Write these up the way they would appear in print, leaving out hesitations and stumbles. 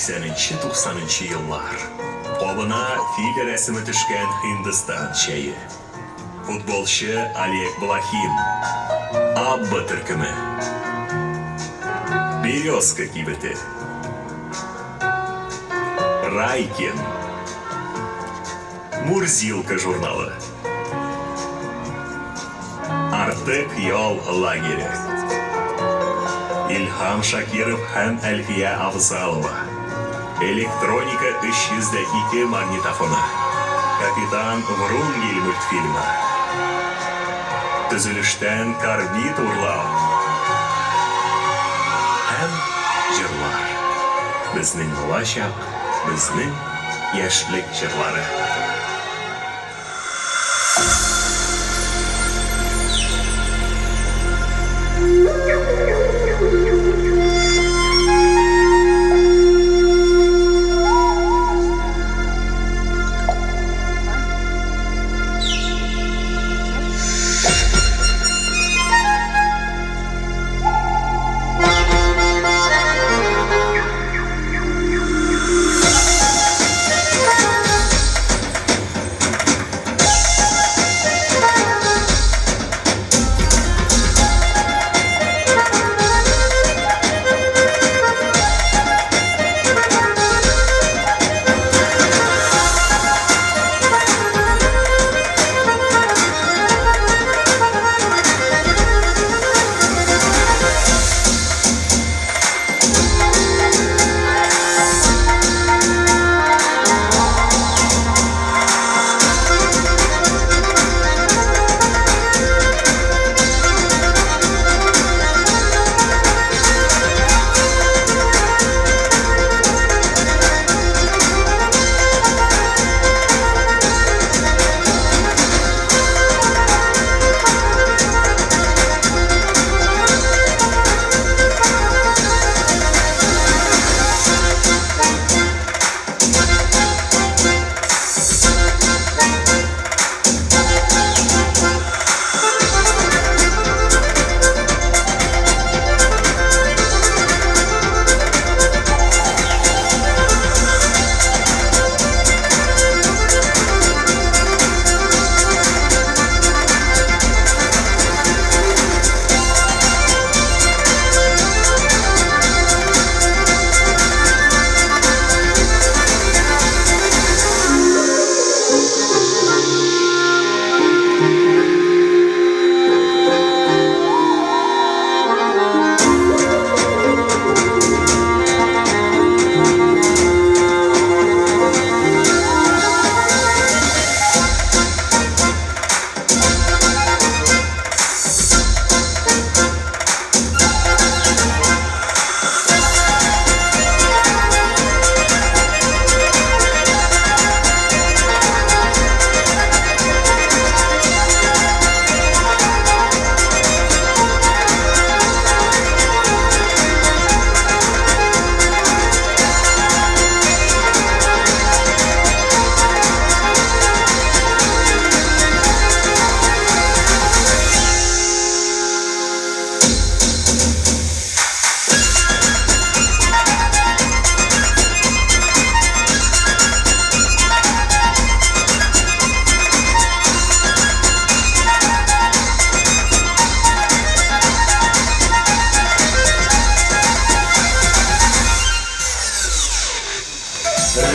Сиксәненче-туксанынчы еллар. Кабына фил рәсеме төшкән Һиндстан чәе. Футболчы Олег Блохин. Абба төркеме. Березка кибете. Райкин. Мурзилка журналы. Артек ял лагере. Илһам Шакиров һәм Әлфия Авзалова. Электроника 302 магнитофоны. Капитан Врунгель мультфильмы. Төзелештән карбид урлау. Һәм җырлар. Безнең балачак, безнең яшьлек җырлары.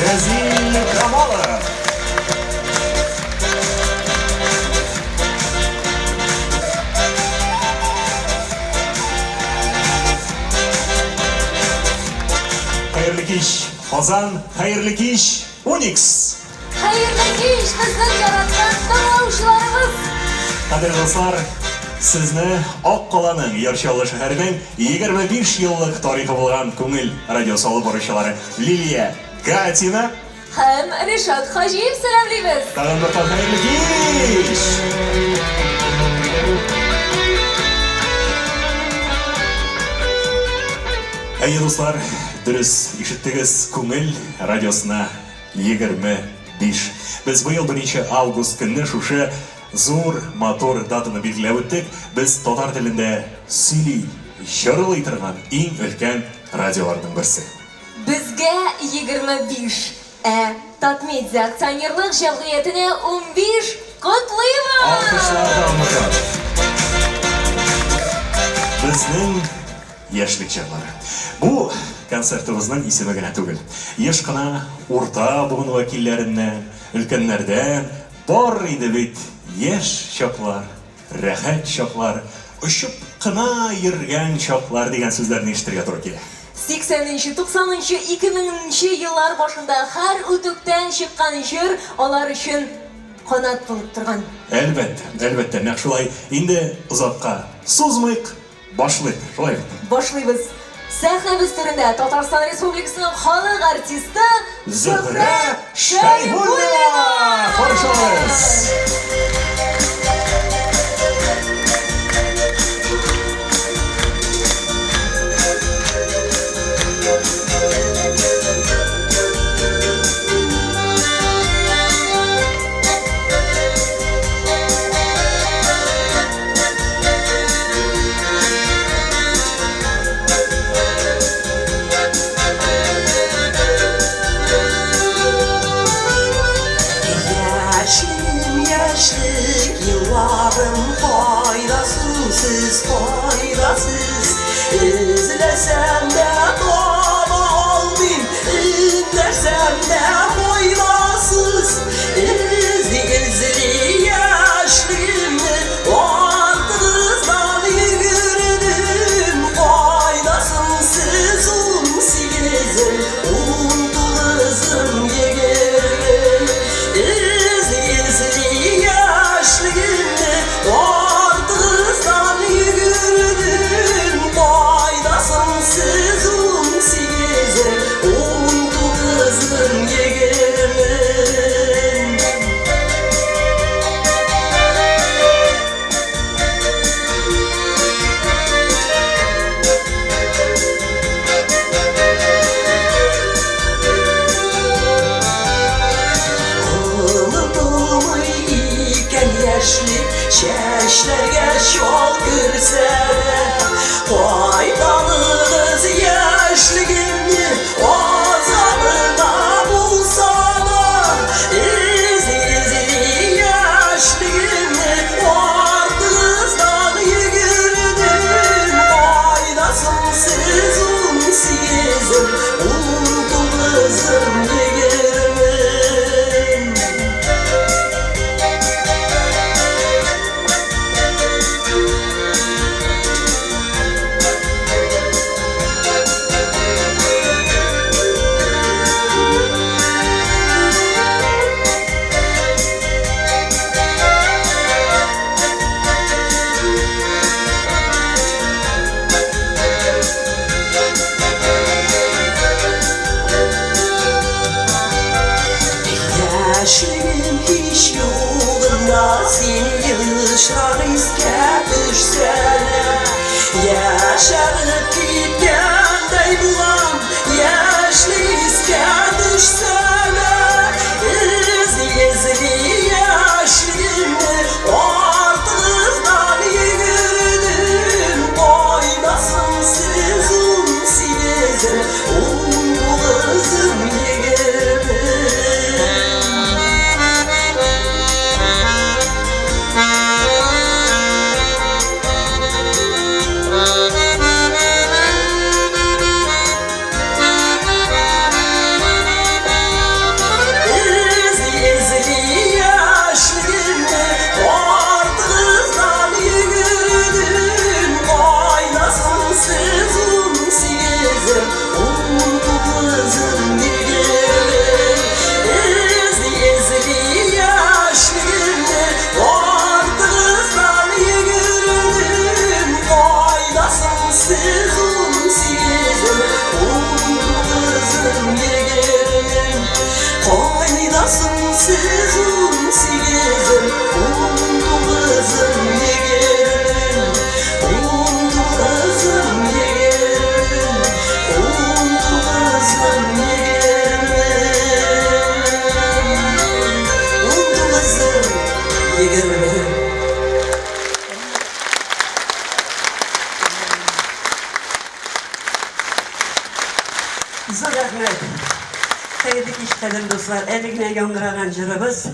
Рәзил Камалов. Хәерле кич, Казан, хәерле кич, Уникс! Хәерле кич, безнең яраткан тыңлаучыларыбыз! Кадерле дуслар, сезне Ак каланың, Яр Чаллы шәһәренең 25 еллык тарихы булган Күңел радиосы алып баручылары Лилия Гатина Һәм Ришат Хаҗиев сәламлибез! Тагын бер кат хәерле кич! Әйе, дуслар, дөрес ишеттегез, Күңел радиосына 25. Без быел 1 август көнне шушы зур, матур датаны билгеләп үттек. Без татар телендә сөйли, җырлый торган иң өлкән радиоларның берсе. Безгә 25, ә Татмедиа акционерлык җәмгыятенә 15 котлыйбыз! Алкышларда онытабыз. Безнең яшьлек җырлары. Бу концертыбызның исеме генә түгел. Еш кына урта буын вәкилләреннән, өлкәннәрдән бар иде бит яшь чаклар, рәхәт чаклар, очып кына йөргән чаклар дигән сүзләрне ишетергә туры килә. 80 нче, 90 нчы, 2000 нче еллар башында һәр үтүктән чыккан җыр алар өчен канат булып торган. Әлбәттә, әлбәттә, нәкъ шулай. Инде озакка сузмыйк, башлыйк, шулай бит? Башлыйбыз. Сәхнәбез түрендә Татарстан Республикасының халык артисты Зөһрә Шәрифуллина! Каршы алыгыз! Яшьлегем, яшьлек елларым, кайда соң сез, кайда сез? Эзләсәм дә таба алмыйм, эндәшсәм дә файдасыз. Эзли-эзли яшьлегемне артыгыздан йөгердем. Кайда соң сез, унсигезем, унтугызым, егермем? Эзли-эзли яшьлегемне артыгыздан йөгердем. Кайда соң сез, унсигезем, унтугызым, егермем? Онытылмый икән яшьлек, чәчләргә чал керсә дә. Кайтарыгыз яшьлегемне, азга гына булса да. Эзли-эзли яшьлегемне артыгыздан йөгердем. Кайда соң сез, унсигезем, унтугызым, егермем? Яшьлегем һич югында син ешрак искә төшсәнә. Яшәреп киткәндәй булам, яшьлек искә төшсәнә. Эзли-эзли яшьлегемне артыгыздан йөгердем. Кайда соң сез, унсигезем, унтугызым, егермем? Эзли-эзли яшьлегемне артыгыздан йөгердем. Кайда соң сез, унсигезем, унтугызым, егермем? Эзли-эзли яшьлегемне артыгыздан йөгердем. Кайда соң сез, унсигезем, унтугызым, егермем? Кайда соң сез, унсигезем, унтугызым, егермем? Унтугызым, егермем, унтугызым, егермем, унтугызым, егермем. Зур рәхмәт. Хәерле кич, кадерле дуслар! Әле генә яңгыраган җырыбыз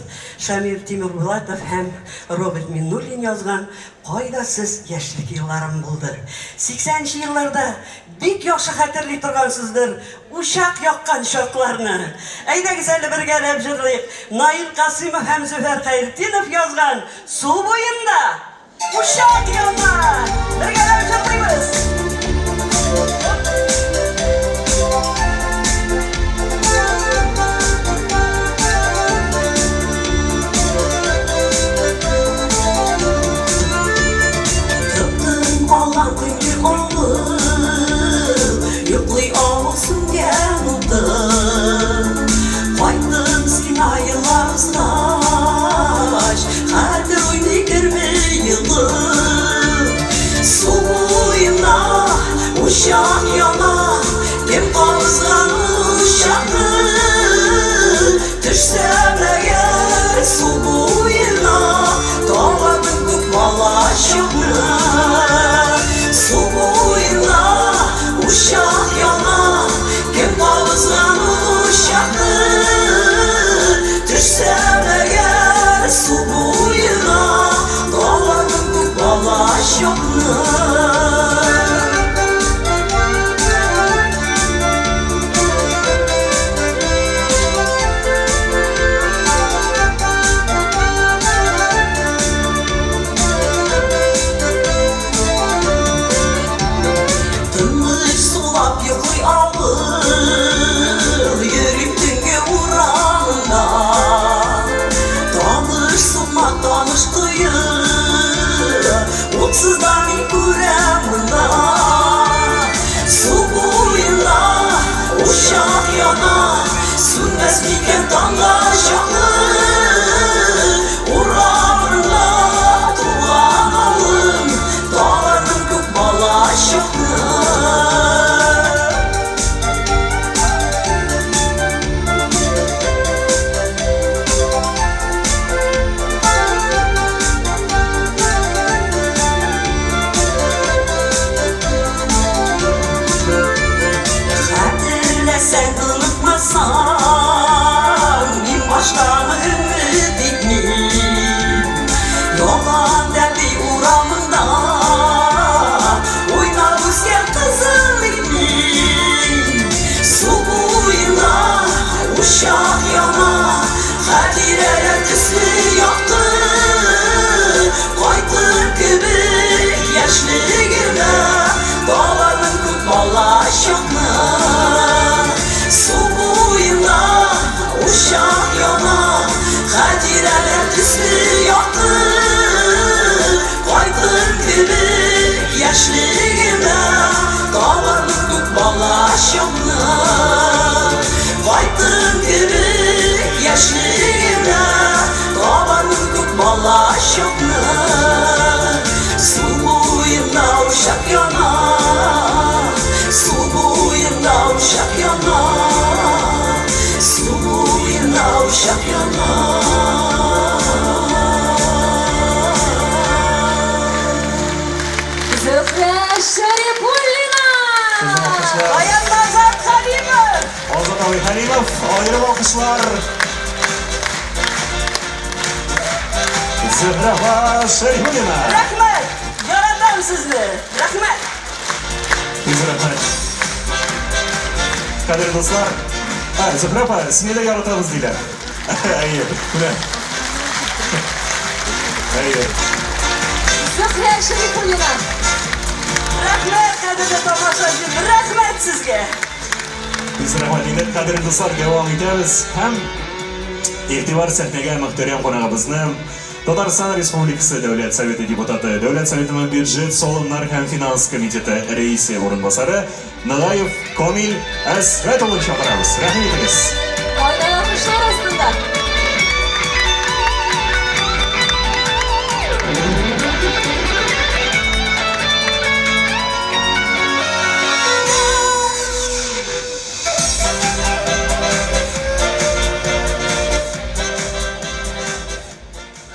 Шамил Тимербулатов һәм Роберт Миннуллин язган Кайда сез, яшьлек елларым булды. 80 нче елларда бик яхшы хәтерли торгансыздыр учак яккан чакларны. Әйдәгез әле бергәләп җырлыйк Наил Касыймов һәм Зөфәр Хәертдинов язган Су буенда учак яна! Бергәләп җырлыйбыз! Тып-тын алган көнге авыл, Йоклый авыл сүнгән утын. Кайттым сиңа еллар узгач, Хәтер уйный керми елын. Су буенда учак яна, Кем кабызган ул учакны? Төшсәм әгәр су буена, Табармын күк балачакны. Су буенда учак яна, Кем кабызган ул учакны? Төшсәм әгәр су буена, Табармын күк балачакны. Тыныч сулап йоклый авыл, Йөрим төнге урамында. Таныш сукмак, таныш кое, Утсыз да мин күрәм монда. Су буенда учак яна, Сүнмәс микән таңга чаклы? Урамында туган авылым, Табармын күк балачакны. Хәтерләсәң, онытмасаң, мин башканы өмет итмим. Ялан тәпи урамында уйнап үскән кызым мин. Су буенда учак яна, Хатирәләр төсле якты. Кайтыр кебек яшьлегемә, Табармын күк балачакны. Су буенда учак яна, Хатирәләр төсле якты. Кайтыр кебек яшьлегемә, Табармын күк балачакны. Кайттым кебек яшьлегемә, Табармын күк балачакны. Су буенда учак яна, Су буенда учак яна, Су буенда учак яна. Зөһрә Шәрифуллина! Сезнең алкышлар. Баян Азат Хәлимов! Азат абый Хәлимов, аерым алкышлар. Зөһрә апа Шәрифуллина. Рәхмәт! Яратам сезне! Рәхмәт! Бик рәхмәт. Кадерле дуслар, ә, Зөһрә апа, сине дә яратабыз диләр. Әйе, менә. Әйе. Зөһрә Шәрифуллина! Рәхмәт, кадерле тамашачым! Рәхмәт сезгә! Без рәхмәт инде, кадерле дуслар, дәвам итәбез һәм игътибар сәхнәгә мөхтәрәм кунагыбызны Татарстан Республикасы Дәүләт Советы депутаты, Дәүләт Советының бюджет, салымнар һәм финанс комитеты рәисе урынбасары Ногаев Комил Әсгать улын чакырабыз. Рәхим итегез. Кайнар алкышлар астында.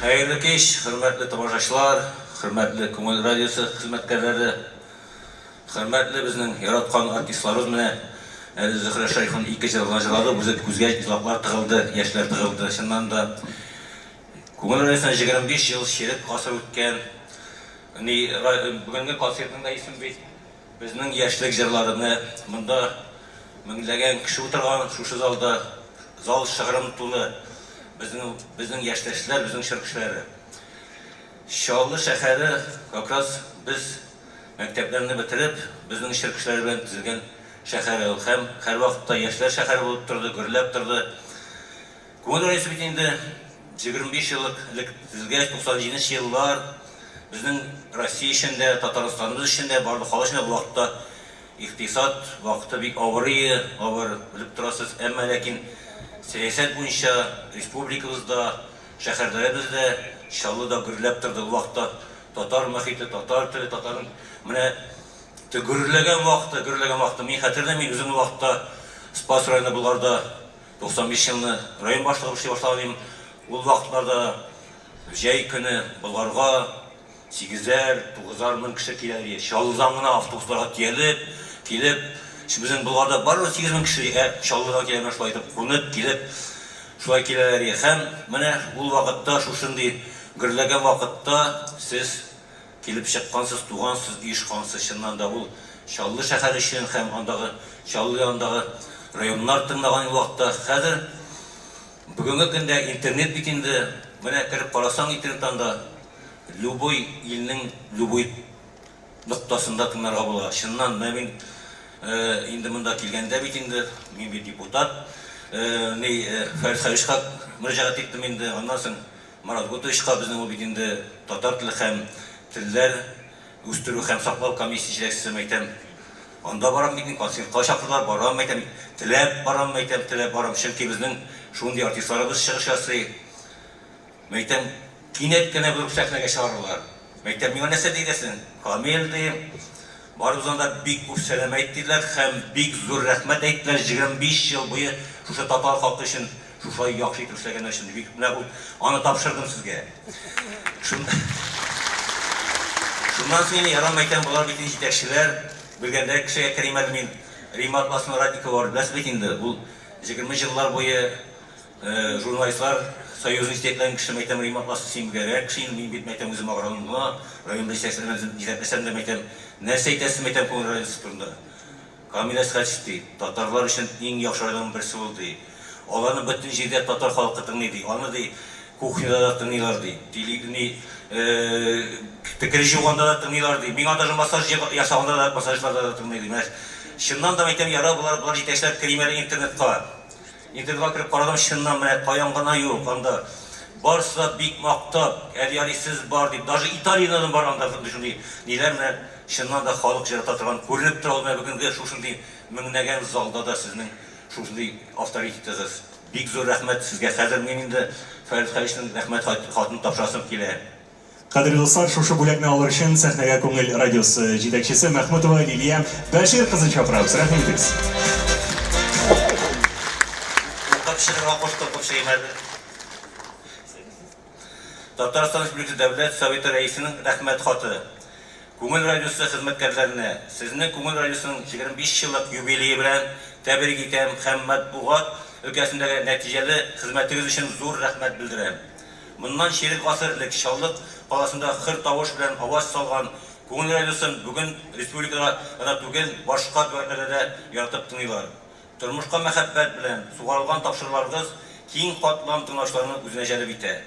Хәерле кич, хөрмәтле тамашачылар, хөрмәтле Күңел радиосы хезмәткәрләре, хөрмәтле безнең яраткан артистларыбыз менә. Әле Зөһрә Шәрифовна ике җыр гына җырлады, үзе күзгә елаклар тыгылды, яшьләр тыгылды. Чыннан да, Күңел радиосына 25 ел, чирек гасыр үткән. Ни, бүгенге концертның да исеме бит Безнең яшьлек җырлары. Менә монда меңләгән кеше утырган шушы залда. Зал шыгрым тулы. Безнең, безнең яшьтәшләр, безнең чор кешеләре. Чаллы шәһәре как раз без мәктәпләрне бетереп, безнең чор кешеләре белән төзелгән шәһәр ул. Һәм һәрвакытта яшьләр шәһәре булып торды, гөрләп торды. Күңел радиосы бит инде 25 еллык элек төзелгәч, 97 нче еллар безнең Россия өчен дә, Татарстаныбыз өчен дә, барлык халык өчен дә бу вакытта икътисад вакыты бик авыр ие, авыр, белеп торасыз. Әмма ләкин сәясәт буенча республикабызда, шәһәрләребездә, Чаллыда гөрләп торды. Ул вакытта татар мохите, татар теле, татарның менә гөрләгән вакыты, гөрләгән вакыты. Мин хәтерлим, мин үзем ул вакытта Спас районы Болгарда 95 елны район башлыгы эшли башлаган идем. Ул вакытларда җәй көне Болгарга сигезәр, тугызар мең кеше килә иде. Чаллыдан гына автобусларга төялеп, килеп, безнең Болгарда барлыгы 8000 кеше, ә Чаллыдан килә менә шулай итеп кунып, килеп, шулай киләләр иде. Һәм менә ул вакытта, шушындый гөрләгән вакытта сез Килеп чыккансыз, тугансыз, оешкансыз. Чыннан да ул Чаллы шәһәре өчен һәм андагы Чаллы янындагы районнар тыңлаган ул вакытта. Хәзер бүгенге көндә интернет бит инде, менә кереп карасаң интернеттан да любой илнең любой ноктасында тыңларга була. Чыннан, менә мин инде монда килгәндә бит инде, мин бит депутат, ни Фәрит Хәбишка мөрәҗәгать иттем инде, аннан соң Марат Гутовичка, безнең ул бит инде татар теле һәм телләр үстерү һәм саклау комиссиясе җитәкчесе, мәйтәм, анда барам бит мин, концертка чакырдылар, барам, мәйтәм, теләп барам, мәйтәм, теләп барам, чөнки безнең шундый артистларыбыз чыгыш ясый, мәйтәм, кинәт кенә бер үк сәхнәгә чыгаралар. Мәйтәм, миңа нәрсә диярсең, Камил, дим, барыбыздан да бик күп сәлам әйт, диделәр һәм бик зур рәхмәт әйттеләр, 25 ел буе шушы татар халкы өчен Шушылай яхшы итеп эшләгәннәр өчен бик менә бу аны тапшырдым сезгә. Шуннан соң инде ярам әйтәм, болар бит инде җитәкчеләр, белгәндә кешегә керим әле мин. Римма Атласова Ратникова бар, беләсез бит инде, ул 20 еллар буе журналистлар союзын җитәкләгән кеше, мәйтәм, Римма Атласова, син белгәнрәк кеше инде, мин бит мәйтәм үзем агроном гына, районда җитәкчеләр җитәкләсәм дә мәйтәм, нәрсә әйтәсез мәйтәм Күңел радиосы турында. Камил Әсхәтов, ди, татарлар өчен иң яхшыларның берсе ул, ди. Аларны бөтен җирдә татар халкы тыңлый, ди. Аны, ди, кухняда да тыңлыйлар, ди. Тели, ни, төкере җуганда да тыңлыйлар, ди. Миңа даже массаж ясаганда да, массажларда да тыңлый, ди. Менә чыннан да әйтәм, ярар, болар, болар җитәкчеләр, керим әле интернетка. Интернетка кереп карадым, чыннан менә каян гына юк анда. Барысы да бик мактап, әле ярый сез бар дип, даже Италиядән бар анда шундый ниләр менә чыннан да халык җырата торган күренеп тора ул менә бүгенге шушындый меңләгән залда да сезнең шушындый авторитетыгыз. Бик зур рәхмәт сезгә. Хәзер мин инде Фәрит Хәлишның рәхмәт хатын тапшырасым килә. Кадерле дуслар, шушы бүләкне алыр өчен сәхнәгә Күңел радиосы җитәкчесе Мәхмүтова Лилия Бәшир кызын чакырабыз. Рәхим итегез. Укып чыгарга кушты, укып чыгыйм әле. Татарстан Республикасы Дәүләт Советы Рәисенең Рәхмәт хаты. Күңел радиосы хезмәткәрләренә сезне Күңел радиосының 25 еллык юбилее белән тәбрик итәм һәм матбугат өлкәсендәге нәтиҗәле хезмәтегез өчен зур рәхмәт белдерәм. Моннан чирек гасыр элек Чаллы каласында хөр тавыш белән аваз салган Күңел радиосын бүген республикада гына түгел, башка төбәкләрдә дә яратып тыңлыйлар. Тормышка мәхәббәт белән сугарылган тапшыруларыгыз киң катлам тыңлаучыларны үзенә җәлеп итә.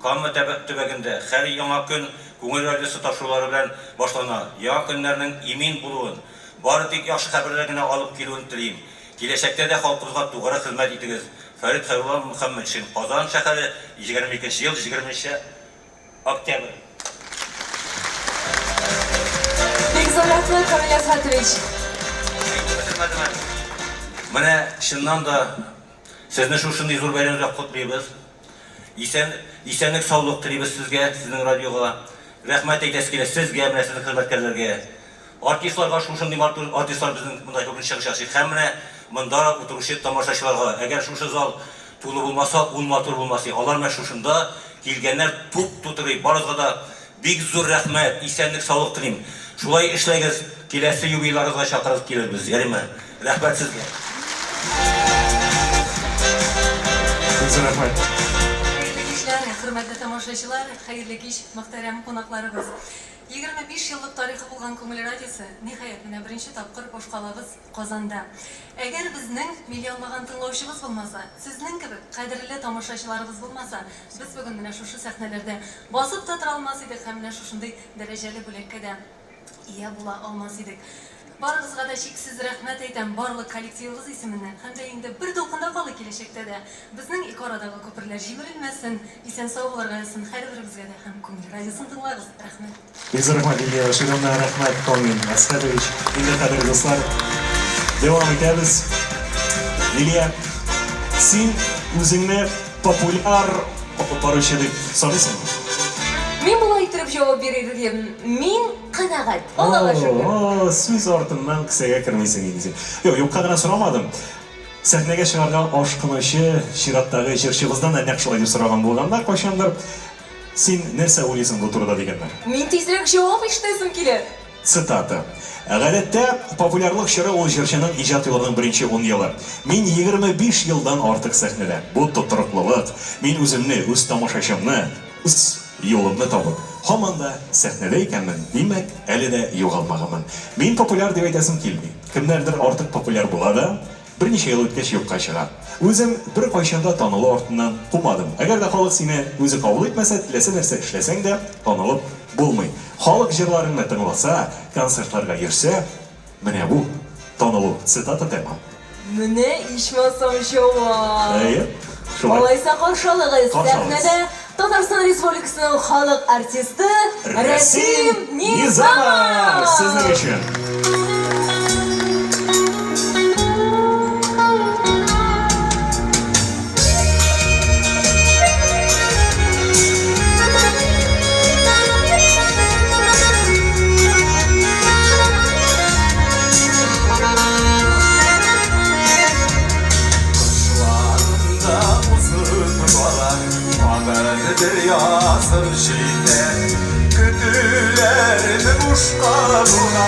Кама төбәгендә һәр яңа көн Күңел радиосы тапшырулары белән башлана. Яңа көннәрнең имин булуын, бары тик яхшы хәбәрләр генә алып килүен телим. Киләчәктә дә халкыбызга тугры хезмәт итегез. Фәрит Хәйрулла Мөхәммәтшин, Казан шәһәре, 22 нче ел, 20 нче октябрь. Бик зур рәхмәт, Камил Әсхәтович. Әйтеп бетермәдем әле. Менә чыннан да сезне шушындый зур бәйрәм белән котлыйбыз. Исән, исәнлек, саулык телибез сезгә, сезнең радиога. Рәхмәт әйтәсе килә сезгә, менә сезнең хезмәткәрләргә. Артистларга шушындый матур артистлар безнең монда күпме чыгыш ясый. Һәм менә монда утыручы тамашачыларга, әгәр шушы зал тулы булмаса, ул матур булмас иде. Алар менә шушында килгәннәр туп тутырый. Барыгызга да бик зур рәхмәт, исәнлек-саулык телим. Шулай эшләгез, киләсе юбилейларыгызга чакырып килербез, ярыймы? Рәхмәт сезгә. Бик зур рәхмәт. Хәерле кичләр, хөрмәтле тамашачылар, хәерле кич, мөхтәрәм кунакларыбыз. 25 еллык тарихы булган Күңел радиосы, ниһаять, менә беренче тапкыр башкалабыз Казанда. Әгәр безнең миллионлаган тыңлаучыбыз булмаса, сезнең кебек кадерле тамашачыларыбыз булмаса, без бүген менә шушы сәхнәләрдә басып та тора алмас идек һәм менә шушындый дәрәҗәле бүләккә дә ия була алмас идек. Барыгызга да чиксез рәхмәт әйтәм, барлык коллективыбыз исеменнән һәм дә инде бер дулкында калыйк киләчәктә дә. Безнең ике арадагы күперләр җимерелмәсен, исән-сау булырга язсын һәрберебезгә дә һәм Күңел радиосын тыңлагыз. Рәхмәт. Бик зур рәхмәт, Лилия Бәшировна, рәхмәт, Камил Әсхәтович. Инде, кадерле дуслар, дәвам итәбез. Лилия, син үзеңне популяр алып баручы дип саныйсыңмы? Мин болай иттереп җавап бирер идем, мин канәгать, Аллага шөкер. О, сүз артыннан кесәгә кермисең инде син. Юк, юкка гына сорамадым. Сәхнәгә чыгарга ашкынучы чираттагы җырчыбыздан да нәкъ шулай дип сораган булганнар кайчандыр. Син нәрсә уйлыйсың бу турыда дигәннәр. Мин тизрәк җавап ишетәсем килә. Цитата. Гадәттә, популярлык чоры ул җырчының иҗат юлының беренче ун елы. Мин 25 елдан артык сәхнәдә. Бу тотрыклылык. Мин үземне, үз тамашачымны, үз юлымны табып, һаман да сәхнәдә икәнмен, димәк, әле дә югалмаганмын. Мин популяр дип әйтәсем килми. Кемнәрдер артык популяр була да, Берничә ел үткәч юкка чыга. Үзем беркайчан да танылу артыннан кумадым. Әгәр дә халык сине үзе кабул итмәсә, теләсә нәрсә эшләсәң дә, танылып булмый. Халык җырларыңны тыңласа, концертларга йөрсә, менә бу, танылу. Цитата тәмам. Менә ичмасам җавап. Әйе, шулай. Алайса каршы алыгыз, Каршы алыгыз. сәхнәдә Татарстан Республикасының халык артисты Рәсим Низамов! Сезнең өчен! Кышларында узып бара, Тагын бер язым җитә. Көтүләрне бушка була.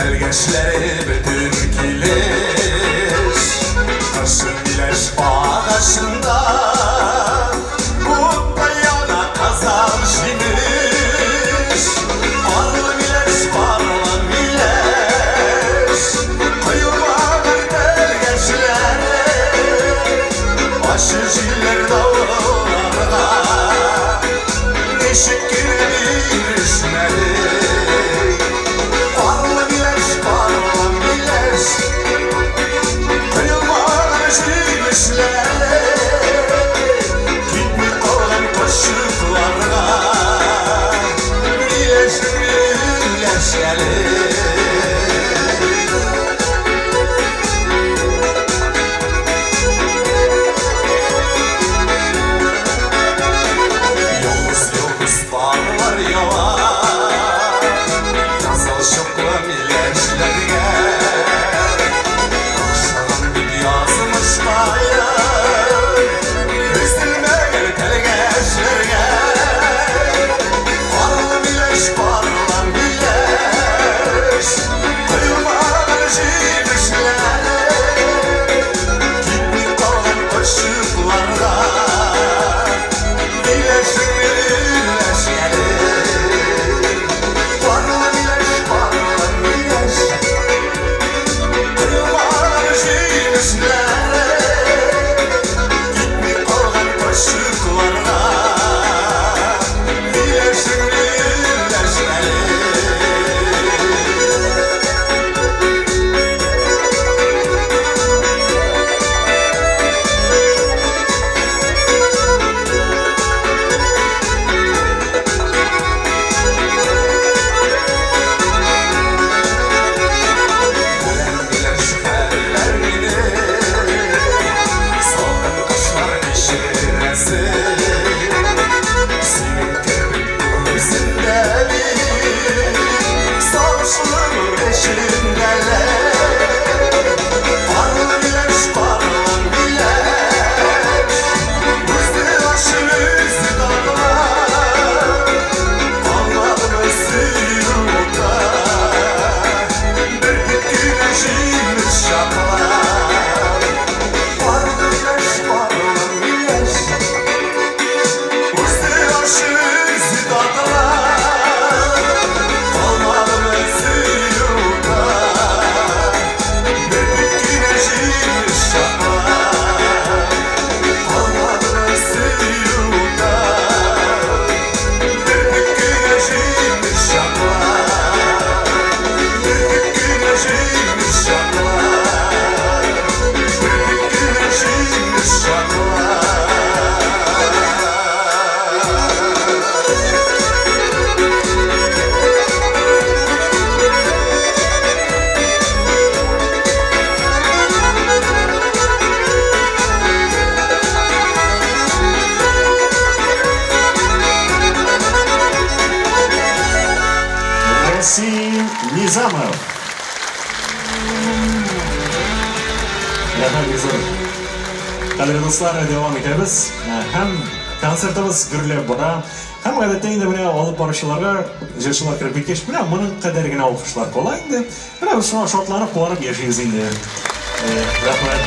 Тәлгәшләре бөтен килеш. Кышын миләш агачында Уттай яна кызыл җимеш. Парлы миләш, парлы миләш, Коелмаган тәлгәшләре. Ачы җилләр давылларга Ничек кенә бирешмәде. Парлы миләш, парлы миләш, Коелмаган җимешләре. Китми калган кошчыкларга Миләш, миләш әле. Йолдыз-йолдыз парлар ява Кызыл чуклы миләшләргә. Охшаган бит язмышкаем Өзелмәгән тәлгәшләргә. Парлы миләш, парлы миләш, Коелмаган җимешләре. Китми калган кошчыкларга Миләш, миләш әле. Парлы миләш, парлы миләш, Коелмаган җимешләре. Китми калган кошчыкларга Миләш, миләш әле. Беләм, миләш, хәлләр мине, Салкын кышлар кичерәсе. Синең кебек үземдә бит Сагышлы эчемдәләр. Парлы миләш, парлы миләш, Үзе ачы, үзе татлы. Калмадымы сөю уты, Бөртек кенә җимеш чаклар. Парлы миләш, парлы миләш, Үзе ачы, үзе татлы. Калмадымы сөю уты, Бөртек кенә җимеш чаклар. Калмадымы сөю уты, Бөртек кенә җимеш чаклар. Бөртек кенә җимеш чаклар. Бөртек кенә җимеш чаклар. Рәсим Низамов. Рәхмәт бик зур. Кадерле дуслар, дәвам итәбез. Һәм концертыбыз гөрләп бара. Һәм гадәттә инде менә алып баручыларга җырчылар кереп киткәч, менә моның кадәр генә алкышлар кала инде. Менә без шуңа шатланып, куанып яшибез инде. Рәхмәт.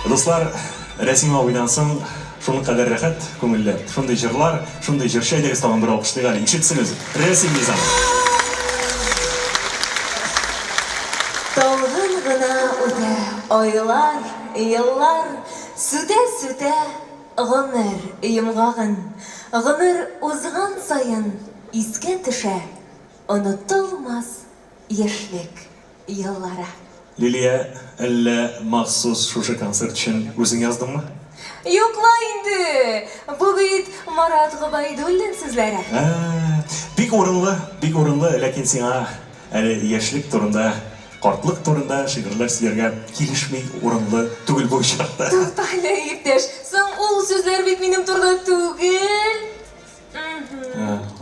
Дуслар, Рәсим абыйдан соң шуның кадәр рәхәт, күңелле. Шундый җырлар, шундый җырчы, әйдәгез тагын бер алкышлыйк әле. Ишетсен үзе. Рәсим Низамов. Талгын гына үтә айлар, еллар, Сүтә-сүтә гомер йомгагын. Гомер узган саен искә төшә Онытылмас яшьлек еллары. Лилия, әллә махсус шушы концерт өчен үзең яздыңмы? Юк ла инде! Бу бит Марат Гобәйдуллин сүзләре. Ә, бик урынлы, бик урынлы, ләкин сиңа әле яшьлек турында, картлык турында шигырьләр сөйләргә килешми, урынлы түгел бу очракта. Туктале, иптәш, соң ул сүзләр бит минем турыда түгел.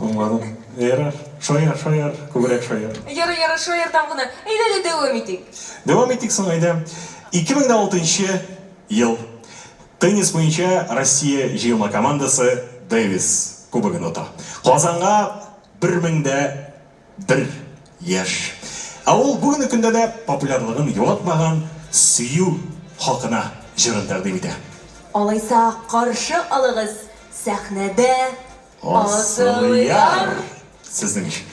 Аңладым. Ярар, шаяр, шаяр, күбрәк шаяр. Ярар, ярар, шаяртам гына. Әйдә әле дәвам итик. Дәвам итик соң, әйдә. 2006 ел. Теннис буенча Россия җыелма командасы Дэвис кубогын ота. Казанга 1001. яшь. Ә ул бүгенге көндә дә популярлыгын югалтмаган Сөю хакына җырын тәкъдим итә. Алайса каршы алыгыз, сәхнәдә Асылъяр! Сезнең өчен.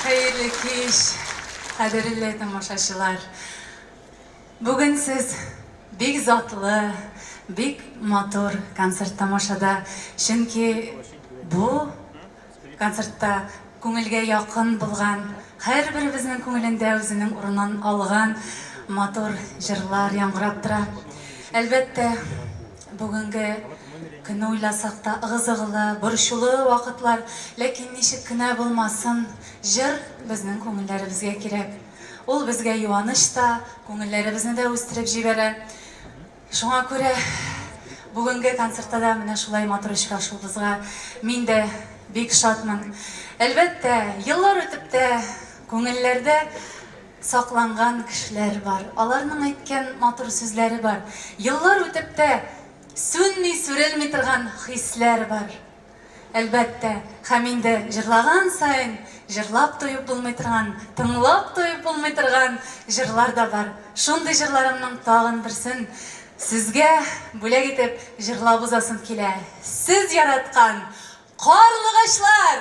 Хәерле кич, кадерле тамашачылар. Бүген сез бик затлы, бик матур концерт тамашада, чөнки бу концертта күңелгә якын булган, һәрберебезнең күңелендә үзенең урынын алган матур җырлар яңгырап тора. Әлбәттә, бүгенге көнне уйласак та, ыгы-зыгылы, борчулы вакытлар, ләкин ничек кенә булмасын, җыр безнең күңелләребезгә кирәк. Ул безгә юаныч та, күңелләребезне дә үстереп җибәрә. Шуңа күрә бүгенге концертта да менә шулай матур очрашуыбызга мин дә бик шатмын. Әлбәттә, еллар үтеп тә күңелләрдә сакланган кешеләр бар. Аларның әйткән матур сүзләре бар. Еллар үтеп тә сүнми, сүрелми торган хисләр бар. Әлбәттә, һәм инде җырлаган саен җырлап туеп булмый торган, тыңлап туеп булмый торган җырлар да бар. Шундый җырларымның тагын берсен сезгә бүләк итеп җырлап узасым килә. Сез яраткан Карлыгачлар!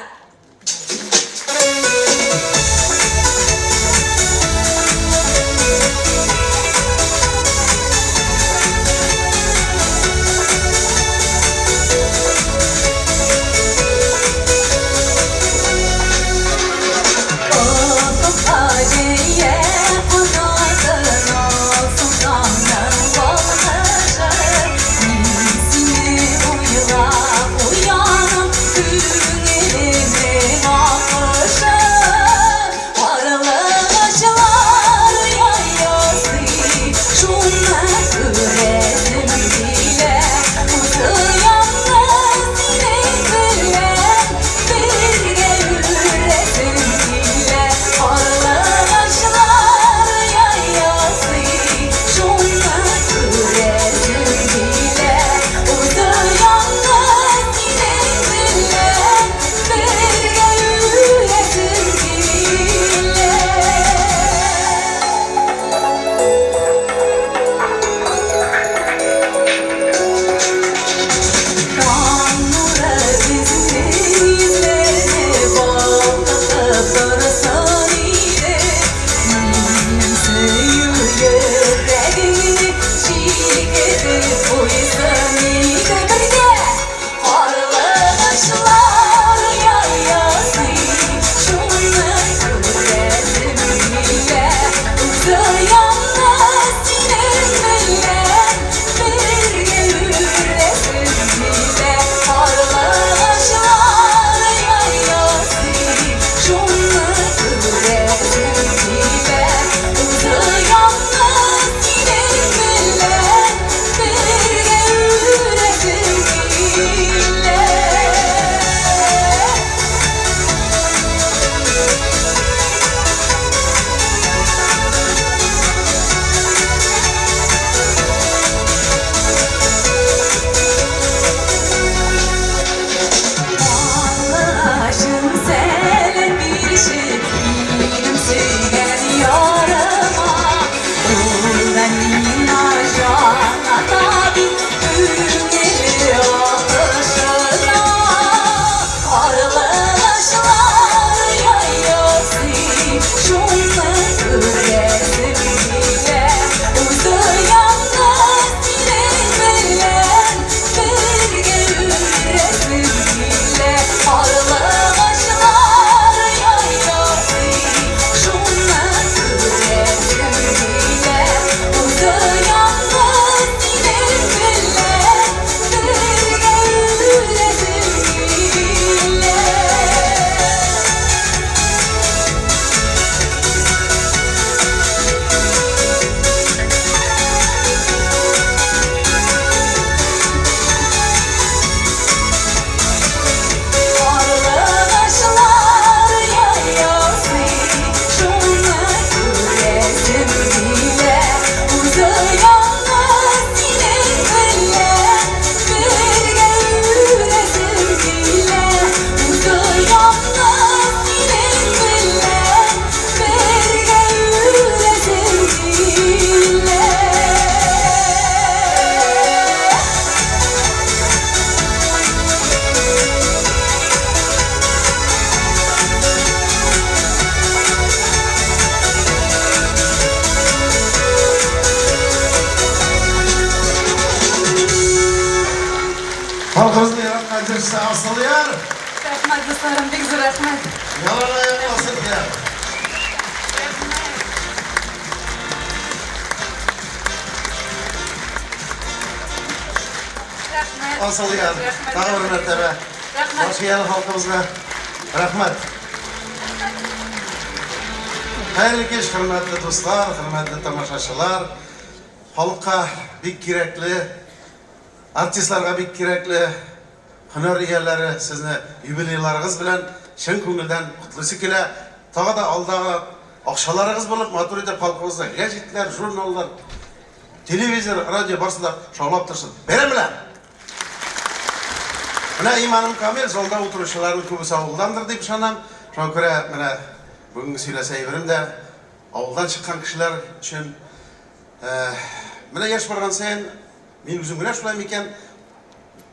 Офыкка җәя канатын ал солтанның балкышы. Мин сине уйлап уянам, күңелемнең акышы. Карлыгачлар оя ясый, шуны күрәсем килә. Узыямны синең белән бергә үрәсем килә. Карлыгачлар оя ясый, шуны күрәсем килә. Узыямны синең белән бергә үрәсем килә. Таң нуры безнең йөзләрне балкытып торсын иде. Минем сөю йөрәгеңне җилкетеп куйсын иде. Бергә карлыгачлар оя ясый, шуны күрәсем килә. Узыямны синең белән бергә үрәсем килә. Карлыгачлар оя ясый, шуны күрәсем килә. Узыямны синең белән бергә үрәсем килә. Карлыгачым, сәлам бирче минем сөйгән ярыма. Ул да миңа җан ата бит, күңеле акышына. Карлыгачлар оя ясый, шуны күрәсем килә. Узыямны синең белән бергә үрәсем килә. Карлыгачлар оя ясый, шуны күрәсем килә. Узыямны синең белән бергә үрәсем килә. Карлыгачлар оя ясый, шуны күрәсем килә. Узыямны синең белән бергә үрәсем килә. Узыямны синең белән бергә үрәсем килә. Халкыбызны яраткан җырчысы Асылъяр. Рәхмәт, дусларым, бик зур рәхмәт. Яланаяк Асылъяр. Рәхмәт. Асылъяр. Рәхмәт. Тагы бер мәртәбә. Рәхмәт. Башкиян халкыбызга рәхмәт. Хәерле кич, хөрмәтле дуслар, хөрмәтле тамашачылар. Халыкка бик кирәкле, артистларга бик кирәкле һөнәр ияләре, сезне юбилейларыгыз белән чын күңелдән котлыйсы килә. Тагы да алдагы акчаларыгыз булып, матур итеп халкыбызны гәҗитләр, журналлар, телевизор, радио барысы да шаулап торсын. Бәйрәм белән! Менә иманым камил, залда утыручыларның күбесе авылдандыр дип ышанам. Шуңа күрә менә бүгенге сөйләсә әйберем дә авылдан чыккан кешеләр өчен. Менә яшь барган саен мин үзем генә шулай микән,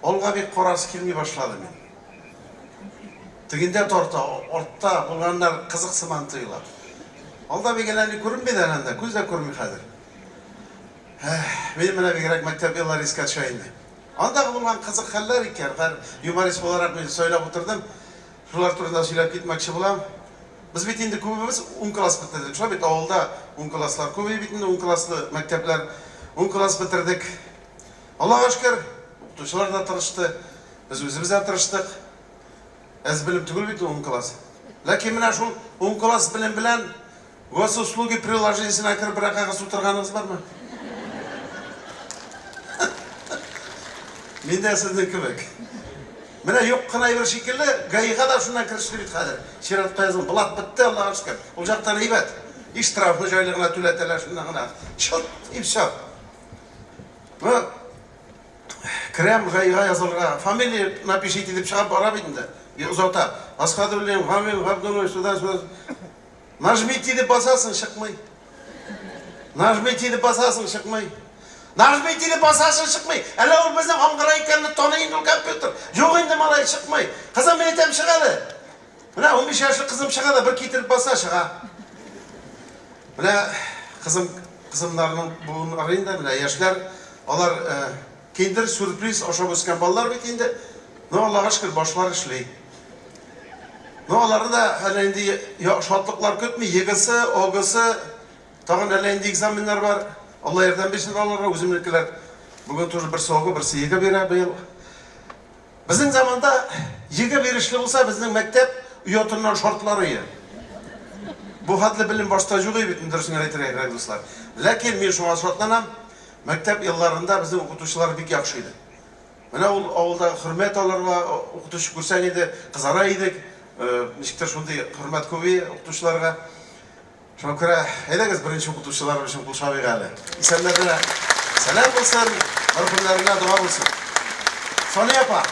алга бик карасы килми башлады мин. Тегендә тарта, артта булганнар кызык сыман тоела. Алда бик әллә ни күренми дә анда, күз дә күрми хәзер. Минем менә бигрәк мәктәп еллары искә төшә инде. Андагы булган кызык хәлләр икән, хәзер юморист буларак мин сайлап утырдым. Шулар турында сөйләп китмәкче булам. Без бит инде күбебез ун класс бетердек. Шулай бит, авылда ун класслар күп бит инде, ун класслы мәктәпләр. Ун класс бетердек. Аллага шөкер, укытучылар да тырышты, без үзебез дә тырыштык. Әз белем түгел бит ул ун класс. Ләкин менә шул ун класс белем белән Госуслуги приложениесенә кереп берәр кәгазь тутырганыгыз бармы? Мин дә сезнең кебек. Менә юк кына әйбер шикелле, ГАИга да шуннан кереште бит хәзер. Чиратка языл, блат бетте, Аллага шөкер. Ул жактан әйбәт. И штрафны җайлы гына түләтәләр шуннан гына. Чылт, и все. Ну, керәм ГАИга язылырга. Фамилия напишите дип чыгып бара бит инде. И озата. Асхадуллин, Гамил, Габдуллин, сюда, сюда. Нажмите дип басасың, чыкмый. Нажмите дип басасың, чыкмый. Нажмите дип басасың, чыкмый. Әллә ул безнең аңгыра икәнне таный инде ул компьютер. Юк инде, малай, чыкмый. Кызым, мин әйтәм, чык әле. Менә 15 яшьлек кызым чыга да, бер китереп баса, чыга. Менә кызым, кызымнарның буыннары инде, менә яшьләр, алар киндер, сюрприз ашап үскән балалар бит инде. Ну, Аллага шөкер, башлар эшли. Ну, аларны да әллә нинди шатлыклар көтми. ЕГЭсы, ОГЭсы, тагын әллә нинди экзаменнар бар. Алла ярдәм бирсен аларга, үземнекеләр. Бүген тоже берсе ОГЭ, берсе ЕГЭ бирә быел. Безнең заманда ЕГЭ бирешле булса, безнең мәктәп оятыннан шартлар ие. Бу хәтле белем башта юк иде бит, дөресен генә әйтергә кирәк, дуслар. Ләкин мин шуңа шатланам, мәктәп елларында безнең укытучылар бик яхшы иде. Менә ул авылда хөрмәт алырга укытучы күрсәң иде, кызара идек. Ничектер шундый хөрмәт күп иде укытучыларга. Шуңа күрә, әйдәгез, беренче укытучылар өчен кул чабыйк әле. Исәннәренә сәлам булсын, мәрхүмнәренә дога булсын. Сания апа,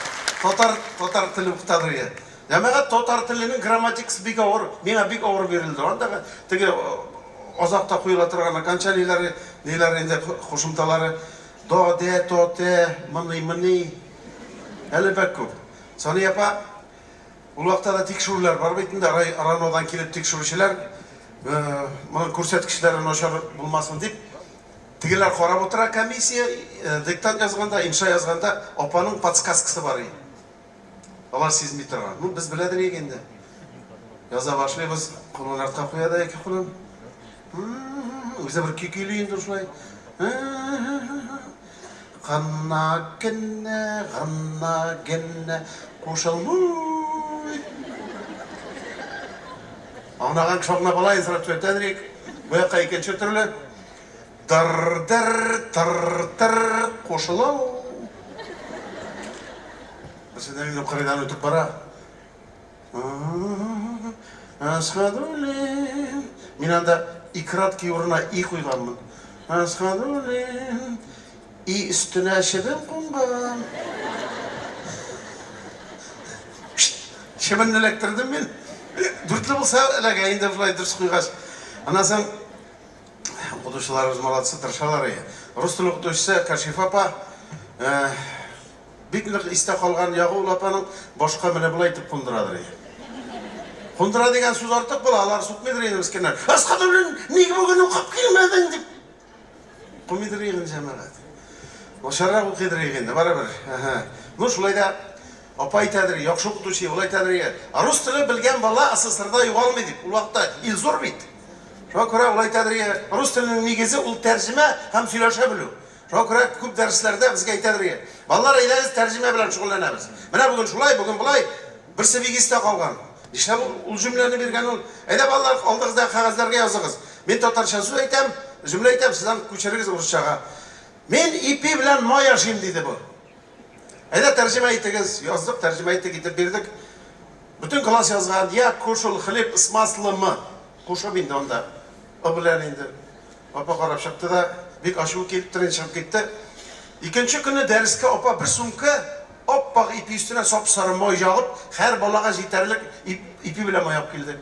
татар, татар теле укытадыр иде. Җәмәгать, татар теленең грамматикасы бик авыр, миңа бик авыр бирелде. Андагы теге азакта куела торган окончаниеләре, ниләре инде кушымталары. До, дә, то, тә, мыный, мыни. Әле бәк күп. Сания апа, ул вакытта да тикшерүләр бар бит инде, рай, РАНОдан килеп тикшерүчеләр, моның күрсәткечләре начар булмасын дип, тегеләр карап утыра комиссия, диктант язганда, инша язганда, апаның подсказкасы бар иде. Алар сизми торган. Ну, без белә идек инде. Яза башлыйбыз, кулын артка куя да ике кулын. Үзе бер көй көйли инде шулай. Гына генә, гына генә кушылмый. Аңлаган кеше аңлап ала, сорап төзәтәдер. Бу якка икенче төрле. Дыр-дыр, тыр-тыр, кушылу. Берсендә минем кырыйдан үтеп бара. Әсхәдуллин. Мин анда икраткий урынына и куйганмын. Әсхәдуллин. И өстенә чебен кунган. Чебенне эләктердем мин. Дүртле булса эләгә инде шулай дөрес куйгач. Аннан соң укытучыларыбыз молодцы, тырышалар. Рус теле укытучысы Кашифа апа бик нык истә калган ягы ул апаның башка менә болай итеп кундырадыр иде. Кундыра дигән сүз артык була, алар сукмыйдыр инде мескеннәр. Әсхәдуллин, ник бүген укып килмәдең дип. Укымыйдыр инде җәмәгать. Начаррак укыйдыр инде, барыбер. Ну, шулай да апа әйтәдер, яхшы укытучы, ул әйтәдер, рус теле белгән бала СССРда югалмый дип. Ул вакытта ил зур бит. Шуңа күрә ул әйтәдер, рус теленең нигезе ул тәрҗемә һәм сөйләшә белү. Шуңа күрә күп дәресләрдә безгә әйтәдер, балалар, әйдәгез, тәрҗемә белән шөгыльләнәбез. Менә бүген шулай, бүген болай. Берсе бик истә калган. Нишләп ул, ул җөмләне биргән ул? Әйдә, балалар, алдыгыздагы кәгазьләргә языгыз. Мин татарча сүз әйтәм, җөмлә әйтәм, сез аны күчерегез урысчага. Мин ипи белән май ашыйм, диде бу. Әйдә, тәрҗемә итегез. Яздык, тәрҗемә иттек, итеп бирдек. Бөтен класс язган, я кушал хлеб с маслом. Кушып инде анда. Ы белән инде. Апа карап чыкты да, бик ачуы килеп трен чыгып китте. Икенче көнне дәрескә апа бер сумка ап-ак ипи өстенә сап-сары май ягып, һәр балага җитәрлек ипи белән май алып килде.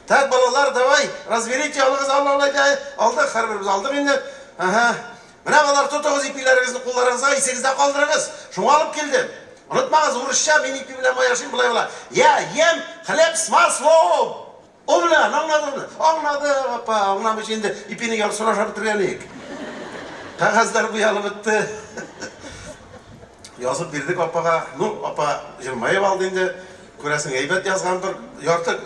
Так, балалар, давай, разберите, алыгыз, ал, ал, әйдә, алдык, һәрберебез алдык инде. Ага. Менә, балалар, тотыгыз ипиләрегезне кулларыгызга, исегездә калдырыгыз. Шуңа алып килдем. Онытмагыз, урысча мин ипи белән май ашыйм, болай була. Я ем хлеб с маслом. Ул белән, аңладыңмы? Аңладык, апа, аңламыйча инде ипинең яртысын ашап бетергән идек. Кәгазьләр буялып бетте. Язып бирдек апага. Ну, апа җылмаеп алды инде. Күрәсең, әйбәт язгандыр. Ярты,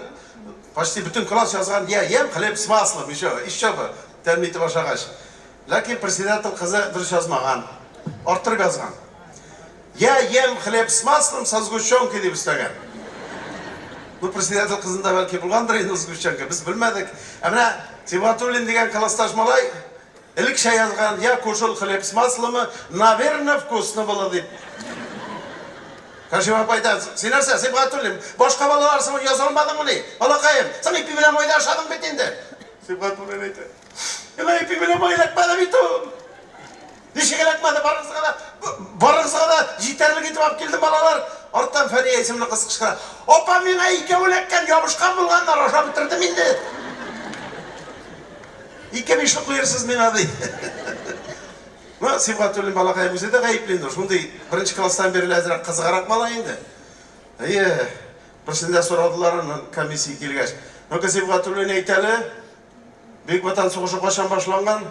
почти бөтен класс язган. Я ем хлеб с маслом, еще, еще бы, тәмле итеп ашагач. Ләкин председатель кызы дөрес язмаган. Арттырып язган. Я ем хлеб с маслом со сгущенкой дип өстәгән. Ну, председатель кызында бәлки булгандыр инде сгущенка, без белмәдек. Ә менә Сибгатуллин дигән классташ малай элекчә язган, я кушал хлеб с маслом, наверное, вкусно было дип. Кашима апай да, син нәрсә, Сибгатуллин, башка балалар соң яза алмадыңмыни? Балакаем, син ипи белән майда ашадың бит инде. Сибгатуллин әйтә, миңа ипи белән май эләкмәде бит ул. Ничек эләкмәде барыгызга да, барыгызга да җитәрлек итеп алып килдем, балалар. Арттан Фәния исемле кыз кычкыра. Апа, миңа икәү эләккән, ябышкан булганнар, ашап бетердем инде. Ике бишле куерсыз миңа, ди. Ну, Сибгатуллин балакаем үзе дә гаепле инде. Шундый беренче класстан бирле әзрәк кызыграк бала инде. Әйе, берсендә сорадылар аннан комиссия килгәч. Ну-ка, Сибгатуллин, әйт әле, Бөек Ватан сугышы кайчан башланган?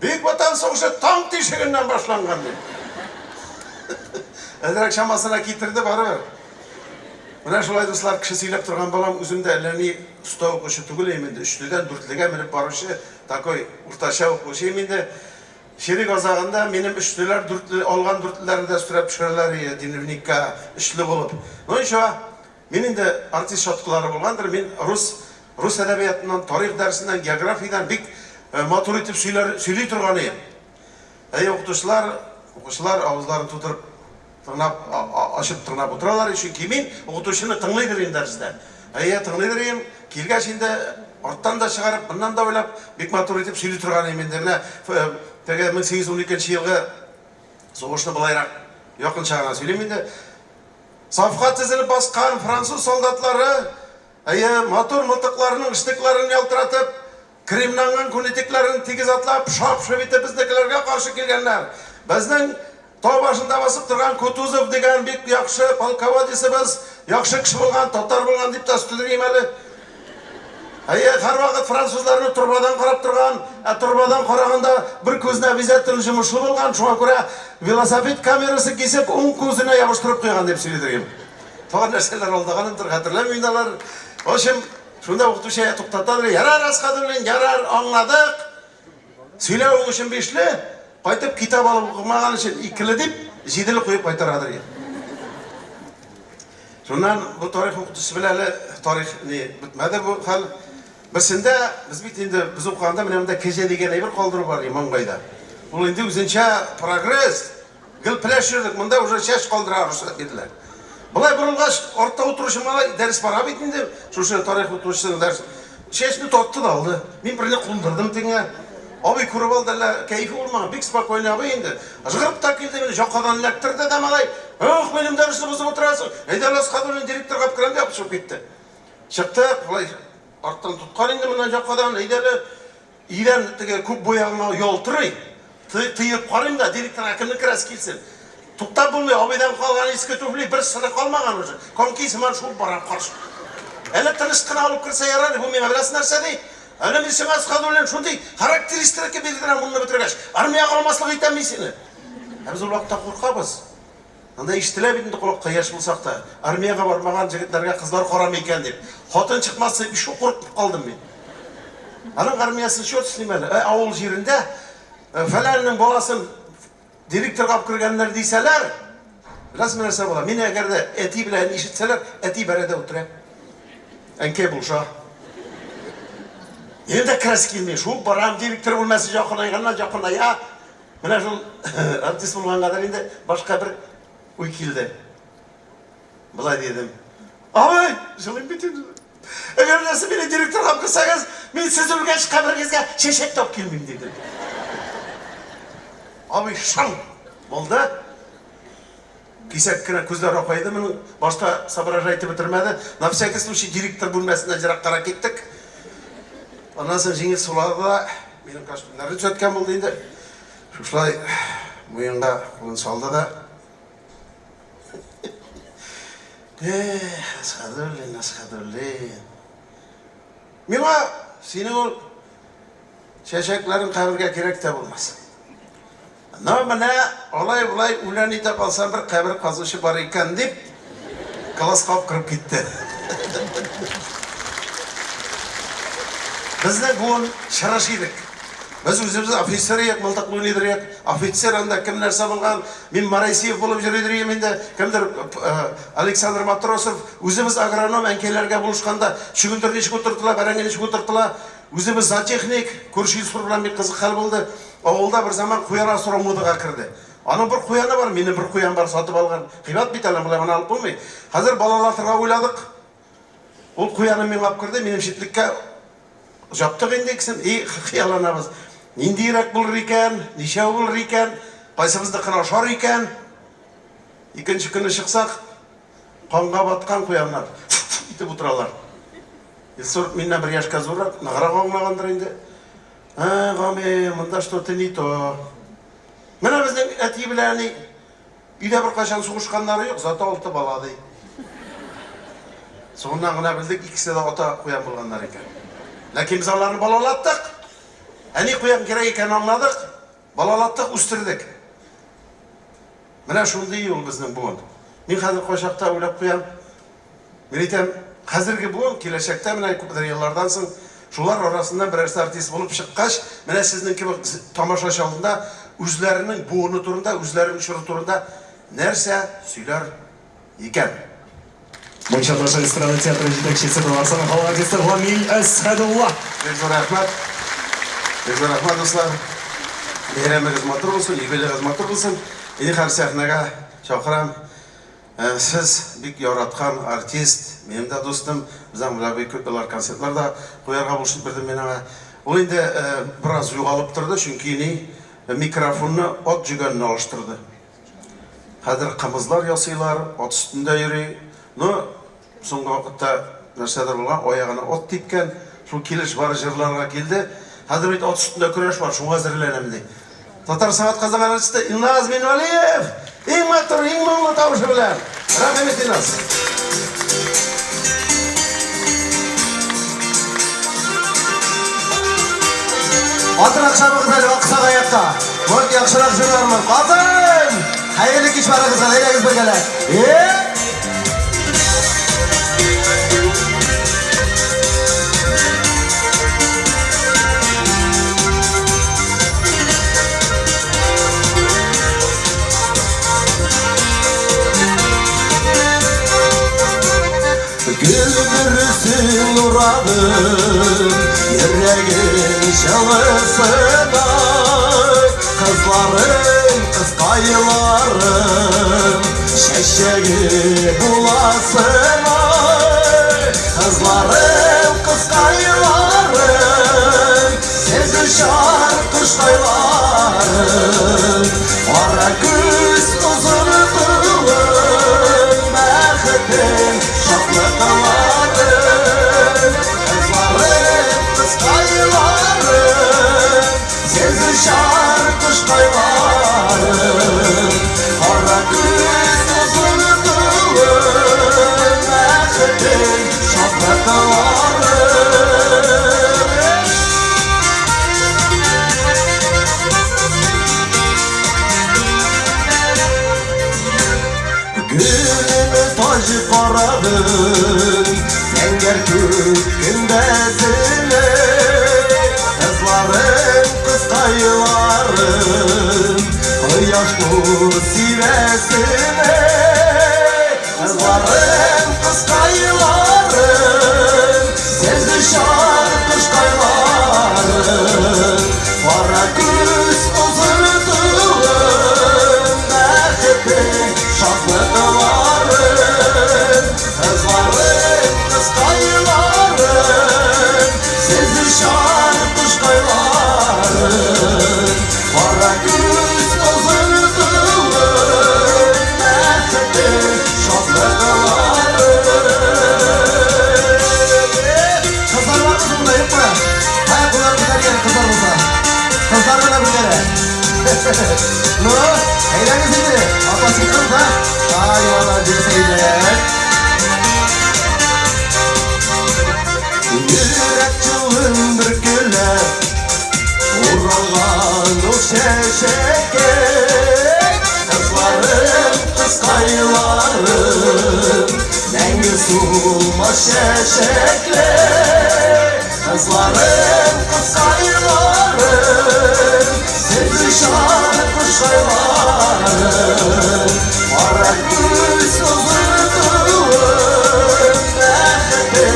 Бөек Ватан сугышы таң тишегеннән башланган ди. Әзрәк чамасына китерде барыбер. Менә шулай, дуслар, кеше сөйләп торган балам, үзем дә әллә ни оста укучы түгел идем инде, өчледән дүртлегә менеп баручы такой уртача укучы идем инде. Чирек азагында минем өчлеләр, дүртле, алган дүртлеләрне дә өстерәп төшерәләр иде дневникка, өчле булып. Ну ничего, Мин инде артист чаткылары булгандыр, мин рус рус әдәбиятыннан, тарих дәресеннән, географиядән бик матур итеп сөйләр, сөйли торган идем. Әйе, укытучылар, укучылар авызларын тутырып тыңлап, ачып тыңлап утыралар, чөнки мин укытучыны тыңлыйдыр идем дәрестә. Әйе, тыңлыйдыр идем. Килгәч инде арттан да чыгарып, моннан да уйлап, бик матур итеп сөйли торган идем инде. Менә теге 1812 елгы сугышны болайрак якынча гына сөйлим инде. Сафка тезелеп баскан француз солдатлары, әйе, матур мылтыкларының штыкларын ялтыратып, кремланган күнитекләрен тигез атлап, шап-шоп итеп безнекеләргә каршы килгәннәр. Безнең тау башында басып торган Кутузов дигән бик яхшы полководецыбыз, яхшы кеше булган, татар булган дип тә өстәдем әле. Әйе, һәрвакыт французларны торбадан карап торган, ә торбадан караганда бер күзенә обязательно җомышлы булган, шуңа күрә велосипед камерасы кисеп, уң күзенә ябыштырып куйган дип сөйлидер идем. Тагын нәрсәләр алдаганымдыр, хәтерләмим инде алар. В общем, шунда укытучы туктатадыр, ярар, Әсхәдуллин, ярар, аңладык. Сөйләвең өчен бишле, кайтып китап алып укымаган өчен икеле дип, җиделе куеп кайтарадыр иде. Шуннан бу тарих укытучысы белән әле тарих ни бетмәде бу хәл. Берсендә без бит инде без укыганда менә монда кәҗә дигән әйбер калдыру бар иде маңгайда. Ул инде үзенчә прогресс. Гел пеләш йөрдек, монда уже чәч калдыра рөхсәт бирделәр. Болай борылгач, артта утыручы малай, дәрес бара бит инде, шушы тарих укытучысының дәрес. Чәчне тартты да алды. Мин берне кундырдым тегеңә. Абый күреп алды, әллә кәефе булмаган, бик спокойный абый инде. Ыжгырып та килде, мине якадан эләктерде дә малай. Ох, минем дәресне бозып утырасың. Әйдә, Ласкадуллин директорга алып керәм дип чыгып китте. Чыкты, болай арттан тоткан инде моннан якадан, әйдә әле. Идән теге күк буягыңа ялтырый. Тыеп карыйм да, директорга кемнең керәсе килсен. Туктап булмый, абыйдан калган иске туфли бер сыры калмаган уже. Коньки сыман шуып барам каршы. Әле тыныч кына алып керсә ярар, бу миңа беләсең нәрсә ди? Әле мин сиңа Асхадуллин шундый характеристика бирдерәм монны бетергәч. Армиягә алмаслык итәм мин сине. Ә без ул вакытта куркабыз. Анда ишетелә бит инде колакка, яшь булсак та, армиягә бармаган җегетләргә кызлар карамый икән дип. Хатын чыкмас дип еще куркып калдым мин. Аның армиясен черт с ним әле. Ә авыл җирендә фәләннең баласын директорга алып кергәннәр дисәләр, беләсезме нәрсә була? Мине әгәр дә әти белән ишетсәләр, әти бәрә дә үтерә. Әнкәй булыша. Минем дә керәсе килми. Шуып барам, директор бүлмәсе якынайганнан якыная. Менә шул артист булгангадыр инде башка бер уй килде. Болай дидем. Абый, җылыйм бит инде. Әгәр дә сез мине директорга алып керсәгез, мин сез үлгәч каберегезгә чәчәк тә алып килмим, дидем. Абый шың булды. Кисәк кенә күзләр акайды моның. Башта соображать итеп бетермәде. На всякий случай директор бүлмәсеннән ераккарак киттек. Аннан соң җиңел сулады да, минем костюмнарны төзәткән булды инде. Шушылай муенга кулын салды да. Эх, Әсхәдуллин, Әсхәдуллин. Миңа синең ул чәчәкләрең кабергә кирәк тә булмас. Но менә алай-болай үлән итә калсам, бер кабер казучы бар икән, дип, класска ук кереп китте. Безнең буын чырыш идек. Без үзебез офицер идек, мылтык уйныйдыр идек. Офицер анда кем нәрсә булган, мин Морайсиев булып йөридер идем инде, кемдер Александр Матросов, үзебез агроном, әнкәйләргә булышканда чөгендер ничек утыртыла, бәрәңге ничек утыртыла, үзебез зоотехник, күрше Илсур белән бик кызык хәл булды. Авылда бер заман куян асрау модага керде. Аның бер куяны бар, минем бер куян бар, сатып алган. Кыйбат бит әле, болай гына алып булмый. Хәзер балалатырга уйладык. Ул куяны миңа алып керде, минем читлеккә җаптык инде икесен. И хыялланабыз. Ниндиерәк булыр икән, ничәү булыр икән, кайсыбызныкын ашар икән? Икенче көнне чыксак, канга баткан куяннар итеп утыралар. Илсур миннән бер яшькә зуррак, ныграк аңлагандыр инде. Ә, Гами, монда что-то не то. Менә безнең әти белән әни өйдә беркайчан сугышканнары юк, зато алты бала, ди. Соңыннан гына белдек, икесе дә ата куян булганнар икән. Ләкин без аларны балалаттык. Әни куян кирәк икәнен аңладык. Балалаттык, үстердек. Менә шундый ул безнең буын. Мин хәзер кайчакта уйлап куям. Мин әйтәм, хәзерге буын киләчәктә менә күпмедер еллардан соң шулар арасыннан берәрсе артист булып чыккач, менә сезнең кебек тамашачы алдында үзләренең буыны турында, үзләренең чоры турында нәрсә сөйләр икән? Мунча ташы эстрада театры җитәкчесе, Татарстанның халык артисты Гамил Әсхәдулла. Бик зур рәхмәт. Бик зур рәхмәт, дуслар. Бәйрәмегез матур булсын, юбилеегыз матур булсын. Инде хәзер сәхнәгә чакырам. Сез бик яраткан артист, минем дә дустым, без аның белән бик күп еллар концертлар да куярга булышып бирдем мин аңа. Ул инде бераз югалып торды, чөнки ни, микрофонны ат җөгәненә алыштырды. Хәзер кымызлар ясыйлар, ат өстендә йөри. Но соңгы вакытта нәрсәдер булган, аягына ат типкән, шул килеш бары җырларга килде. Хәзер бит ат өстендә көрәш бар, шуңа әзерләнәм, ди. Татар сәгать Казан артисты Илназ Минвәлиев! Иң матур, иң моңлы тавышы белән. Рәхим ит, Илназ. Катырак чабыгыз әле аксак аякка. Вот яхшырак җырлармын. Казан! Хәерле кич барыгызга, әйдәгез бергәләп. Е! Гөл бөресен урадым, йөрәгем җылысына. Кызларым, кызкайларым, чәчәге буласың ай. Кызларым, кызкайларым, сез очар кошкайларым. Кара күз озын кулым, бәхетем, шатлыкларым. Кызларым, кызкайларым, сез очар кошкайларым. Кара күз озын кулым, бәхетем, шатлыкларым. Гөлем таҗ карадым, зәңгәр күк көмбәзенә. Кызларым, кызкайларым, кояш нур сибәсенә. Кызларым, кызкайларым, Ну, әйдәгез инде. Апа син кыз да. Ай, молодец, әйдә. Йөрәк җылын бөркелә, Уралган ул чәчәккә. Кызларым, кызкайларым, Мәңге сулмас чәчәкләр. Кызларым, кызкайларым, Сез очар кошкайларым, Кара күз озын толым, Бәхете,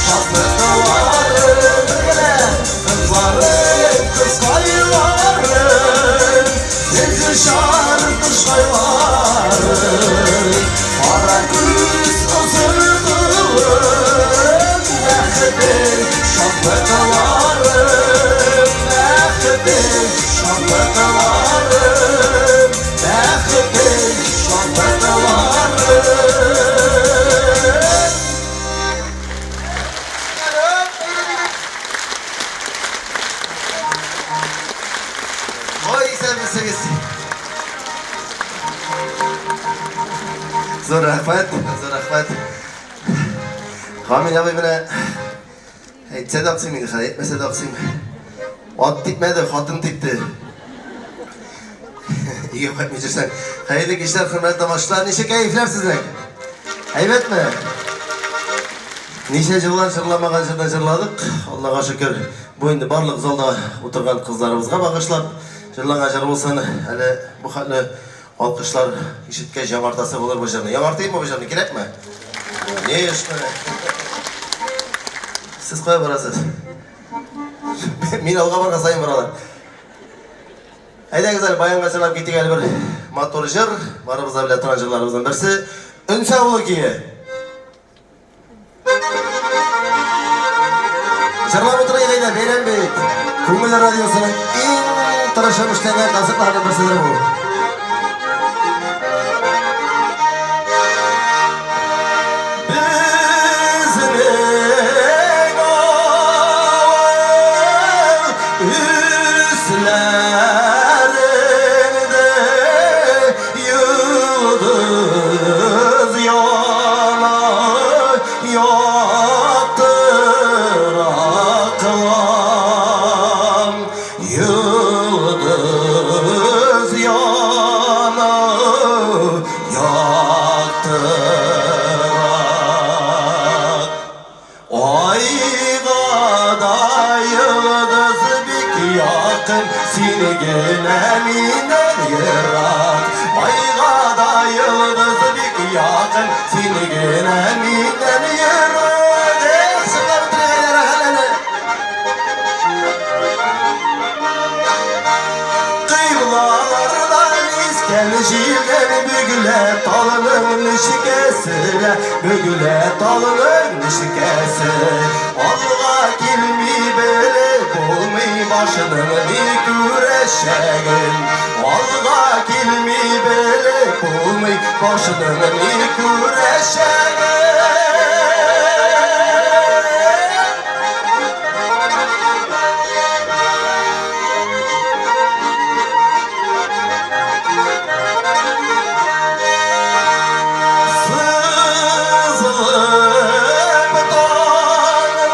шатлыкларым. Бергәләп, кызларым, кызкайларым, Сез очар кошкайларым, Кара күз озын толым, Бәхетем, шатлыкларым, Бәхетем, шатлыкларым, Бәхетем, шатлыкларым. Ой, исәнмесегез. Зур рәхмәт, зур рәхмәт. Гамил абый менә әйтсә дә аксыйм инде, хәзер әйтмәсә дә аксыйм. Ат типмәде, хатын типте. Өйгә кайтмый йөрсәң. Хәерле кичләр, хөрмәтле тамашачылар. Ничек кәефләр сезнең? Әйбәтме? Ничә җырлар җырламаган җырны җырладык. Аллага шөкер, бу инде барлык залда утырган кызларыбызга багышлап җырланган җыр булсын. Әле бу хәтле алкышлар ишеткәч яңартасы булыр бу җырны. Яңартыйммы бу җырны, кирәкме? Конечно. Сез кая барасыз? Мин алга барган саен баралар. Әйдәгез әле баянга җырлап китик әле бер матур җыр. Барыбыз да белә торган җырларыбызның берсе. Өнсә авылы көе. Җырлап утырыйк әйдә, бәйрәм бит. Күңел радиосының иң тырышып эшләгән концертларының берседер бу. Безнең авыл өсләрендә йолдыз яна яктыраклам. Йолдыз яна яктырак. Айга да йолдыз бик якын, син генә миннән ерак. Айга да йолдыз бик якын, син генә миннән ерак. Эх, чыгып бетерергә яраган әле. Кыйблалардан искән җилдән бөгелә талының нечкәсе лә, бөгелә талының нечкәсе. Алга килми белеп булмый башының ни күрәчәген. Алга килми белеп булмый башының ни күрәчәген. Сызылып таңнар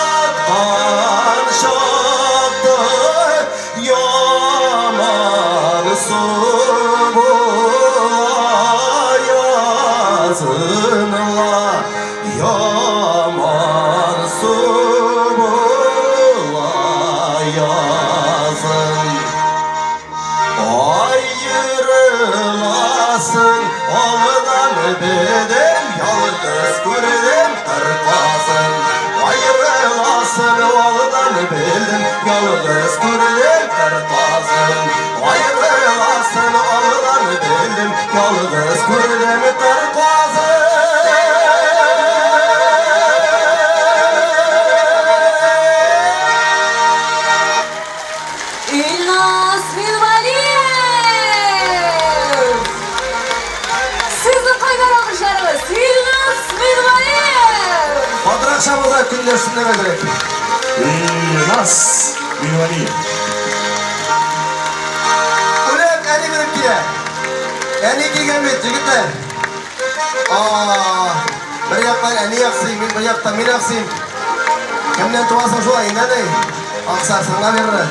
аткан чакта яман су була язынла, яман су була язын. Аерыласың алдан белдем, ялгыз күрдем кыр казын. Аерыласың алдан белдем, ялгыз күрдем кыр казын. Аерыласың алдан белдем, ялгыз күрдем кыр казын. Илназ Минвалиев! Сезнең кайнар алкышларыгыз, Илназ Минвалиев! Катырак чабыгыз, көндәшсеннәр әзрәк. Илназ Минвалиев. Әни килгән бит, егетләр. А, бер яктан әни аксый, мин бер яктан мин аксыйм. Кемнән туасың шулай, инде әни? Аксарсың наверное.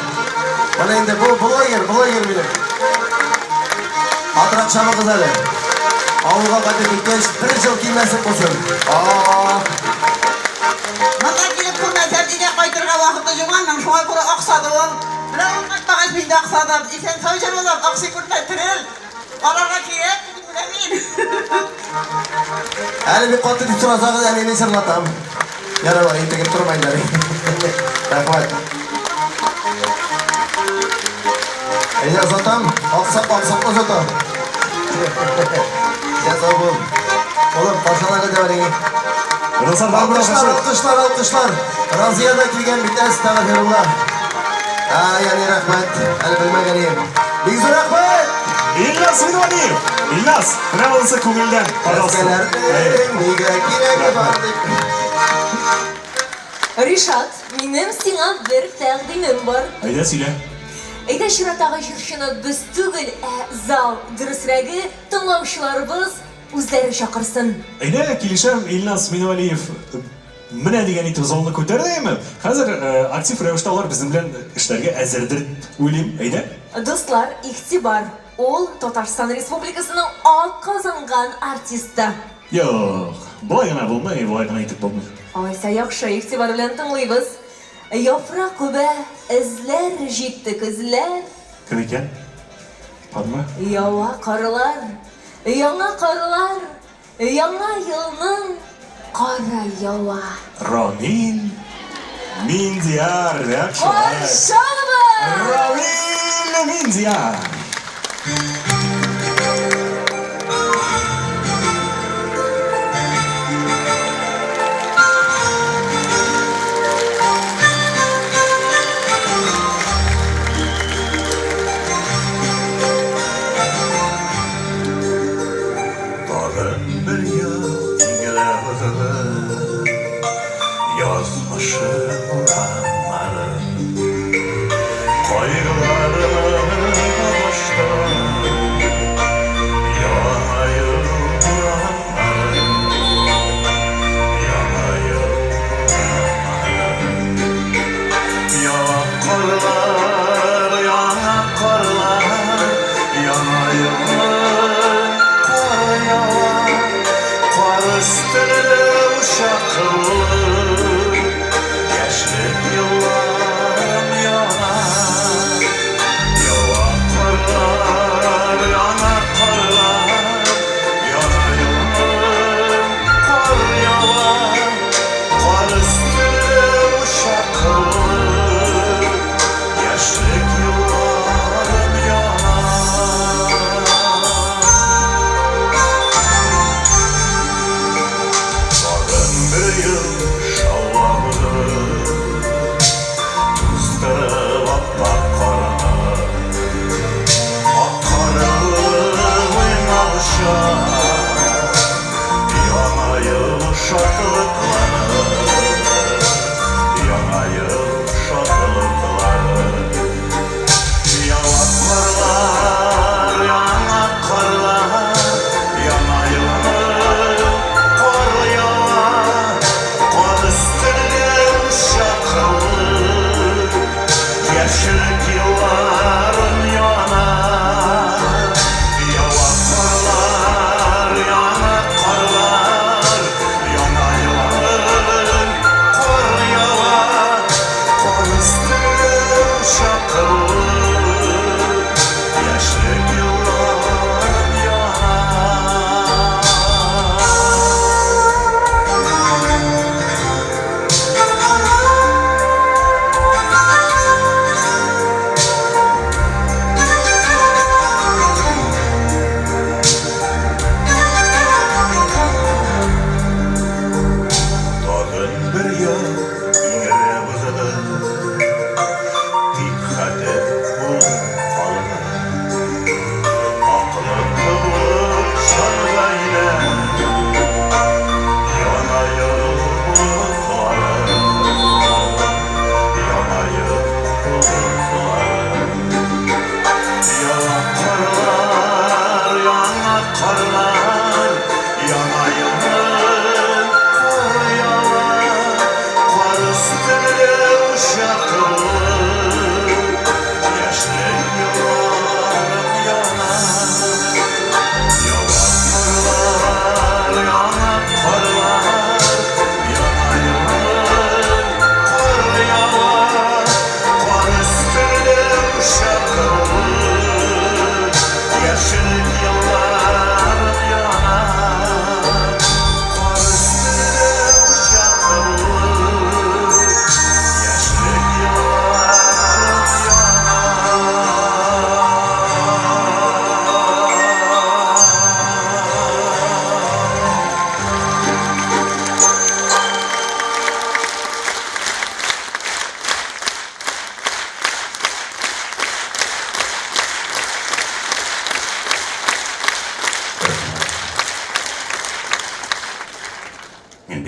Менә инде бу блогер, блогер минем. Катырак чабыгыз әле. Авылга кайтып киткәч, бер җыл килмәсен булсын. А, Монда килеп күрмәсәм, өйгә кайтырга вакыты юк аның, шуңа күрә аксады ул. Менә ул кайтмагач, мин дә аксадым. Исән-сау җыр улым, аксый күрмә, терел. Карарга кирәк, дидем менә мин. Әле бик каты дип сорасагыз, әнине җырлатам. Ярар, интегеп торма инде. Рәхмәт. Әйдә озатам, аксак аксак озатам. Сән сау бул. Улым, каршыларга дәвам итик. Дуслар, бар бер Алкышлар, алкышлар, алкышлар. Разия да килгән бит, әстәгъфирулла. Ай, әни, рәхмәт. Әле белмәгән идем. Бик зур рәхмәт! Илназ Минвалиев! Илназ, менә монысы күңелдән, пожалуйста. Әскәләрнең нигә кирәге бар дип. Ришат, минем сиңа бер тәкъдимем бар. Әйдә, сөйлә. Әйдә, чираттагы җырчыны без түгел, ә зал, дөресрәге, тыңлаучыларыбыз үзләре чакырсын. Әйдә, килешәм, Илназ Минвалиев менә дигән итеп залны күтәрде, әйеме? Хәзер актив рәвештә алар безнең белән эшләргә әзердер дип уйлыйм. Әйдә. Дуслар, игътибар! Ул Татарстан Республикасының атказанган артисты. Юк, болай гына булмый, болай гына итеп булмый. Алайса яхшы, игътибар белән тыңлыйбыз. Яфрак үбә, эзләр җитте көзләр. Кем икән? Бармы? Ява карлар, яңа карлар, яңа елның кары ява. Рамил Миндияр, нәкъ шулай. Каршы алабыз! Рамил Миндияр! Тагын бер ел иңеләп узды, Язмышы урамнары. Кайгыларымны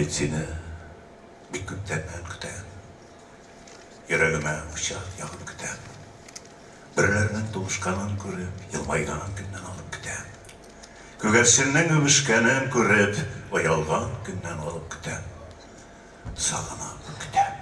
бит сине бик күптәннән көтәм. Йөрәгемә учак ягып көтәм. Бөреләрнең тулышканын күреп, елмайган көннән алып көтәм. Күгәрченнең үбешкәнен күреп, оялган көннән алып көтәм. Сагынып көтәм.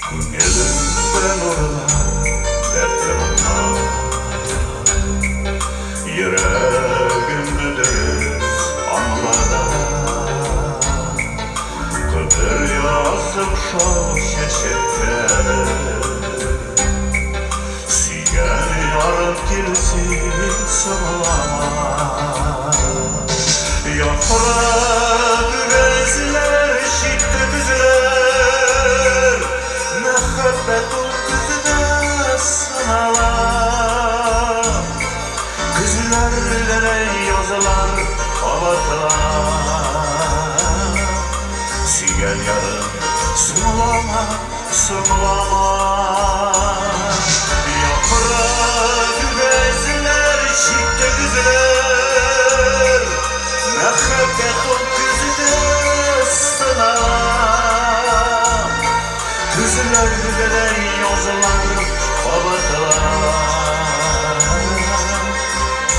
Күңелемдә нурлар, дәртле моңнар. Йөрәгемне дөрес аңла да. Гомер язым шау чәчәктә. Сөйгән ярым килсен соңлама. Яфрак гөбәзләр җитте көзләр. Мәхәббәт ул көздә сынала. Көзләрдә дә язлар кабатлана. Сөйгән ярым соңлама, соңлама. Яфрак гөбәзләр җитте көзләр. Мәхәббәт ул көздә сынала. Көзләрдә дә язлар кабатлана.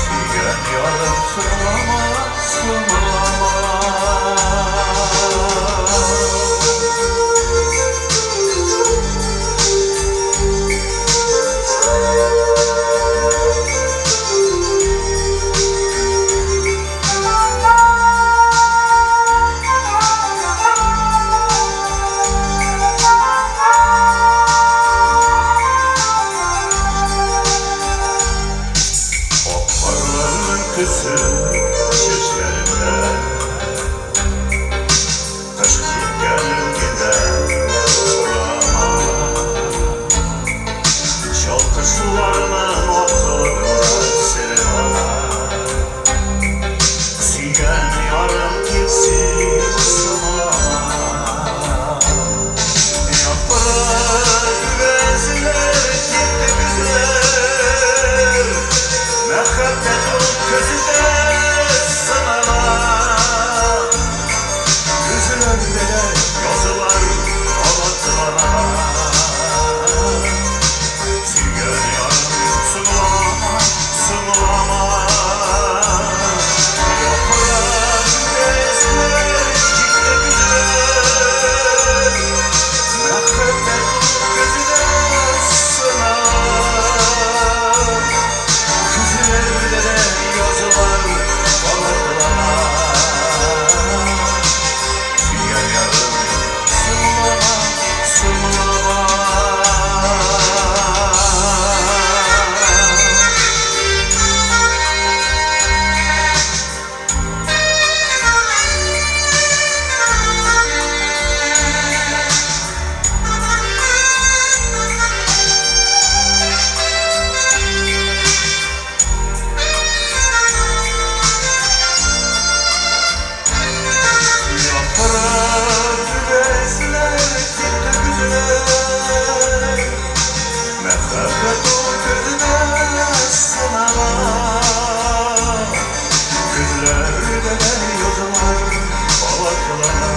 Сөйгән ярым соңлама, соңлама. Ак карларның төсе чәчләрендә. Кыш җиткәнен генә сорама. Чал кышларның аклыгында сере бар. Сөйгән ярым килсен соңлама. Яфрак гөбәзләр җитте көзләр. Мәхәббәт ул көздә сынала. Көзләрдә дә язлар кабатлана. Сөйгән ярым соңлама, соңлама. Яфрак гөбәзләр җитте көзләр. Мәхәббәт ул көздә сынала. Көзләрдә дә язлар кабатлана. Сөйгән ярым соңлама, соңлама. Яфрак гөбәзләр җитте көзләр. Мәхәббәт ул көздә сынала. Көзләрдә дә язлар кабатлана.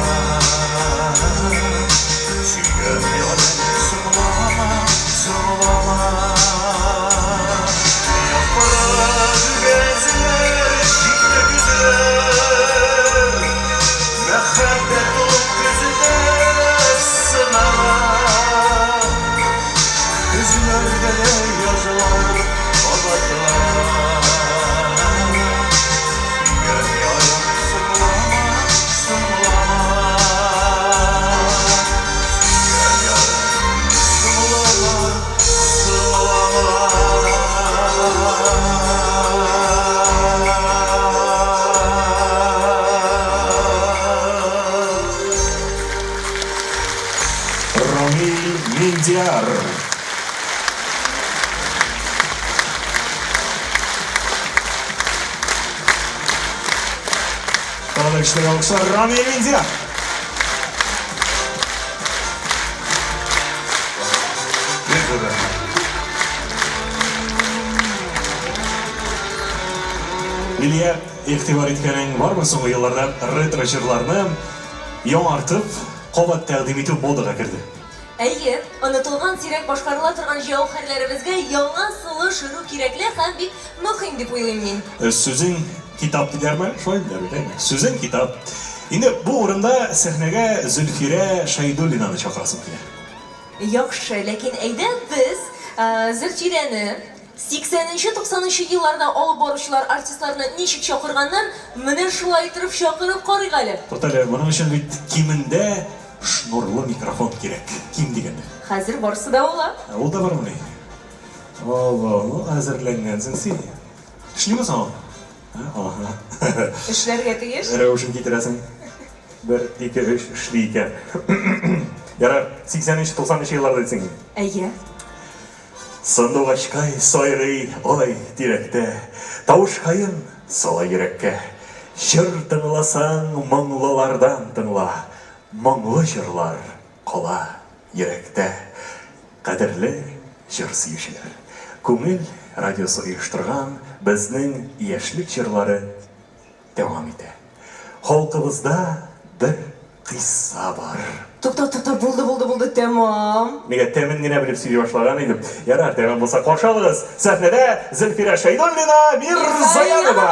Сөйгән ярым соңлама, соңлама. Яфрак гөбәзләр җитте көзләр. Мәхәббәт ул көздә сынала. Көзләрдә дә язлар кабатлана. Сөйгән ярым Тагын да көчле алкышлар Рамил Минзия. Бик зур рәхмәт. Лилия, игътибар иткәнең бармы соңгы елларда ретро җырларны яңартып, кабат тәкъдим итү модага керде? Әйе, онытылган сирәк башкарыла торган җәүһәрләребезгә яңа сулыш өрү кирәкле һәм бик мөһим дип уйлыйм мин. Сүзең китап диләрме? Шулай диләр бит, әйме? Сүзең китап. Инде бу урында сәхнәгә Зөлфирә Шәйдуллинаны чакырасым килә. Яхшы, ләкин әйдә без Зөлфирәне 80-нче-90 нчы елларда алып баручылар артистларны ничек чакырганнар, менә шулай иттереп чакырып карыйк әле. Туктале, моның өчен бит кимендә шнурлы микрофон кирәк. Ким дигәндә. Хәзер барысы да була. Ә ул да бармыни? Алла, ну әзерләнгәнсең син. Эшлиме соң ул? Ага. Эшләргә тиеш. Рәвешен китерәсең. Бер, ике, өч, эшли икән. Ярар, 80-90 елларда дисең инде. Әйе. Сандугачкай сайрый ай тирәктә, Тавышкаен сала йөрәккә. Җыр тыңласаң, моңлылардан тыңла, Моңлы җырлар кала йөрәктә. Кадерле җыр сөючеләр! Күңел радиосы оештырган Безнең яшьлек җырлары дәвам итә. Халкыбызда бер кыйсса бар. Тукта, тукта, булды, булды, булды, тәмам. Нигә тәмен генә белеп сөйли башлаган идем. Ярар, тәмам булса каршы алыгыз. Сәхнәдә Зөлфирә Шәйдуллина Мирзаянова.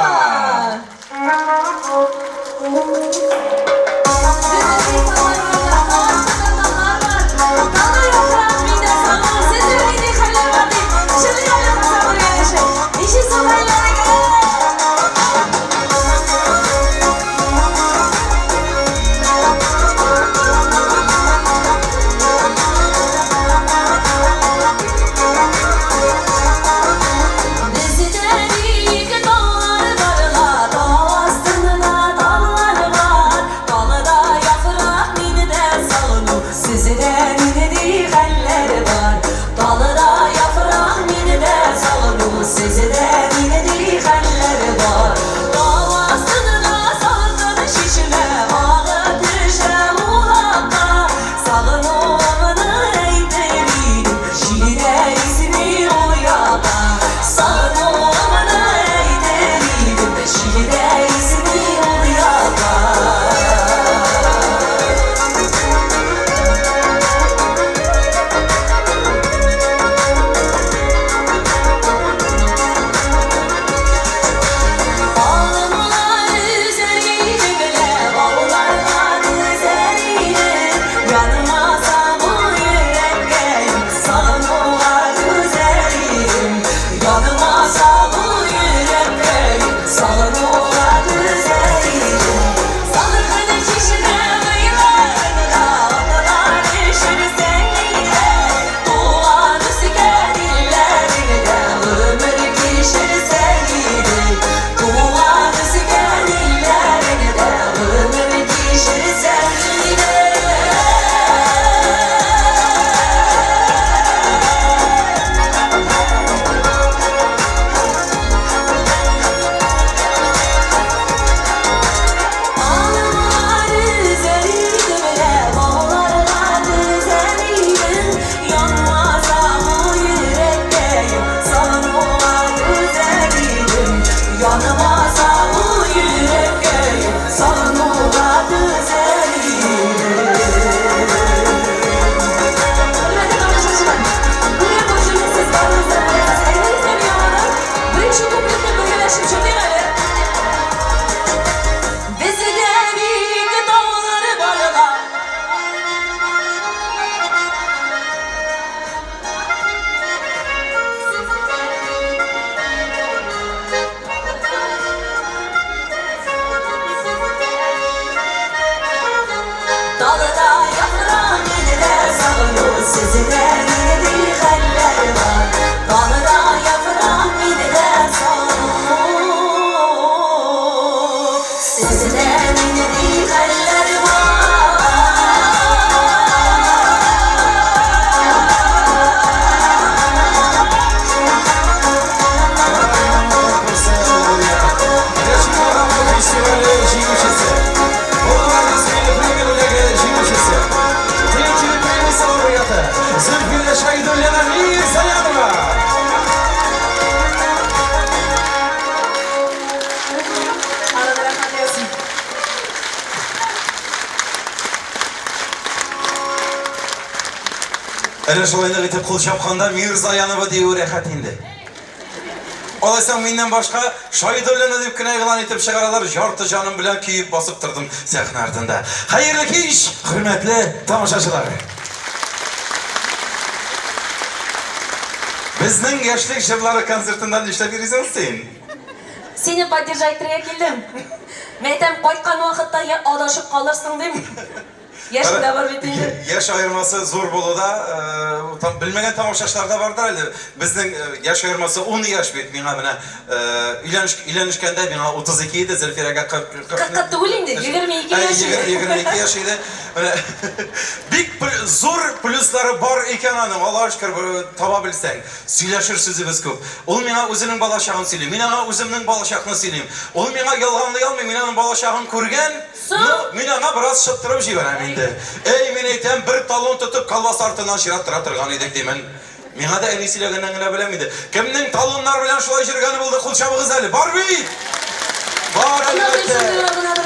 Фестивале җиңүчесе. Әле шулай нык итеп кул чапканда Мирзаянова диюе рәхәт инде. Алайсаң миннән башка Шайдуллина дип кенә игълан итеп чыгаралар, ярты җаным белән көеп басып тордым сәхнә артында. Хәерле кич, хөрмәтле тамашачылар! Безнең яшьлек җырлары концертында нишләп йөрисең син? Сине поддержать итәргә килдем. Мәйтәм, кайткан вакытта я адашып калырсың дим. Яшең дә бар бит инде. Яшь аермасы зур булуда, белмәгән тамашачылар да бардыр әле. Безнең яшь аермасы 10 яшь бит. Миңа менә өйләнешкәндә миңа 32 иде, Зөлфирәгә 40. Кырыкка түгел инде, 22 яшь иде. 22 яшь иде. Менә бик зур плюслары бар икән аның, Аллага шөкер, таба белсәң. Сөйләшер сүзебез күп. Ул миңа үзенең балачагын сөйли, мин аңа үземнең балачакны сөйлим. Ул миңа ялганлый алмый, мин аның балачагын күргән. Соң? Ну, мин аңа бераз шыттырып җибәрәм инде. Әй, мин әйтәм, бер талон тотып колбаса артыннан чират тора торган идек, димен. Миңа да әни сөйләгәннән генә беләм инде. Кемнең талоннар белән шулай йөргәне булды, кул чабыгыз әле. Бар бит! Бар, әлбәттә.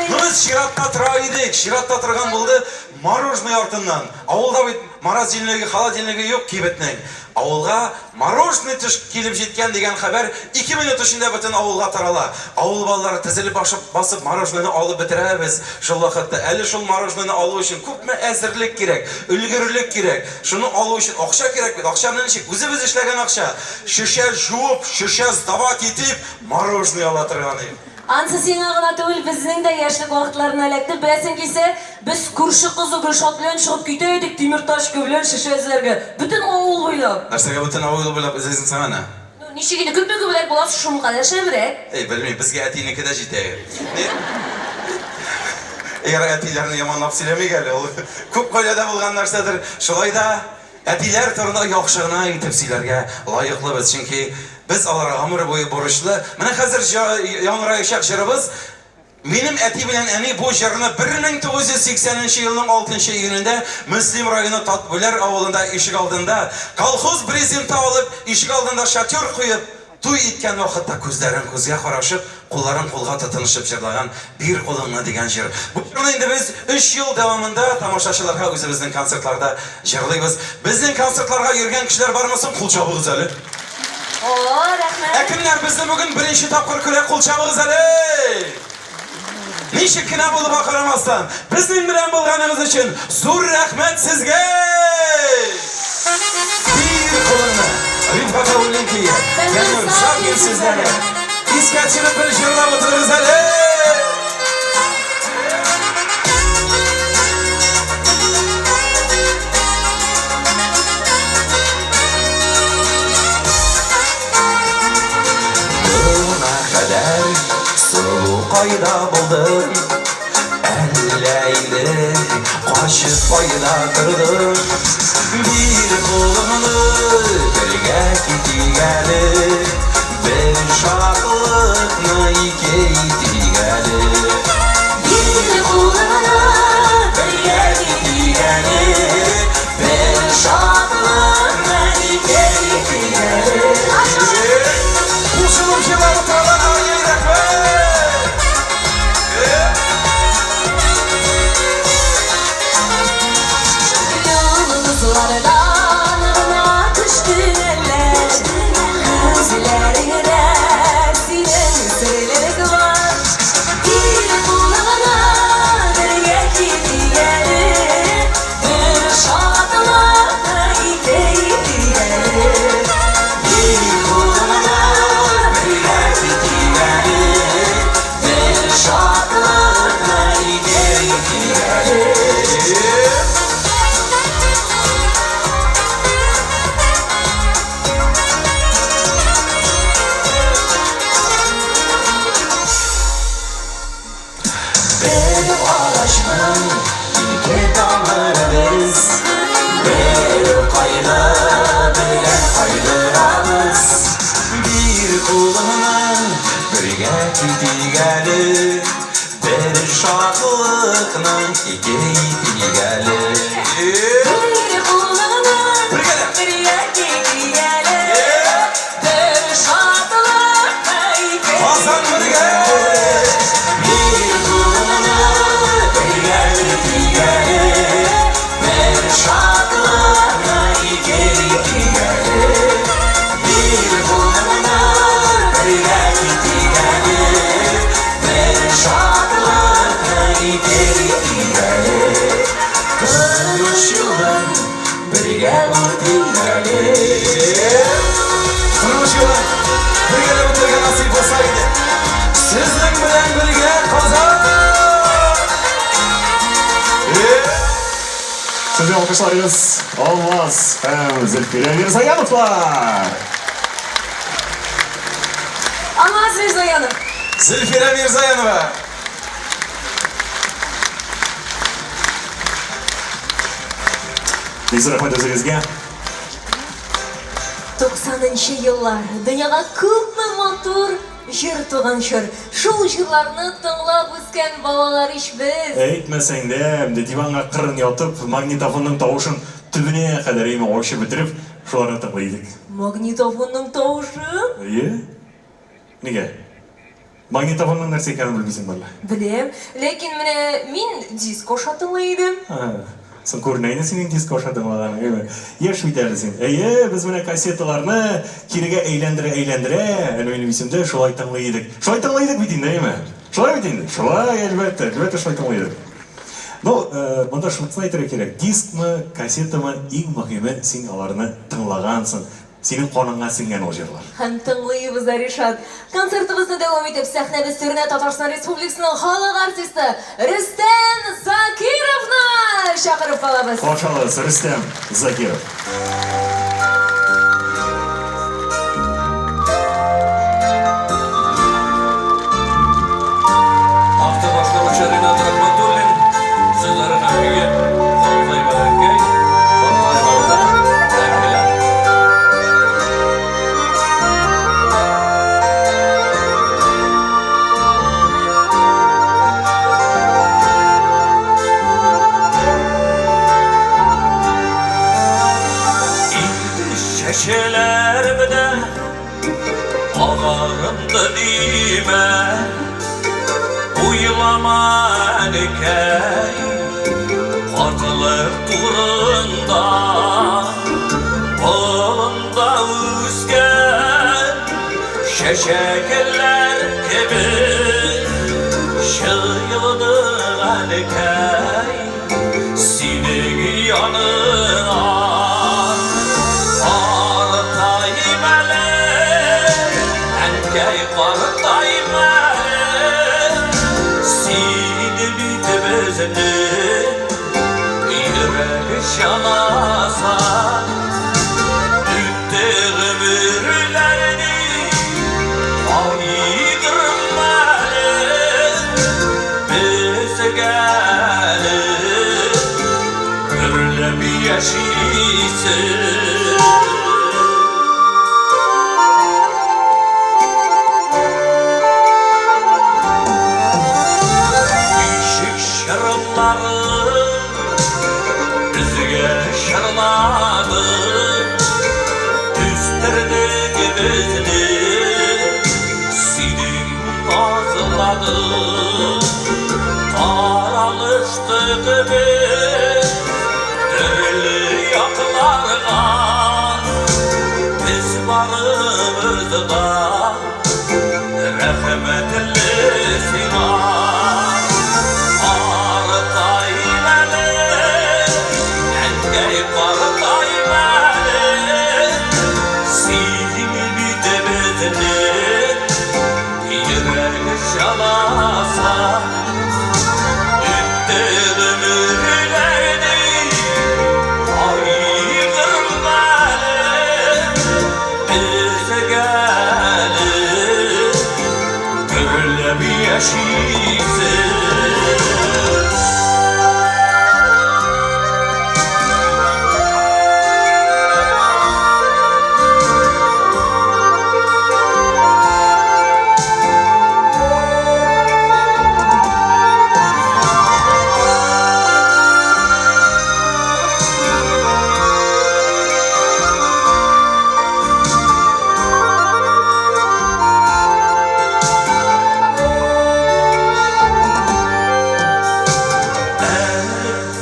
Ну, без чиратта тора идек. Чиратта торган булды. Мороженое артыннан. Авылда бит морозильнигы, холодильнигы юк кибетнең. Авылга мороженое төш килеп җиткән дигән хәбәр ике минут эчендә бөтен авылга тарала. Авыл балалары тезелеп башып басып мороженоены алып бетерәбез шул вакытта. Әле шул мороженоены алу өчен күпме әзерлек кирәк, өлгерелек кирәк. Шуны алу өчен акча кирәк бит. Акчаны ничек? Үзебез эшләгән акча. Шешә жуып, шешә сдавать итеп, мороженое ала торган идек. Ансы сиңа гына түгел, безнең дә яшьлек вакытларына эләкте. Беләсең килсә, без күрше кызы Гөлшат белән чыгып китә идек тимер тачка белән шешә эзләргә. Бөтен авыл буйлап. Нәрсәгә бөтен авыл буйлап эзлисең соң аны? Ну, ничек инде, күпме күбрәк була, шуңа шәбрәк. Әй, белмим, безгә әтинеке дә җитә. Ни? Ярый, әтиләрне яманлап сөйләмик әле, ул күп гаиләдә булган нәрсәдер. Шулай да Әтиләр турында яхшы гына итеп сөйләргә лаеклы без, чөнки без аларга гомер буе бурычлы. Менә хәзер яңгыраячак җырыбыз, минем әти белән әни бу җырны 1980 нче елның 6 нчы июнендә Мөслим районы Татбүләр авылында ишегалдында колхоз брезенты алып, ишегалдында шатер куеп, Туй иткән вакытта күзләрен күзгә карашып, кулларын кулга тотынышып җырлаган Бир кулыңны дигән җыр. Бу җырны инде без өч ел дәвамында тамашачыларга үзебезнең концертларда җырлыйбыз. Безнең концертларга йөргән кешеләр бармы соң? Кул чабыгыз әле. О, рәхмәт. Ә кемнәр безне бүген беренче тапкыр күрә, кул чабыгыз әле. Ничек кенә булуга карамастан, безнең белән булганыгыз өчен зур рәхмәт сезгә! Бир кулыңны, Рифкать Абуллин көе, Фәннур Сафин сүзләре. Искә төшереп бер җырлап утырыгыз әле! Моңа кадәр сылу кайда булдың? Әллә инде качып кайда тордың? Бир кулыңны, бергә китик әле, Бер шатлыкны ике итик әле. Бир кулыңны, бергә китик әле, Бер шатлыкны ике итик әле. Кушылып җырлап утыралар, ай-яй, рәхмәт! Йолдызлардан гына төште әллә, Күзләреңдә синең серлек бар. Бир кулыңны, бергә китик әле, Бер шатлыкны ике итик әле. Бир кулыңны, бергә китик әле, Бер шатлыкны ике итик әле. Бер агачның ике тамыры без, Бер үк кайгы белән кайгырабыз. Бир кулыңны, бергә китик әле, Бер шатлыкны ике итик әле. Бир кулыңны, бергә китик әле, Бер шатлыкны ике Казан бергә! Бир кулыңны, бергә китик әле, Бер шатлыкны ике Сезнең алкышларыгыз Алмаз һәм Зөлфирә Мирзаяновлар! Алмаз Мирзаянов. Зөлфирә Мирзаянова. Бик зур рәхмәт үзегезгә. 90 нчы еллар дөньяга күпме матур җыр туган чор. Шул җырларны тыңлап үскән балалар ич без. Әйтмәсәң дә, инде диванга кырын ятып, магнитофонның тавышын төбенә кадәр өймә ачып бетереп, шуларны тыңлый идек. Магнитофонның тавышын? Әйе. Нигә? Магнитофонның нәрсә икәнен белмисеңме әллә? Беләм. Ләкин менә мин диск аша тыңлый идем. Соң күренә инде синең диск аша тыңлаганың, әйме? Яшь бит әле син. Әйе, без менә кассеталарны кирегә әйләндерә-әйләндерә, әле минем исемдә, шулай тыңлый идек. Шулай тыңлый идек бит инде, әйеме? Шулай бит инде? Шулай, әлбәттә, әлбәттә шулай тыңлый идек. Ну, монда шунысын әйтергә кирәк, дискмы, кассетамы, иң мөһиме, син аларны тыңлагансың. Синең каныңа сеңгән ул җырлар. Һәм тыңлыйбыз да, Ришат. Концертыбызны дәвам итеп, сәхнәбез түренә Татарстан Республикасының халык артисты Рөстәм Закировны чакырып калабыз. Каршы алыгыз, Рөстәм Закиров. Автор башкаручы Ринат Рахматуллин, сүзләре һәм көе Картайма әнкәй, картаймалда әнкәләр. Инде чәчәләрем дә Агарынды димә, Уйлама, әнекәй, Картлык турында. Болында үскән Чәчәкләр кебек Җыелдык, әнекәй, Синең яныңа. Картаем әле, әнкәй, картаем әле, Син бит безнең йөрәк җанасың. Үтте гомерләрне кайгырма әле, Безгә әле гөрләп яшисе. Бишек җырларын безгә җырлады, Үстердең безне, сөйдең, назладың. Таралыштык без төрле якларга, Без барыбыз да рәхмәтле сиңа. Картаем әле, әнкәй, картаем әле, Син бит безнең йөрәк җанасың. Үтте гомерләрне, кайгырма әле, Безгә әле гөрләп яшисе.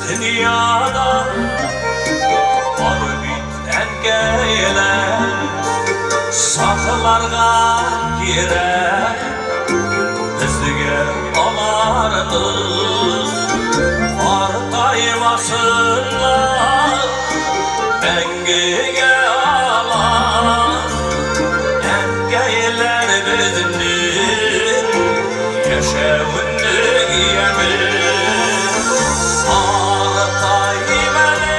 Дөньяда бар бит әнкәйләр, Сакларга кирәк безгә аларны. Картаймасыннар мәңгегә алар. Әнкәйләр безнең яшәүнең яме. Картаем әле,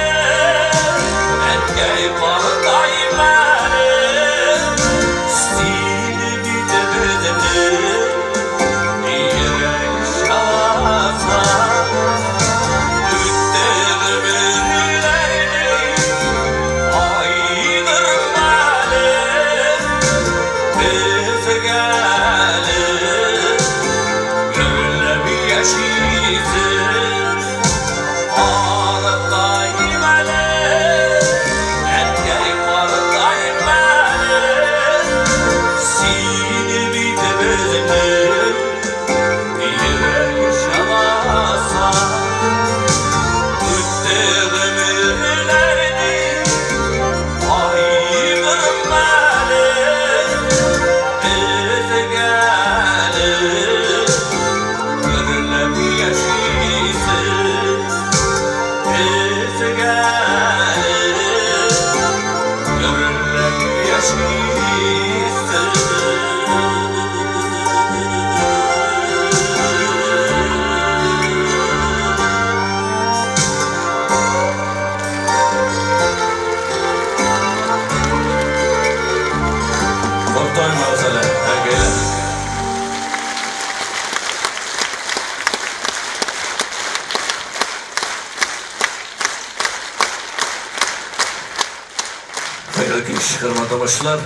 Хәерле кич, хөрмәтле тамашачылар.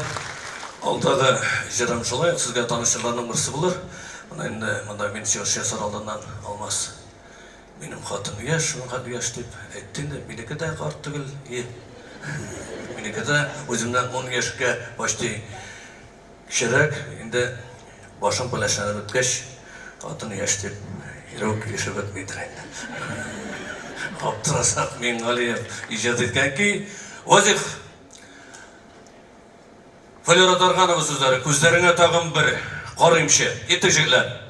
Алдагы җырым шулай ук сезгә таныш җырларның берсе булыр. Менә инде монда мин чыгыш ясар алдыннан Алмаз минем хатын яшь, шуның хәтле яшь дип әйтте инде. Минеке дә карт түгел, и. Минеке дә үземнән ун яшькә почти Кечерәк, инде башың пеләшләнеп беткәч, хатын яшь дип йөрү килешеп бетмидер инде. Абдразак Миңгалиев иҗат иткән көй. Вазих Флера Тарханова сүзләре. Күзләреңә тагын бер карыймчы. Киттек, җегетләр.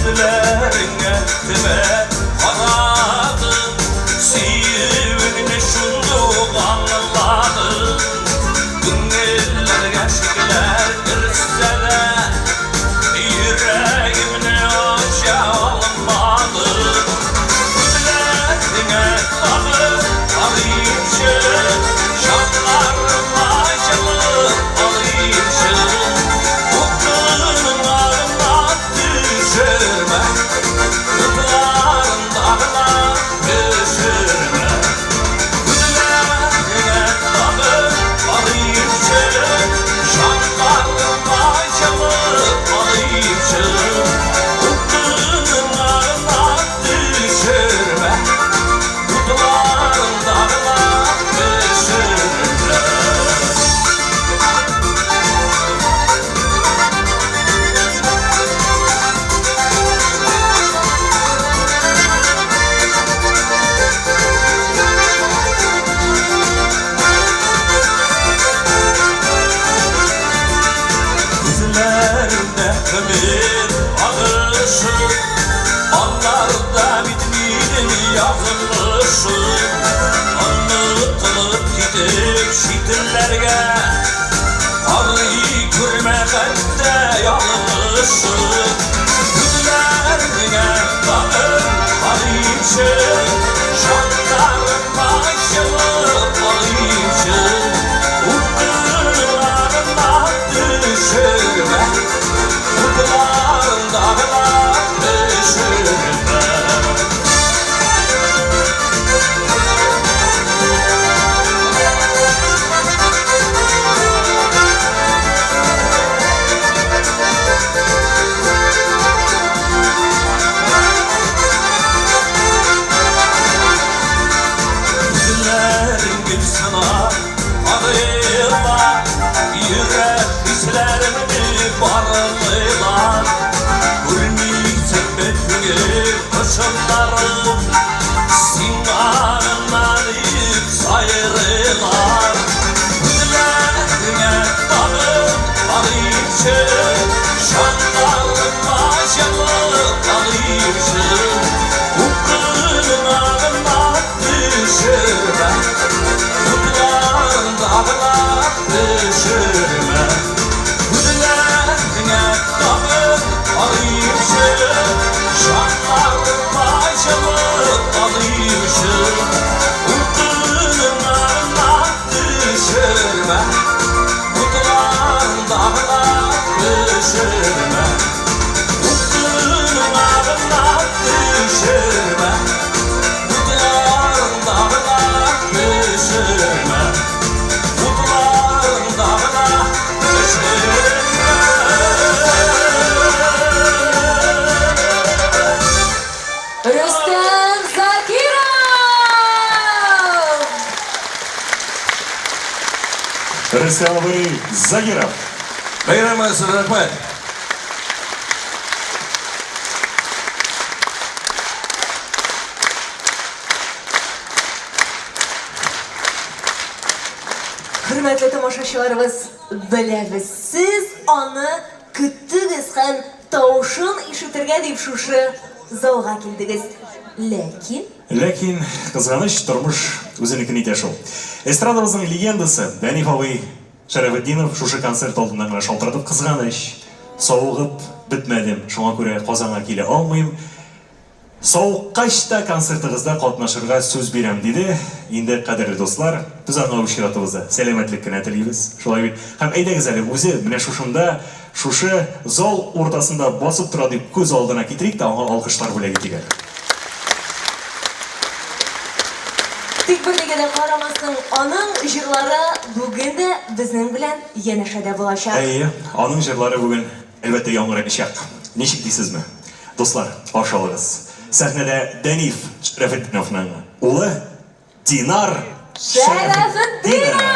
Күзләреңә төбәп карадым, сөюеңне шундук аңладым. Күңелләргә шикләр керсә дә, йөрәгемне ача алмадым. Күзләреңә тагын карыймчы, җаннарыма җылы алыймчы. Упкыннарына төшермә, утларында гына төшермә. Күзләреңә тагын карыймчы, җаннарыма җылы алыймчы. Упкыннарына төшермә, утларында гына төшермә. Күзләреңдә гомер агышы, Аннарда бит минем язмышым. Онытылып китеп чит илләргә, Карый күрмә хәтта ялгышып. Күзләреңә тагын карыймчы, Җаннарыма җылы алыймчы. Упкыннарына төшермә, утларында гына төшермә. Күзләрең гел сынап карыйлар, Йөрәк хисләремне барлыйлар. Күрмисеңме күңел кошымнарын, Сиңа гына дип сайрыйлар. Күзләреңә тагын карыймчы, Җаннарыма җылы алыймчы. Упкыныңа гына төшермә, Утларында гына төшермә. Күзләреңә тагын карыймчы, Җаннарыма җылы алыймчы. Упкыныңа гына төшермә, Утларында гына төшермә. Упкыныңа гына төшермә, Утларында гына төшермә. Утларында гына төшермә. Рөстәм Закиров! Рөстәм абый Закиров. Бәйрәм белән, рәхмәт. Хөрмәтле тамашачыларыбыз, беләбез, сез аны көттегез һәм тавышын ишетергә дип шушы залга килдегез. Ләкин. Ләкин, кызганыч, тормыш үзенекен итә шул. Эстрадабызның легендасы Дәниф абый Шәрәфетдинов шушы концерт алдыннан гына шалтыратып, кызганыч, савыгып бетмәдем, шуңа күрә Казанга килә алмыйм. Савыккач та концертыгызда катнашырга сүз бирәм, диде. Инде, кадерле дуслар, без аңа үз чиратыбызда сәламәтлек кенә телибез, шулай бит? Һәм әйдәгез әле, үзе менә шушында, шушы зал уртасында басып тора дип күз алдына китерик тә аңа алкышлар бүләк итик әле. Тик бернигә дә карамастан, аның җырлары бүген дә безнең белән янәшәдә булачак. Әйе, аның җырлары бүген, әлбәттә, яңгыраячак. Ничек дисезме? Дуслар, каршы алыгыз, сәхнәдә Дәниф Шәрәфетдиновның улы Динар Шәрәфетдинов!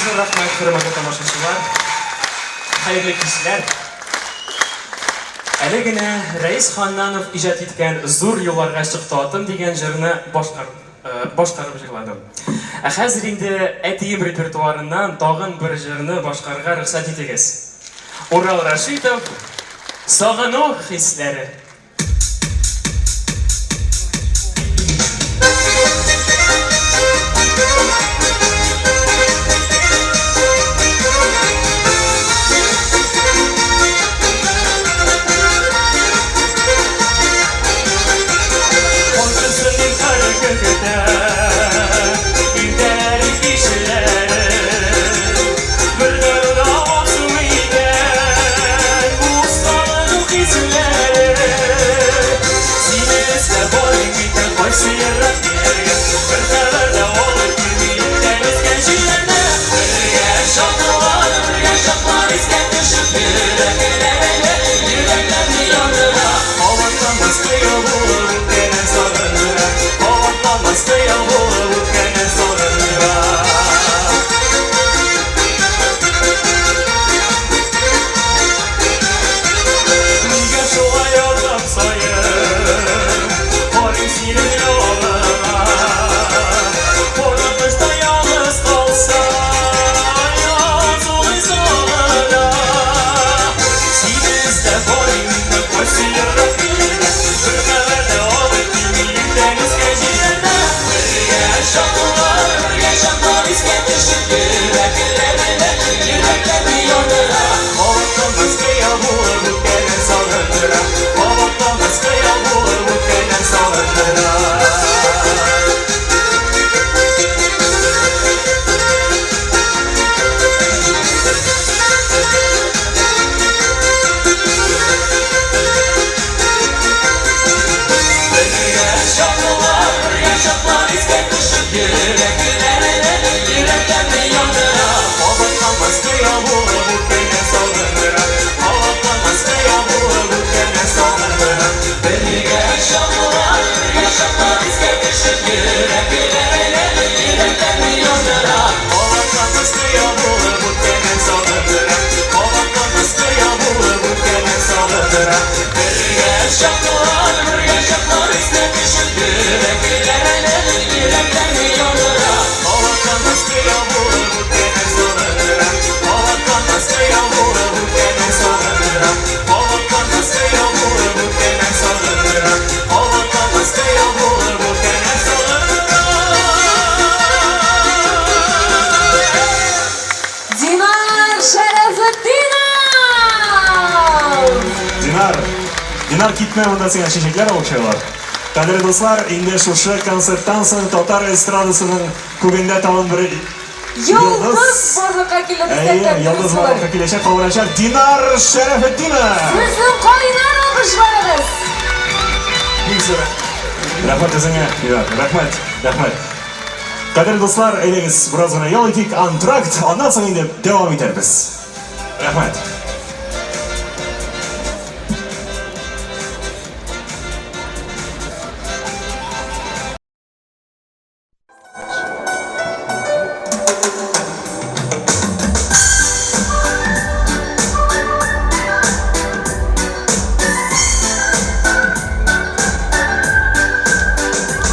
зур рәхмәт, хөрмәтле тамашачылар. Хәерле кичләр. Әле генә Рәис Ханнанов иҗат иткән Зур юлларга чыкты атым дигән җырны башкарып җырладым. Ә хәзер инде әтием репертуарыннан тагын бер җырны башкарырга рөхсәт итегез. Урал Рәшитов, Сагыну хисләре. Нигә шулай атлап саен Карыйм синең юлыңа? Куркынычта ялгыз калса, Язулый сагына. Сине эзләп барыйм инде кайсы ерак илләргә, Бер хәбәр дә алып килми иртән үскән җилләрдә. Бергә чаклар, бергә чаклар искә төшеп, Йөрәкләрне, йөрәкләрне яндыра. Кабатланмас хыял булып үткәннәр сагындыра. Кабатланмас хыял булып үткәннәр сагындыра. Бергә чаклар, бергә чаклар искә төшеп, Йөрәкләрне, йөрәкләрне яндыра. Кабатланмас хыял булып үткәннәр сагындыра. Кабатланмас хыял булып үткәннәр сагындыра. Бергә чаклар, бергә чаклар искә төшеп, Йөрәкләрне, йөрәкләрне яндыра. Кабатланмас хыял булып үткәннәр сагындыра. Кабатланмас хыял булып үткәннәр сагындыра. Бергә чаклар, бергә чаклар искә төшеп, Йөрәкләрне, йөрәкләрне яндыра. Кабатланмас хыял булып үткәннәр сагындыра. Кабатланмас хыял булып үткәннәр сагындыра. Кабатланмас хыял булып үткәннәр сагындыра. Кабатланмас хыял булып үткәннәр сагындыра. Динар Шәрәфетдинов! Динар, Динар китмә, монда сиңа чәчәкләр алып чыгалар. Кадерле дуслар, инде шушы концерттан соң татар эстрадасының күгендә тагын бер Йолдыз барлыкка килде дисәк Әйе, тә йолдыз дөрес булыр. барлыкка киләчәк, кабыначак Динар Шәрәфетдинов! Сезнең кайнар алкышларыгыз! Бик зур рәхмәт үзеңә, Динар. Рәхмәт, рәхмәт. Кадерле дуслар, әйдәгез, бераз гына ял итик, антракт, аннан соң инде дәвам итәрбез. Рәхмәт.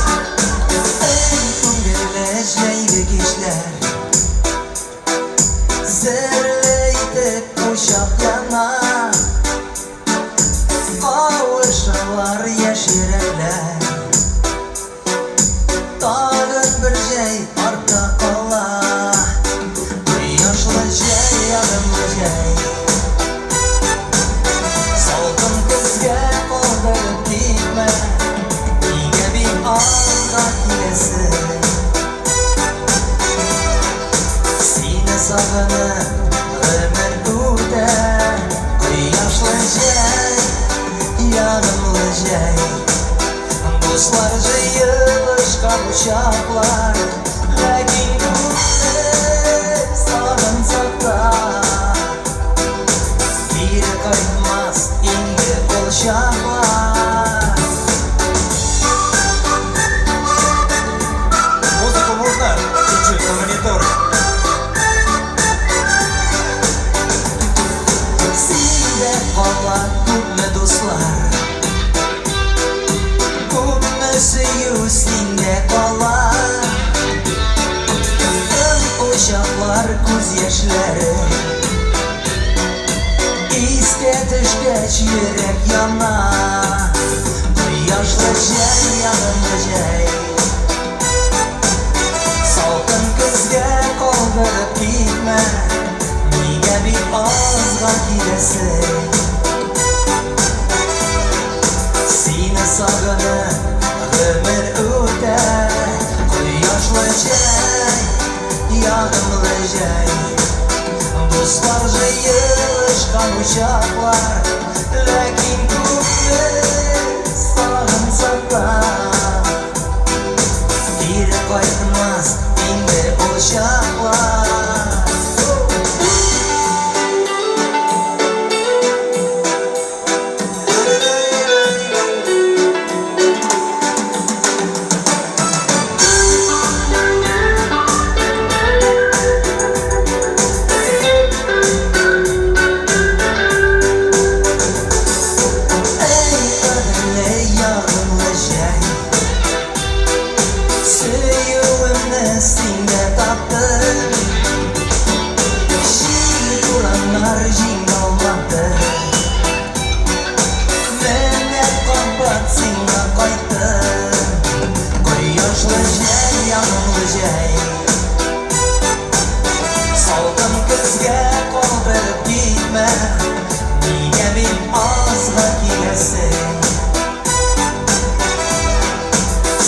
Эй, күңелле җәйге кичләр, Серле итеп учак яна. Кавышалар яшь йөрәкләр. Тагын бер җәй артта кала. Кояшлы җәй, ягымлы җәй. Салкын көзгә калдырып китмә. Нигә бик азга киләсең? Сине сагынып гомер үтә. Кояшлы җәй, ягымлы җәй. Дуслар җыелышкан учаклар. Ләкин күңел сагынсак та, Кире кайтмас инде ул чаклар. Музыку можно чуть-чуть на монитор? яшьләре. Искә төшкәч йөрәк яна. Кояшлы җәй, ягымлы җәй. Салкын көзгә калдырып китмә. Нигә бик азга киләсең? Сине сагынып гомер үтә. Кояшлы җәй, ягымлы җәй. Дуслар җыелышкан учаклар, ләкин күпме сагынсак та, кире кайтмас инде ул чаклар. Әй, кадерле ягымлы җәй, Сөюемне синдә таптым. Җил бураннар җиңә алмады. Менә кабат сиңа кайттым. Кояшлы җәй, ягымлы җәй. Салкын көзгә калдырып китмә. Нигә бик азга киләсең?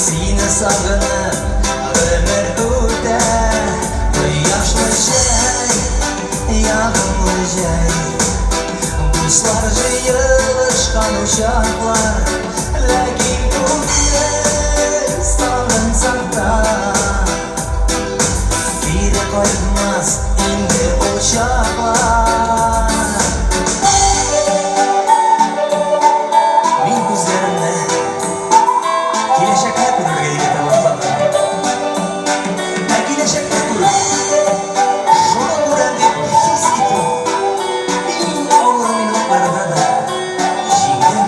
Сине сагынып гомер үтә. Кояшлы җәй, ягымлы җәй. Дуслар җыелышкан учаклар, ләкин күпме сагынсак та, кире кайтмас инде ул чаклар. Мин күзләремне киләчәкне күрергә өйрәтә башладым. Ә киләчәкне күрү, шуны күрәм дип хис итү, иң авыр минутларда да җиңел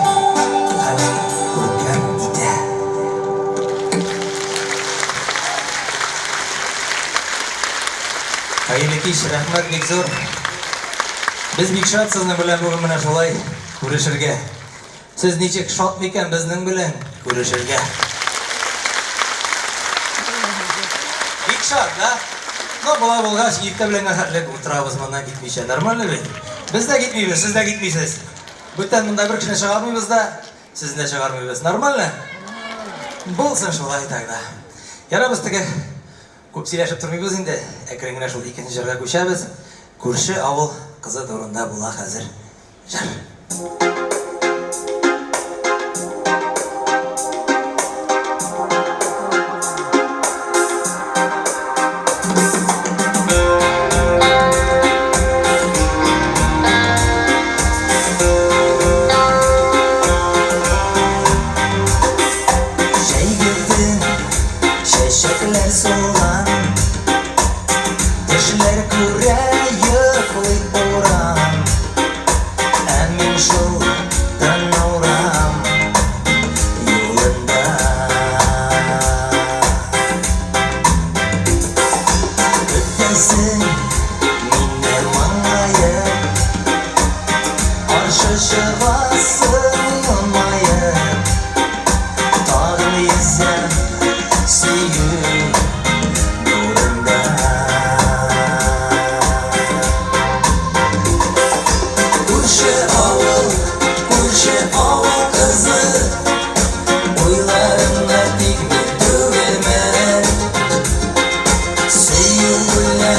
һәм күркәм итә. Хәерле кич, рәхмәт бик зур. Без бик шат сезнең белән бүген менә шулай күрешергә. Сез ничек шат микән безнең белән күрешергә? Бик шат, да? Ну, болай булгач, иртә белән хәтлек утырабыз моннан китмичә. Нормально бит? Без дә китмибез, сез дә китмисез. Бүтән монда бер кешене чыгармыйбыз да, сезне дә чыгармыйбыз. Нормально? Булсын шулай тогда. Ярар, без теге күп сөйләшеп тормыйбыз инде. Әкрен генә шул икенче җырга күчәбез. Күрше авыл кызы турында була хәзер җыр. Җәйге төн, чәчәкләр сулган, Төшләр күрә йоклый урам. Ә мин шул тын урам юлында. Көтәсең мине моңаеп, Каршы чыгасың елмаеп. Тагын йөзәм сөю нурында. Күрше авыл, күрше авыл кызы, Уйларыңда тик мин түгелмен. Сөю үлә.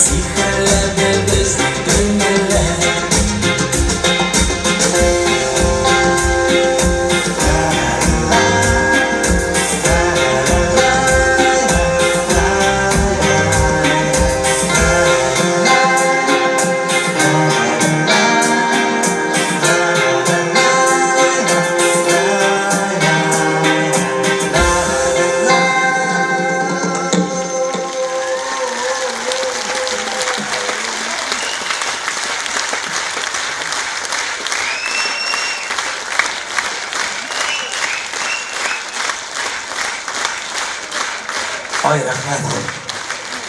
Сихерләде безнең күңелләр. Ай, рәхмәт.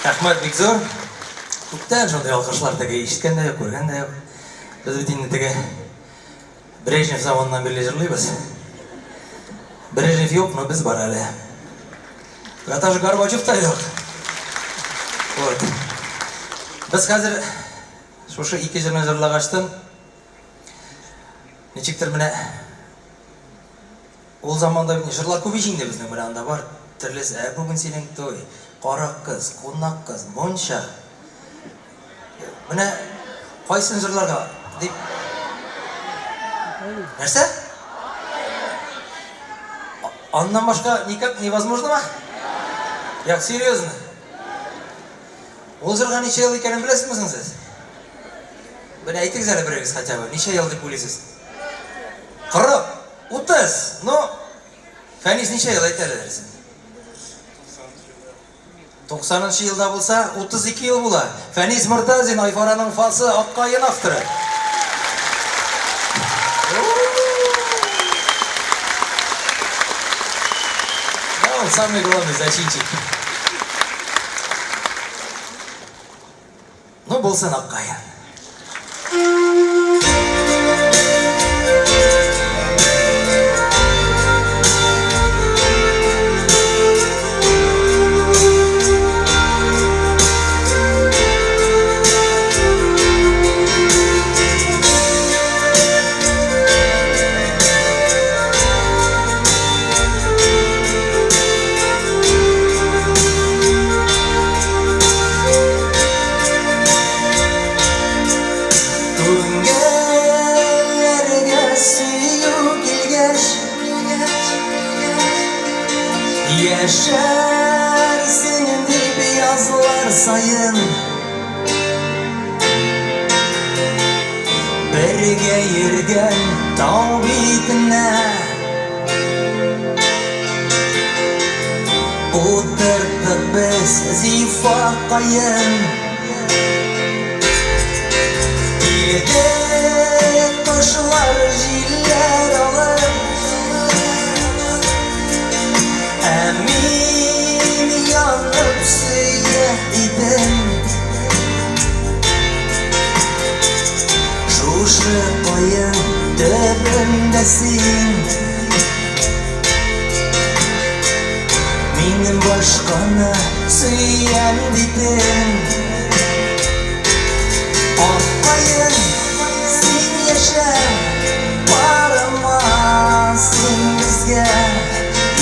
Рәхмәт бик зур. Күптән шундый алкышлар теге ишеткән дә юк, күргән дә юк. Без бит инде теге Брежнев заманыннан бирле җырлыйбыз. Брежнев юк, но без бар әле. Даже Горбачев та юк. Вот. Без хәзер шушы ике җырны җырлагачтын ничектер менә Ул заманда бит җырлар күп ич инде безнең, менә анда бар төрлесе, ә бүген синең туй, карак кыз, кунак кыз, мунча. Менә кайсын җырларга дип. Нәрсә? Аннан башка никак невозможно ма? Як, серьезно? Ул җырга ничә ел икәнен беләсезме соң сез? Менә әйтегез әле берегез хотя бы, ничә ел дип уйлыйсыз? 40, 30, ну, Фәнис ничә ел әйт әле син? 90 елда булса, 32 ел була. Фәнис Мортазин, Айфараның фасы, Аккаен авторы. Да, он самый главный зачинщик. Ну, булсын Аккаен. Күңелләргә сөю килгәч, Яшәрсең дип язлар саен. Бергә йөргән тау битенә Утырттык без зифа каен. Килде кошлар җилләр алып, Ә мин янып сөя идем. Шушы каен төбендә син Минем башканы сөям дидең. Ак каен, син яшә, карама син безгә.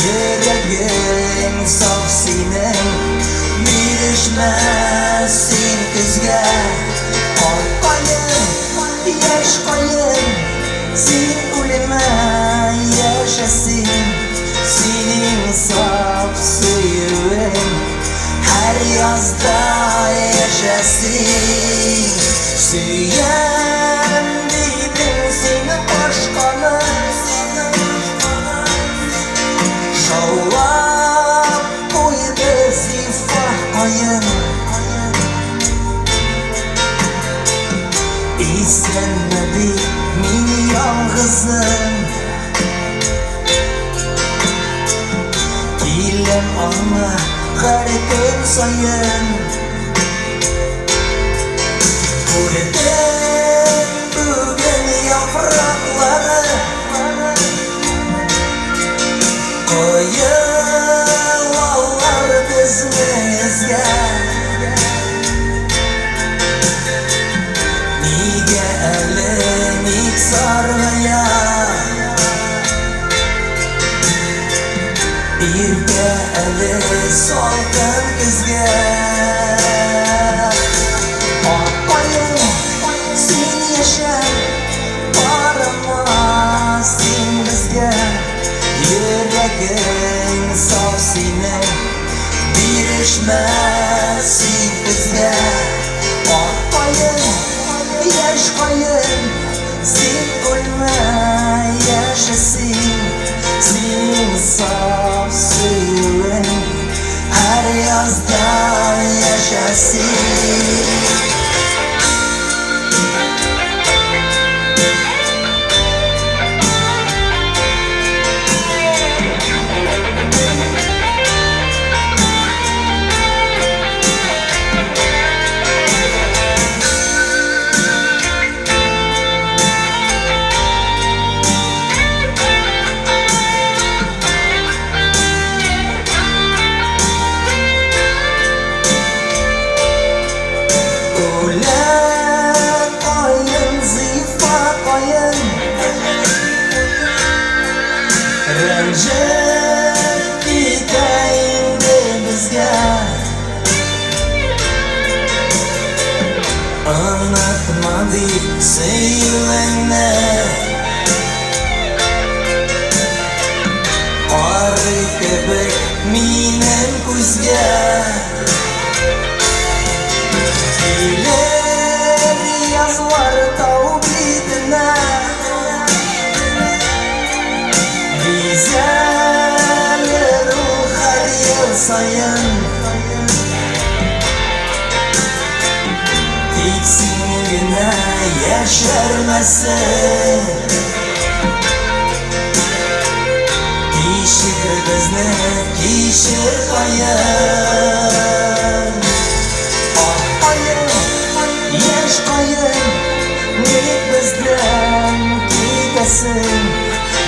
Йөрәгең саф синең, бирешмә син көзгә. Ак каен, яшь каен, син үлмә, яшә син. Синең саф сөюең һәр язда яшәсен. Сөям дидең син башканы, Шаулап куйды зифа каен. Исәнме дип мин ялгызым. Киләм аңа һәр көн саен. Күрдем бүген яфраклары Коелалар безнең эзгә. Нигә әле ник саргая? Иртә әле салкын көзгә. Йөрәгең саф синең, бирешмә син безгә. Ак каен, яшь каен, син үлмә, яшә син. Син саф сөюең, һәр язда яшә син. Үлән каен, зифа каен, Рәнҗеп китә инде безгә. Онытма дип сөюеңне, Карый кебек минем күзгә. Килер язлар тау битенә, Бизәлер ул һәр ел саен. Тик син генә яшәрмәсең. Кичер безне, кичер каен. Ак каен, яшь каен, ник бездән китәсең?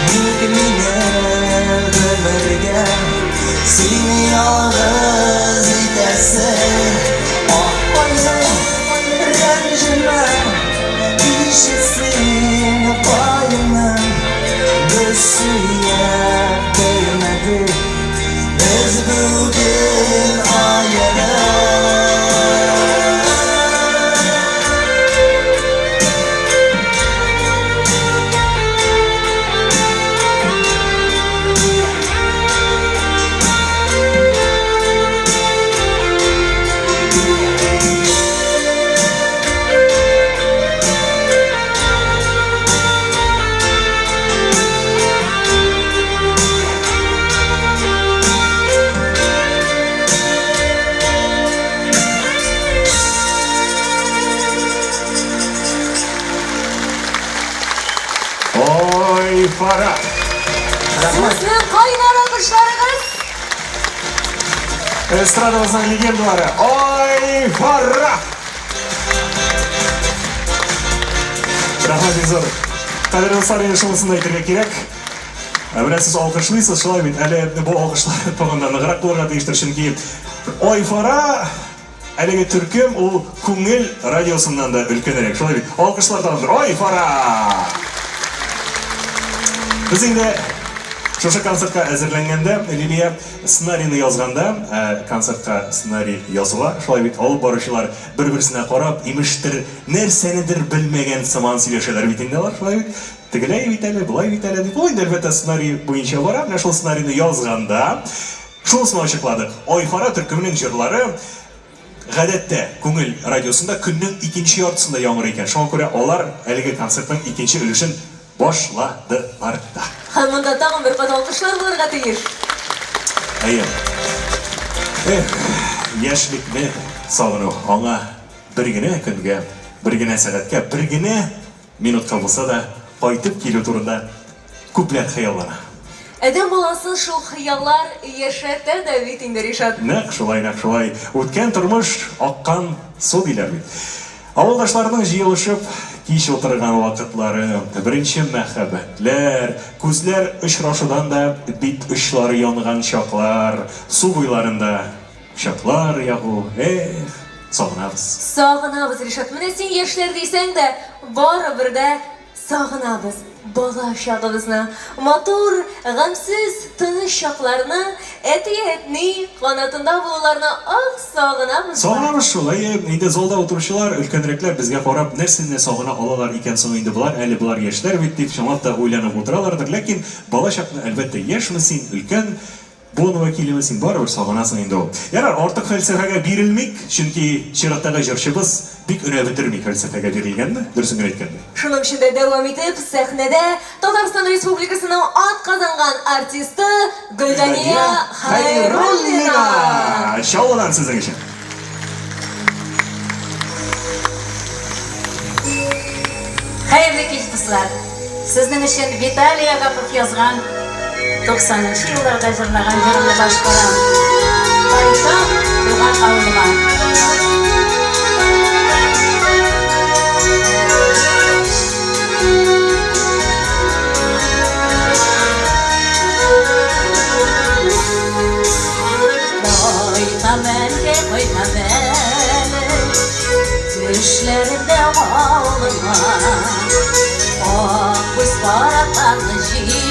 Ник мине гомергә син ялгыз итәсең? Ак каен, рәнҗемә, кичер син каеным. Без сөя белмәдек, без бүген аерым. Ой, Фара! Сезнең кайнар алкышларыгыз! Эстрадабызның легендалары. Ой, Фара! Рәхмәт бик зур. Кадерле дуслар, инде шунысын да әйтергә кирәк. Ә Менә сез алкышлыйсыз, шулай бит. Әле бу алкышлар тагын да ныграк булырга тиештер, чөнки Ой, Фара әлеге төркем ул күңел радиосыннан да өлкәнрәк. Шулай бит. Алкышлар тагын бер. Ой, Фара! Без инде шушы концертка әзерләнгәндә, Лилия сценарийны язганда, ә, концертка сценарий языла, шулай бит, алып баручылар бер-берсенә карап, имештер, нәрсәнедер белмәгән сыман сөйләшәләр бит инде алар, шулай бит. Тегеләй бит әле, болай бит әле дип. Ул инде, әлбәттә, сценарий буенча бара. Менә шул сценарийны язганда, шунысын ачыкладык. Айфара төркеменең җырлары гадәттә Күңел радиосында көннең икенче яртысында яңгырый икән. Шуңа күрә алар әлеге концертның икенче өлешен башладылар да. Һәм монда тагын бер кат алкышлар булырга тиеш. Әйе. Эх, яшьлекне сагыну, аңа бер генә көнгә, бер генә сәгатькә, бер генә минутка булса да кайтып килү турында күпләр хыяллана. Адәм баласын шул хыяллар яшәртә дә бит инде, Ришат. Нәкъ шулай, нәкъ шулай. Үткән тормыш аккан су диләр бит. Авылдашларның җыелышып кич утырган вакытлары, беренче мәхәббәтләр, күзләр очрашудан да бит очлары янган чаклар, су буйларында учаклар ягу, эх, сагынабыз. Сагынабыз, Ришат. Менә син яшьләр дисәң дә, барыбер дә. Сагынабыз бала чагыбызны, матур, гамьсез, тыныч чакларны, әти-әтни канатында булуларны, ах, сагынабыз да. Сагынабыз шул, әйе, инде залда утыручылар, өлкәнрәкләр безгә карап, нәрсәне сагына алалар икән соң инде болар, әле болар яшьләр бит, дип чынлап та уйланып утыралардыр. Ләкин бала чакны, әлбәттә, яшьме син, өлкән Буын вәкилеме син, барыбер сагынасың инде ул. Ярар, артык фәлсәфәгә бирелмик, чөнки чираттагы җырчыбыз бик өнәп бетерми фәлсәфәгә бирелгәнне, дөресен генә әйткәндә. Шуның өчен дә дәвам итеп, сәхнәдә Татарстан Республикасының атказанган артисты Гөлдания Хәйруллина! Чаллыдан сезнең өчен! Хәерле кич, дуслар! Сезнең өчен Виталий Агапов язган 90 нчы елларда җырлаган җырымны башкарам. Кайтам туган авылыма. Кайтам, әнкәй, кайтам әле, Төшләремдә авылыма. Ак күз каракларны җигеп,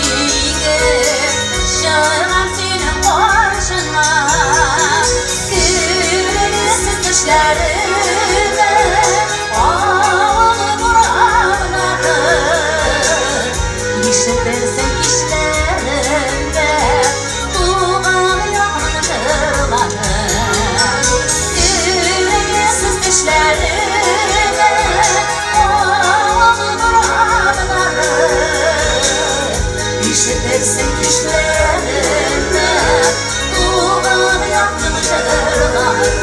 Чыгам синең каршыңа. Күрегез төшләремә, Авылым урамнары. Ишетерсең кичләремдә Туган якның җырлары. Күрегез төшләремә, Авылым урамнары. Ишетерсең кичләремдә Туган якның җырлары.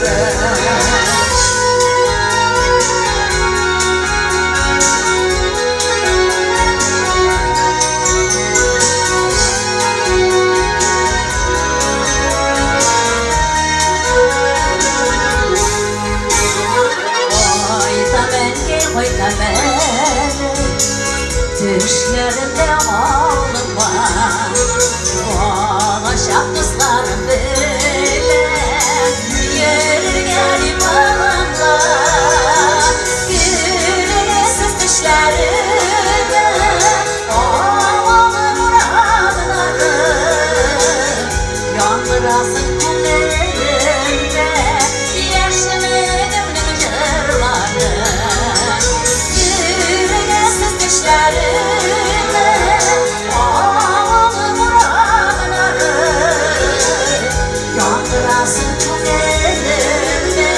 Кайтам, әнкәй, кайтам әле, Төшләремдә алыма. Балачак дусларым белән Йөрергә дип аланга. Күрегез төшләремә, Авылым урамнары. Яңгырасын күңелемдә Яшьлегемнең җырлары. Күрегез төшләремә, Авылым урамнары. Яңгырасын күңелемдә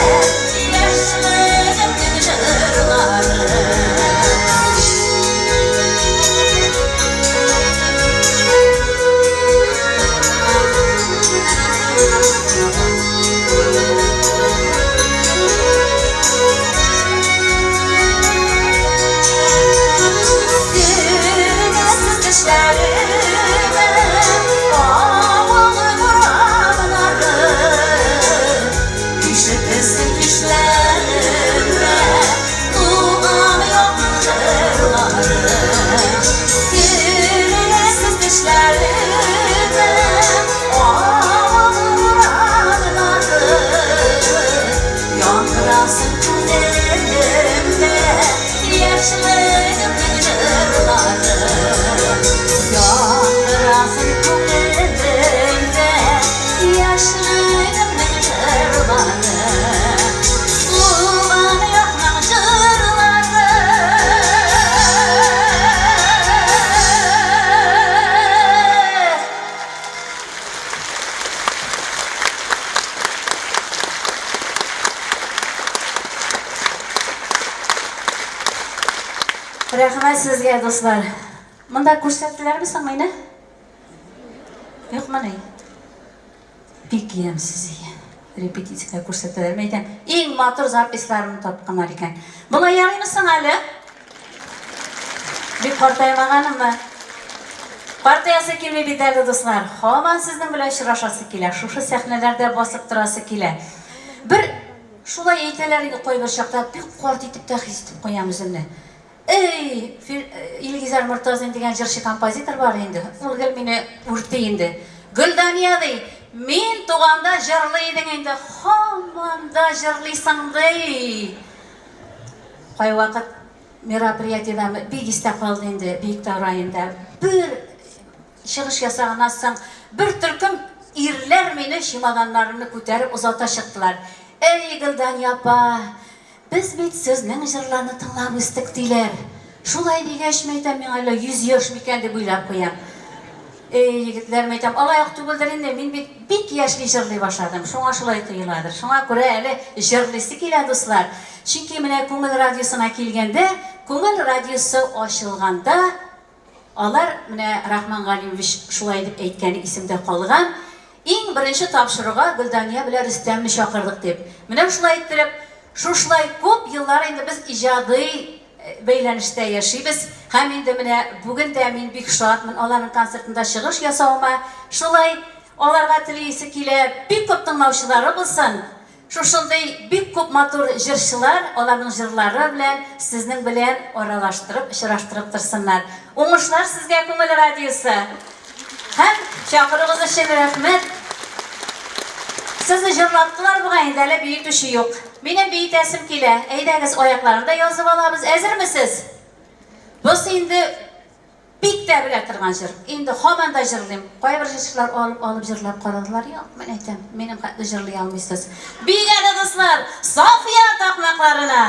Яшьлегемнең җырлары. Күрегез төшләремә, Авылым урамнары. Ишетерсең кичләремдә Туган якның җырлары. Күрегез төшләремә, Авылым урамнары. Яңгырасын күңелемдә Яшьлегемнең җырлары. Яңгырасын күңелемдә Яшьлегемнең җырлары. Туган якның җырлары. Рәхмәт сезгә, дуслар. Монда күрсәттеләрме соң мине? Юкмыни? Бик ямьсез икән. Репетициядә күрсәтәләр. Мин әйтәм, иң матур записьларымны тапканнар икән. Болай ярыймы соң әле? Бик картаймаганыммы? Картаясы килми бит әле, дуслар. Һаман сезнең белән очрашасы килә, шушы сәхнәләрдә басып торасы килә. Бер шулай әйтәләр инде кайбер чакта, бик карт итеп тә хис итеп куям үземне. Эй, Илгизәр Мортазин дигән җырчы-композитор бар инде, ул гел мине үрти инде. Гөлдания, ди, мин туганда җырлый идең инде, һаман да җырлыйсың, ди. Кайвакыт. мероприятиедәме, бик истә калды инде, Биектау районында. Бер чыгыш ясаганнан соң, бер төркем ирләр мине чемоданнарымны күтәреп озата чыктылар. Әй, Гөлдания апа, без бит сезнең җырларны тыңлап үстек, диләр. Шулай дигәч, мәйтәм, миңа әллә 100 яшь микән дип уйлап куям. Эй, егетләр, мәйтәм, алай ук түгелдер инде, мин бит бик яшьли җырлый башладым, шуңа шулай тоеладыр. Шуңа күрә әле җырлыйсы килә, дуслар. Чөнки менә Күңел радиосына килгәндә, Күңел радиосы ачылганда, алар, менә Рахман Галимович шулай дип әйткәне исемдә калган, иң беренче тапшыруга Гөлдания белән Рөстәмне чакырдык дип. Менә шулай иттереп, шушылай күп еллар инде без иҗади бәйләнештә яшибез. Һәм инде менә бүген дә мин бик шатмын аларның концертында чыгыш ясавыма. Шулай аларга телиесе килә, бик күп тыңлаучылары булсын. Шушындый бик күп матур җырчылар аларның җырлары белән сезнең белән аралаштырып, очраштырып торсыннар. Уңышлар сезгә, Күңел радиосы! Һәм чакыруыгыз өчен рәхмәт. Сезне җырлаттылар бугай инде, әле биетүче юк. Минем биетәсем килә. Әйдәгез, аякларын да язып алабыз. Әзермесез? Бусы инде бик тә белә торган җыр. Инде һаман да җырлыйм. Кайбер җырчылар алып-алып җырлап карадылар. Юк, мин әйтәм, минем хәтле җырлый алмыйсыз. Биик әле, дуслар, Сафия такмакларына!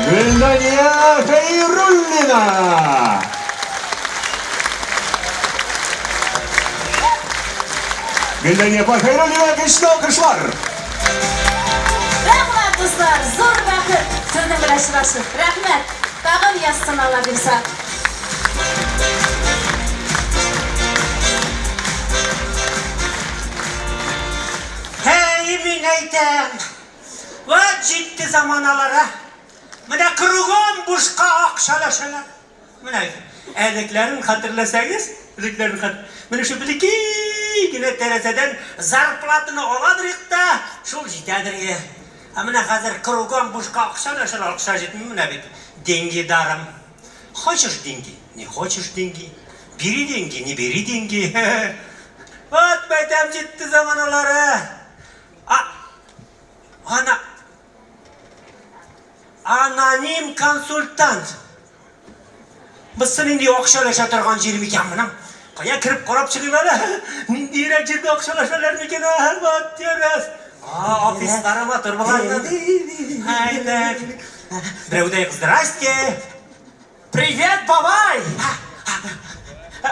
Гөлдания Хәйруллина! Гөлдания апа Хәйруллина көчле алкышлар! Рәхмәт, дуслар! Зур бәхет сезнең белән очрашу. Рәхмәт! Тагын язсын Алла бирса. Һәй, мин әйтәм, вәт җитте заманалар, ә! Менә кругом бушка акча өләшәләр. Менә әлекләрен хәтерләсәгез, элекләрен хәт... Менә шул бәләкәй генә тәрәзәдән зарплатаны аладыр идек та, шул җитәдер иде. Ә менә хәзер кругом бушка акча өләшәләр, акча җитми менә бит. Деньги даром. Хочешь деньги, не хочешь деньги. Бери деньги, не бери деньги. Вот мәйтәм җитте заманалары. А, ана, аноним консультант. Бусы нинди акча өләшә торган җир микән моның? Кая кереп карап чыгыйм әле? Ниндирәк җирдә акча өләшәләр микән? Вот дөрес. А, офислары матур боларның. Әйбәт. Берәү дә юк. Здрасте. Привет, бабай!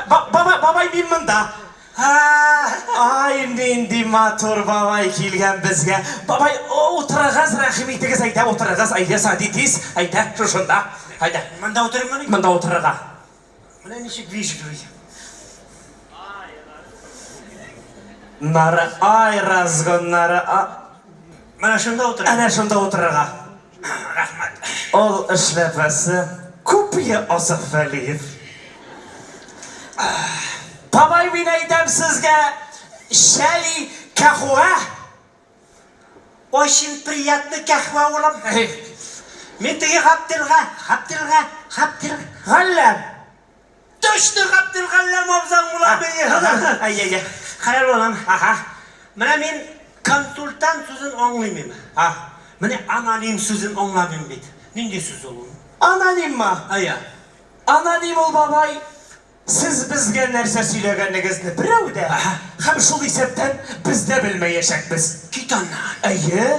Бабай, бабай, мин монда. Ай, нинди матур бабай килгән безгә. Бабай, утырыгыз, рәхим итегез, әйдә, утырыгыз, әйдә, садитесь, әйдә, шушында. Әйдә. Монда утырыйммыни? Монда утырырга. Менә ничек вежливый. Нары, ай, разгоннары, а. Менә шунда утырыйм. Әнә шунда утырырга. Рәхмәт. Ул эшләпәсе күпье Асаф Вәлиев. Бабай, мин әйтәм сезгә, чәй, кәхвә. Очень приятно кәхвә, улым. Мин теге Гаптелга, Гаптелга, Гаптел. Галләм. Точно Габделгалләм абзаң була бeye. Әй, әй, әй. Хәләл балам. Аһа. Менә мин консультант сүзен аңлыйм. А. Менә аноним сүзен аңламыйм бит. Нинди сүз ул? Анониммы? Әйе. Аноним ул, бабай, сез безгә нәрсә сөйләгәнегезне берәү дә һәм шул исәптән без дә белмәячәкбез. Кит аннан. Әйе.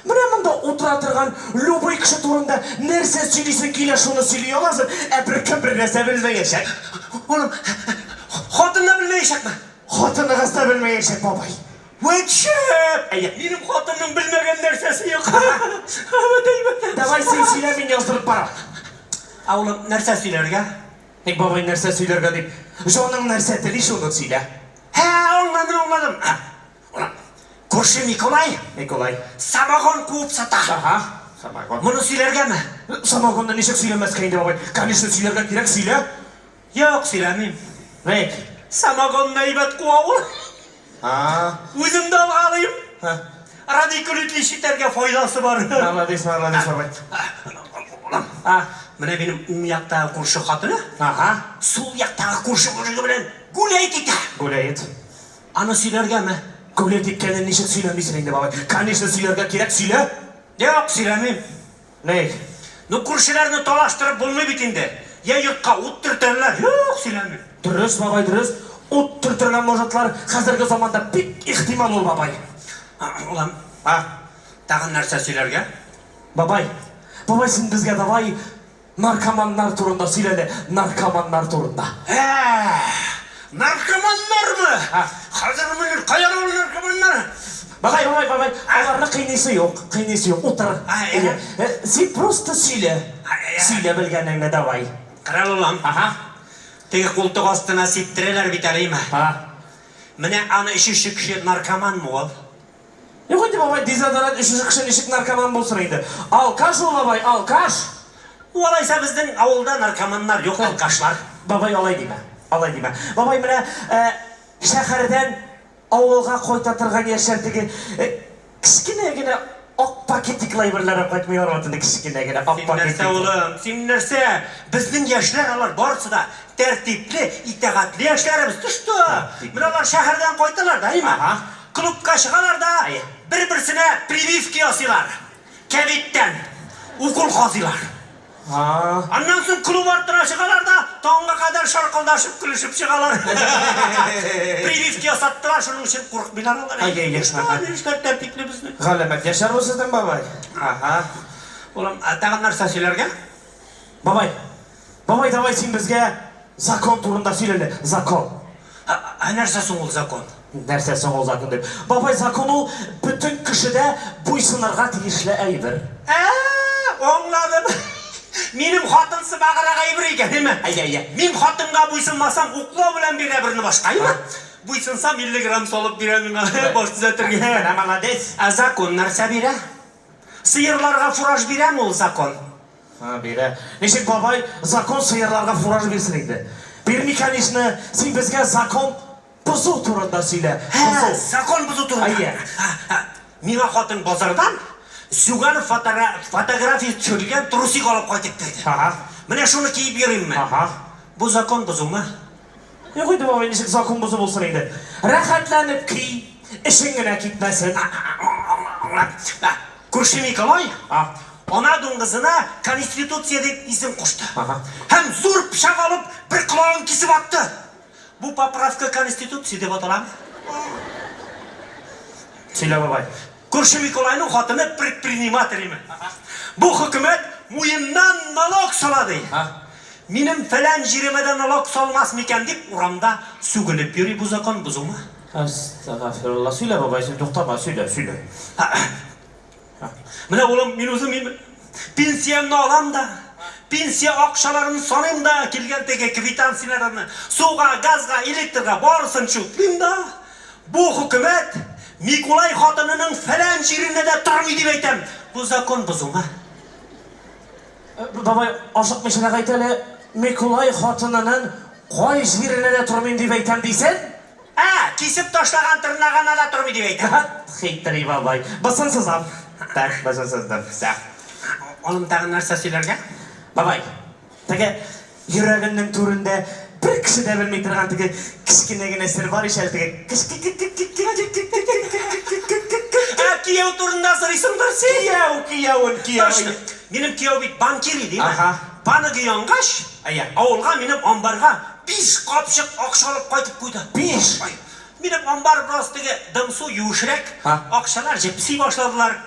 Менә монда утыра торган любой кеше турында нәрсә сөйлисең килә, шуны сөйли аласың, ә беркем бернәрсә белмәячәк. Улым, хатын да белмәячәкме? Хатыныгыз да белмәячәк, бабай. Вәт шәп! Әйе. Минем хатынның белмәгән нәрсәсе юк. Вәт әйбәт. Давай син сөйлә, мин яздырып барам. Ә улым, нәрсә сөйләргә? Ник бабай нәрсә сөйләргә дип, җаның нәрсә тели, шуны сөйлә. Һә, аңладым, аңладым. Улым, күрше Миколай. Миколай. Самогон куып сата. Ага, самогон. Моны сөйләргәме? Самогонны ничек сөйләмәскә инде, бабай? Конечно, сөйләргә кирәк, сөйлә. Юк, сөйләмим. Ник? Самогонны әйбәт куа ул. А. Үзем дә алгалыйм. Радикулит лечитәргә файдасы бар. Молодец, молодец, бабай. Улым, А. менә минем уң яктагы күрше хатыны. Ага. Сул яктагы күрше мужигы белән гулять итә. Гуляет. Аны сөйләргәме? Гулять иткәнен ничек сөйләмисең инде, бабай? Конечно, сөйләргә кирәк, сөйлә. Юк, сөйләмим. Ник? Ну, күршеләрне талаштырып булмый бит инде. Я йортка ут төртәрләр. Юк, сөйләмим. Дөрес, бабай, дөрес. Ут төртергә можетлар хәзерге заманда бик ихтимал ул, бабай. Улым, А? тагын нәрсә сөйләргә? Бабай, бабай, син безгә давай наркоманнар турында сөйлә әле, наркоманнар турында. Ә, наркоманнармы? Хәзер менә каян ул наркоманнар? Бабай, бабай, бабай, аларны кыйныйсы юк, кыйныйсы юк, утыр. А, Син просто сөйлә. Сөйлә белгәнеңне давай. Кырал улым. Ага. Теге култык астына сиптерәләр бит әле, име? А. Менә аны эчүче кеше наркоманмы ул? Юк инде, бабай, дезодорант эчүче кеше ничек наркоман булсын инде? Алкаш ул, бабай, алкаш! Алайса безнең авылда наркоманнар юк, алкашлар. Бабай, алай димә, алай димә. Бабай, менә шәһәрдән авылга кайта торган яшьләр теге кечкенә генә ак пакетиклы әйберләр алып кайтмыйлар бит инде, кечкенә генә ак Син нәрсә, пакетик. улым, син нәрсә? Безнең яшьләр алар барысы да тәртипле, итагатьле яшьләребез. Ты что? Менә алар шәһәрдән кайталар да, әйме? Клубка чыгалар да, бер-берсенә прививка ясыйлар. Кәбиттән укол казыйлар. Аннан соң клуб артына чыгалар да, таңга кадәр шаркылдашып көлешеп чыгалар. Прививка ясаттылар, шуның өчен курыкмыйлар алар. Ай, ай, ай. Что, яшьләр тәртипле безнең. Галәмәт яшәр бу сезнең бабай. Ага. Улым, ә тагын нәрсә сөйләргә? Бабай, бабай, давай син безгә закон турында сөйлә әле, закон. Ә нәрсә соң ул закон? Нәрсә соң ул закон дип. Бабай, закон ул бөтен кешедә буйсынырга тиешле әйбер. Ә, аңладым. Минем хатын сыбагырак әйбер икән, әйме? Әйе, әйе. Мин хатынга буйсынмасам, уклау белән бирә берне башка, әйме? Буйсынсам, 50 грамм салып бирә миңа, баш төзәтергә. Менә молодец. Ә закон нәрсә бирә? Сыерларга фураж бирәме ул закон? А, бирә. Ничек, бабай, закон сыерларга фураж бирсен инде? Бирми, конечно. Син безгә закон бозу турында сөйлә. Һә, Бозу. закон бозу турында. Әйе. Миңа хатын базардан Зюганов фотография төшерелгән трусик алып кайтып керде. Менә шуны киеп йөримме? Бу закон бозумы? Юк инде, бабай, ничек закон бозу булсын инде. Рәхәтләнеп ки, эшең генә китмәсен. Күрше Миколай ана дуңгызына Конституция дип исем кушты. Һәм зур пычак алып, бер колагын кисеп атты. Бу поправка Конституция дип аталамы? Сөйлә, бабай. Күрше Миколайның хатыны предприниматель име. Бу хөкүмәт муеннан налог сала ди. Минем фәлән җиремә дә налог салмас микән дип урамда сүгенеп йөри бу закон бозумы? Әстәгафирулла. Сөйлә, бабай, син туктама, сөйлә, сөйлә. Менә улым, мин үзем мин пенсиямне алам да, пенсия акчаларын саныйм да, килгән теге квитанцияләрне суга, газга, электрга барысын чутлыйм да, бу хөкүмәт Микулай хатынының фәлән җиренә дә тормый дип әйтәм. Бу закон бозумы? Бабай, ашыкмыйчарак әйт әле, Микулай хатынының кай җиренә дә тормыйм дип әйтәм дисең? Ә, кисеп ташлаган тырнагына да тормый дип әйтәм. Хитрый бабай. Бысын сызам. Так, бысын сыздым. Всё. Улым, тагын нәрсә сөйләргә? Бабай, теге йөрәгеңнең түрендә бер кеше дә белми торган теге кечкенә генә сер бар ич әле теге Ә, кияү турында сорыйсыңдыр син? Кияү, киявен, кияү. Точно. Минем кияү бит банкир иде, Ага. Баныгы янгач, авылга минем амбарга биш капчык акча алып кайтып куйды. Биш? Ай, минем амбар бераз теге дымсу юешрәк, акчалар җепси башладылар.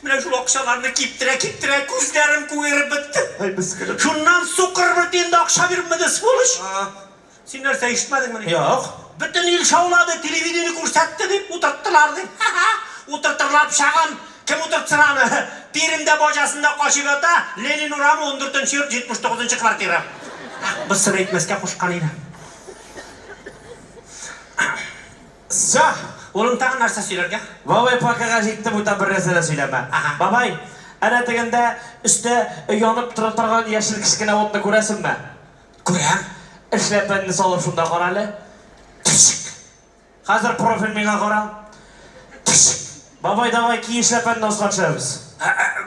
Менә шул акчаларны киптерә-киптерә күзләрем күгәреп бетте. Ай, мескенем. Шуннан сукыр бер тиен дә акча бирмәде, сволочь. Син нәрсә ишетмәдеңмени? Юк. Бөтен ил шаулады, телевидение күрсәтте дип, утырттылар дип. Ха-ха! Утыртырлар пычагын. Кем утыртсын аны? Пермьдә баҗасында качып ята, Ленин урамы, ундүртенче йорт, 79 нчы квартира. Бысын әйтмәскә кушкан иде. Всё! Улым, тагын нәрсә сөйләргә? Бабай, покага җитте, бүтән бер нәрсә дә сөйләмә. Бабай, әнә тегендә өстә янып тора торган яшел кечкенә утны күрәсеңме? Күрәм. Эшләпәңне салып шунда кара әле. Төшек! Хәзер профиль миңа кара. Төшек! Бабай, давай, ки эшләпәңне аска төшәбез.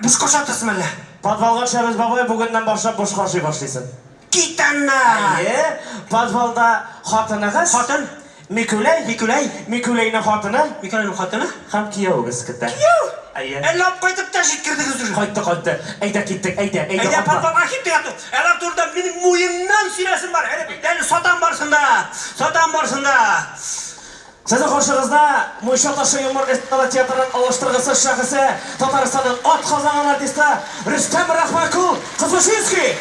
Бушка ашатасың әллә? Подвалга төшәбез, бабай, бүгеннән башлап бушка ашый башлыйсың. Кит аннан! Әйе, подвалда хатыныгыз. Хатын? Микүләй. Микүләй. Микүләйнең хатыны. Микүләйнең хатыны? Һәм киявегез көтә. Кияү? Әйе. Әллә алып кайтып та җиткердегез уже? Кайтты, кайтты. Әйдә киттек, әйдә, әйдә. Әйдә, подвалга киттек, ату. Алар турында минем муеннан сөйләсем бар. Әле, әле сатам барсын да. Сатам барсын да. Сезнең каршыгызда Мунча ташы юмор эстрада театрының алыштыргысыз шәхесе, Татарстанның атказанган артисты Рөстәм Рахманкул Кызлышинский!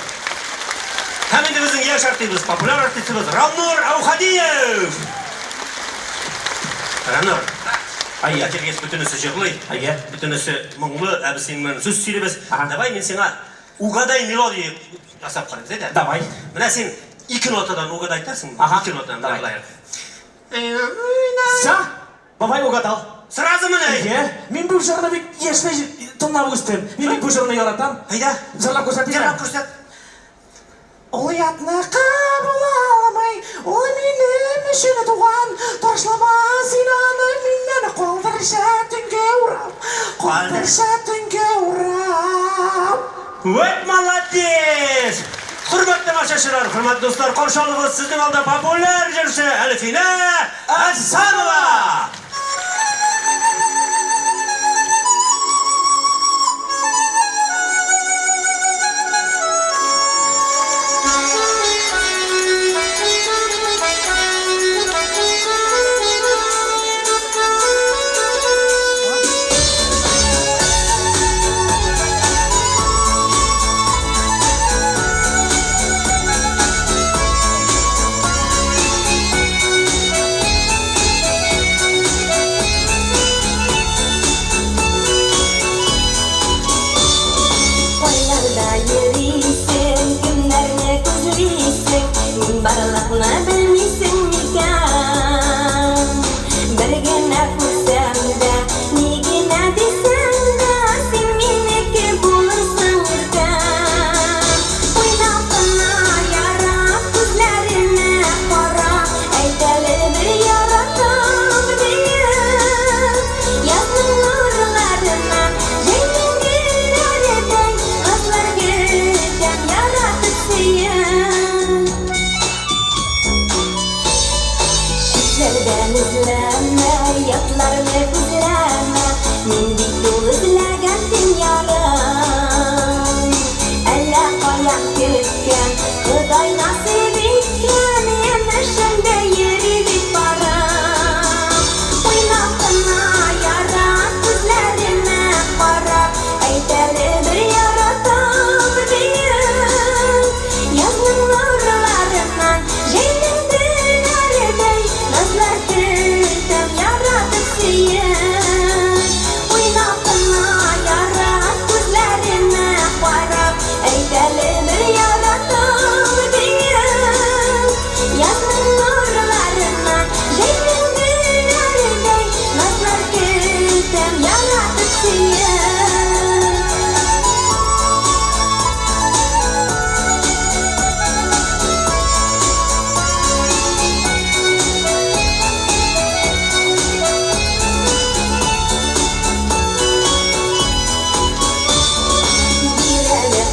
Һәм инде безнең яшь артистыбыз, популяр артистыбыз Равнур Әүхәдиев! Равнур, Әйе. Килгәч бөтенесе җырлый, Әйе. бөтенесе моңлы, ә без синең белән сүз сөйлибез. Давай мин сиңа угадай мелодия ясап карыйбыз, әйдә. Давай. Менә син ике нотадан угадай итәсеңме? Ага. Ике нотадан, Давай. давай. Всё, бабай угадал. Сразу менә. Әйе, мин бу җырны бит яшьләй тыңлап үстем. Мин бит бу җырны яратам. Әйдә. Җырлап күрсәтимме? Җырлап күрсәт. Ул ятныкы була алмый, ул минем өчен туган. Ташлама син аны миннән, калдырча төнгә урап, калдырча төнгә урап. Вәт молодец! Хөрмәтле тамашачылар, хөрмәтле дуслар, каршы алыгыз сезнең алда популяр җырчы Әлфинә Әхсанова! Кайларда йөрисең, кемнәрне күзлисең, мин барлыкны белмисең микән? Бер генә күрсәм дә, ни генә дисәң дә, син минеке булырсың иртән. Уйнап кына ярап, күзләремә кара, әйт әле бер яратам диеп. Язның нурларына, җәйнең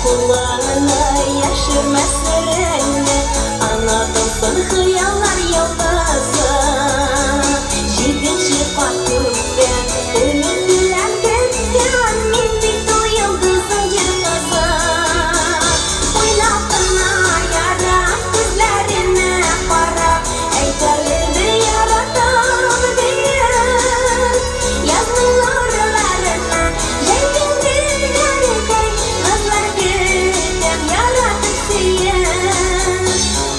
Кулларыңны яшермә сереңне, Онытылсын хыяллар йолдызы. Җиденче кат күктә өмет белән көткән, Мин бит ул йолдызның җир кызы. Уйлап кына ярат, күзләренә карап, Әйт әле бер яратам диеп. Язның нурларына, җәйнең гөлләредәй, Назлар көтәм, яратып сөеп.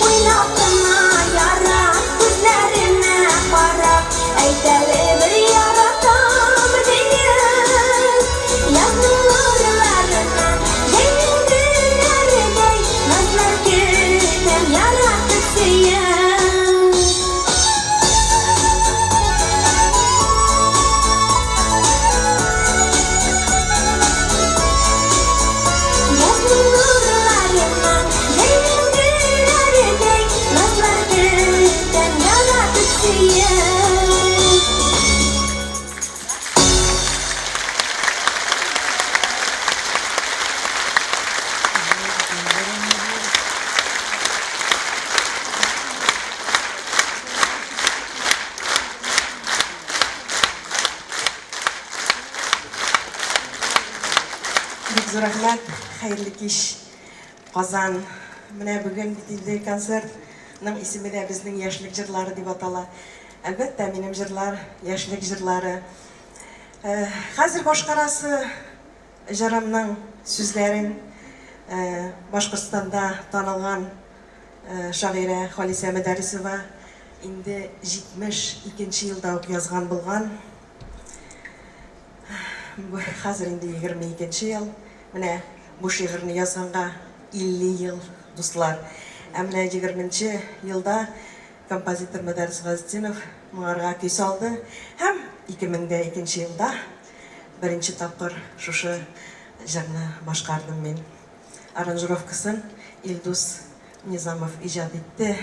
Уйлап кына ярат, күзләренә карап, Әйт әле бер яратам диеп. Язның нурларына, җәйнең гөлләредәй, Назлар көтәм, яратып сөеп. Язның нурларыннан, җәйнең гөлләредәй, Назлар көтәм, яратып сөеп. Бик зур рәхмәт, хәерле кич, Казан. Менә бүген бит инде концертның исеме дә безнең яшьлек җырлары дип атала. Әлбәттә, минем җырлар яшьлек җырлары. Хәзер башкарасы җырымның сүзләрен Башкортстанда танылган шагыйрә Халисә Мөдәррисова инде 72 нче елда ук язган булган. Хәзер инде 22 нче ел. Менә бу шигырьне язганга 50 ел, дуслар. Ә менә 20 нче елда композитор Мөдәррис Газетдинов моңарга көй салды һәм 2002 нче елда беренче тапкыр шушы җырны башкардым мин. Аранжировкасын Илдус Низамов иҗат итте.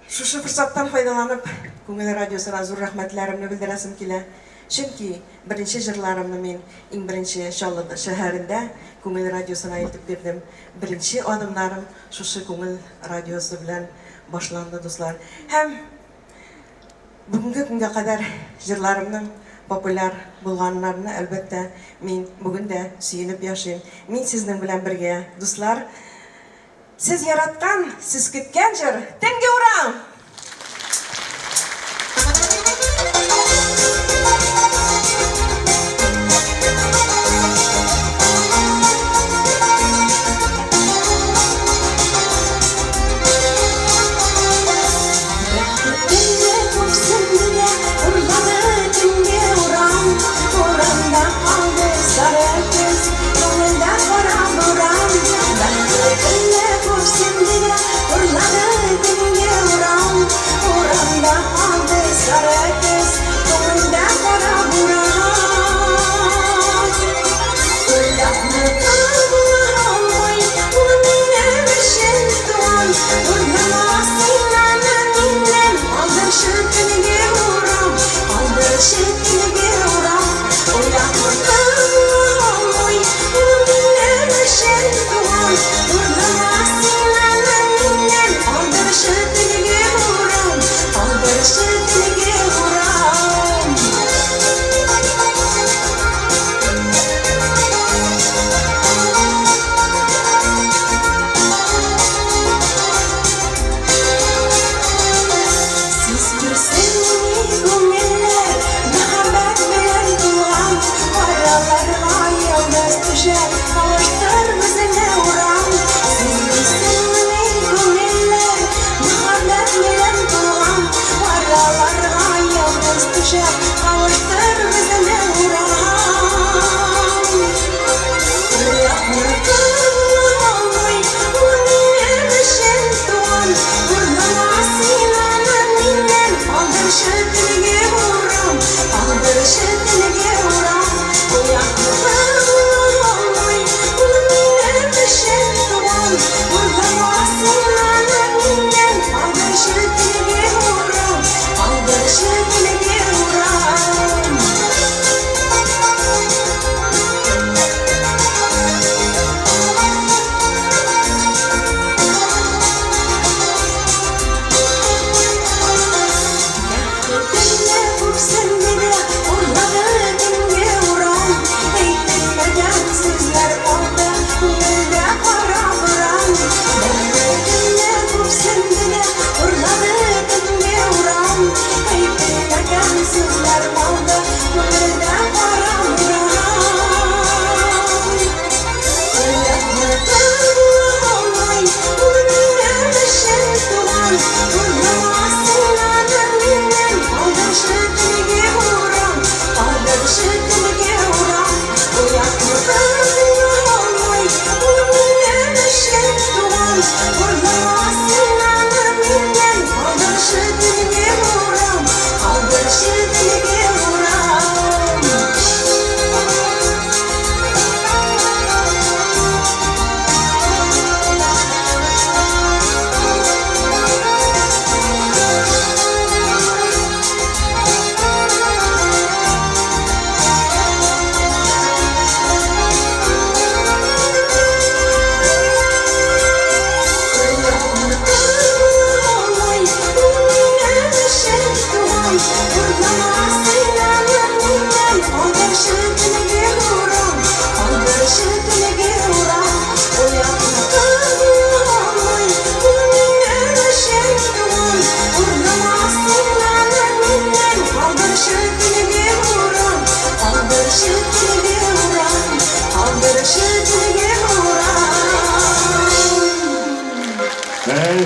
Шушы форсаттан файдаланып, Күңел радиосына зур рәхмәтләремне белдерәсем килә. Чөнки беренче җырларымны мин иң беренче Чаллы шәһәрендә Күңел радиосына илтеп бирдем. Беренче адымнарым шушы Күңел радиосы белән башланды, дуслар. Һәм бүгенге көнгә кадәр җырларымның популяр булганнарына, әлбәттә, мин бүген дә сөенеп яшим. Мин сезнең белән бергә, дуслар. Сез яраткан, сез көткән җыр, Төнге урам! Төнге күпсенде дә урлады төнге урам. Урамда калды сары көз, күңелдә кара буран. Бәхетле төнне күпсенде дә урлады төнге урам. Урамда калды сары көз, күңелдә кара буран. Уйлапны таба алмый, ул минем өчен туган. Урлама син аны миннән, калдырчы төнге урам, калдырчы төнге урам. Уйлапны таба алмый, ул минем өчен туган. Урлама син аны миннән, калдырчы төнге урам, калдырчы төнге урам. Сиздерсенме күңелләр, мәхәббәт белән тулган, Араларга йолдыз төшә, кавыштыр безне урам. Сиздерсенме күңелләр, мәхәббәт белән тулган, Араларга йолдыз төшә, кавыштыр безне урам. Уйлапны таба алмый, ул минем өчен туган. Урлама син аны миннән, калдырчы төнге урам, калдырчы төнге урам. Уйлапны таба алмый,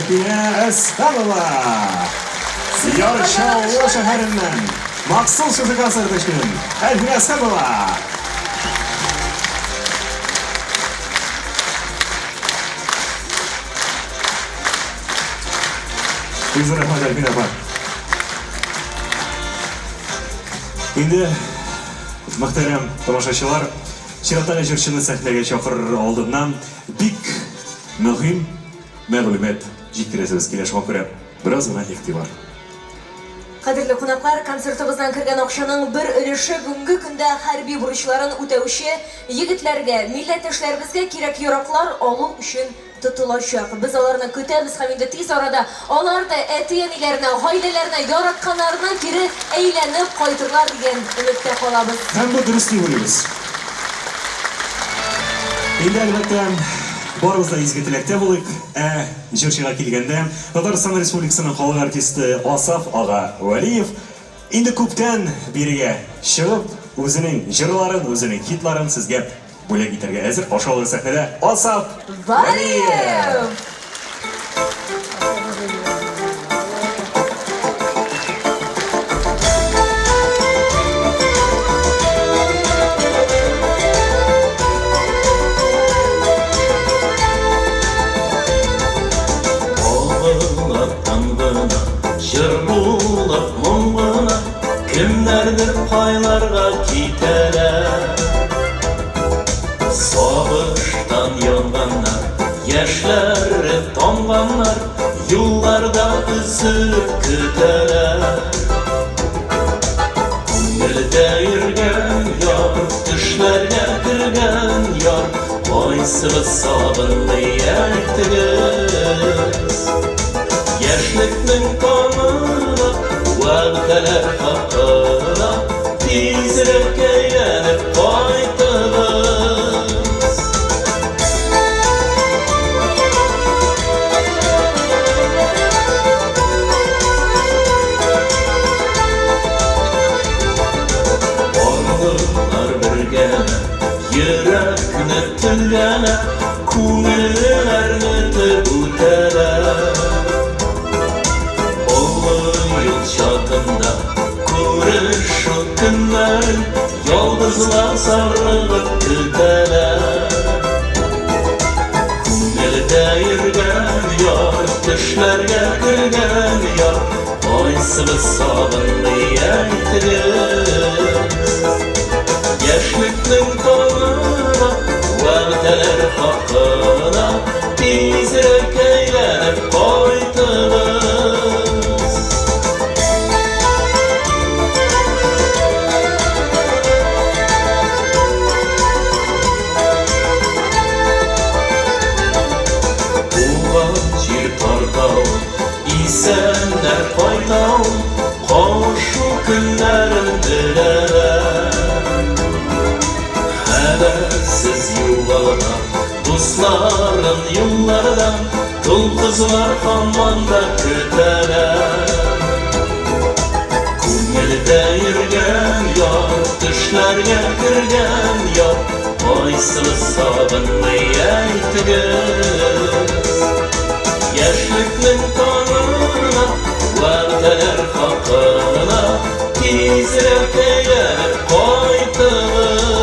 Әлфинә Әсханова! Яр Чаллы шәһәреннән махсус шушы концерт өчен Әлфинә Әсханова! Бик зур рәхмәт, Әлфинә апа. Инде, мөхтәрәм тамашачылар, чираттагы җырчыны сәхнәгә чакырыр алдыннан бик мөһим мәгълүмат җиткерәсебез килә, шуңа күрә бераз гына игътибар. Кадерле кунаклар, концертыбыздан кергән акчаның бер өлеше бүгенге көндә хәрби бурычларын үтәүче егетләргә, милләттәшләребезгә кирәк-яраклар алу өчен тотылачак. Без аларны көтәбез һәм инде тиз арада алар да әти-әниләренә, гаиләләренә, яратканнарына кире әйләнеп кайтырлар дигән өметтә калабыз. Һәм бу дөрес дип уйлыйбыз. Инде, әлбәттә, барыбыз да изге теләктә булыйк. Ә җырчыга килгәндә, Татарстан Республикасының халык артисты Асаф ага Вәлиев инде күптән бирегә чыгып, үзенең җырларын, үзенең хитларын сезгә бүләк итәргә әзер. Каршы алыгыз сәхнәдә Асаф Вәлиев! Агыла тын гына, җыр булып моң гына, Кемнәрдер кайларга китәләр. Сагыштан янганнар, яшьләре тамганнар, Юлларда өзелеп көтәләр. Күңелдә йөргән яр, төшләргә кергән яр, Кайсыгыз сагынмый әйтегез? Яшьлекнең таңына, вәгъдәләр хакына Тизрәк әйләнеп кайтыгыз. Барлыклар бергәләп, йөрәкне телгәләп, Күңелләрне теп үтәләр. Олы юл чатында күрешү көннәрен Ялгызлар сарыгып көтәләр. Күңелдә йөргән яр, төшләргә кергән яр, Кайсыгыз сагынмый әйтегез? Яшьлекнең таңына, вәгъдәләр хакына Тизрәк әйләнеп кайтыгыз. Туган җир тарта ул, исәннәр кайта ул, Кавышу көннәрен беләләр. Хәбәрсез югалган дусларын юллардан Тол кызлар һаман да көтәләр. Күңелдә йөргән яр, төшләргә кергән яр, Кайсыгыз сагынмый әйтегез? Яшьлекнең таңына, вәгъдәләр хакына Тизрәк әйләнеп кайтыгыз.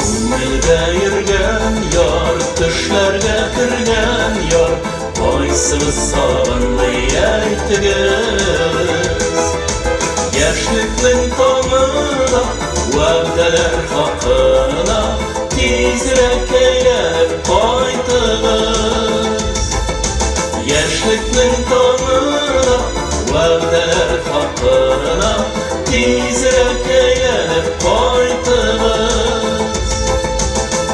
Күңелдә йөргән яр, төшләргә кергән яр, Кайсыгыз сагынмый әйтегез? Яшьлекнең таңына, вәгъдәләр хакына Тизрәк әйләнеп кайтыгыз. Яшьлекнең таңына, вәгъдәләр хакына Тизрәк әйләнеп кайтыгыз.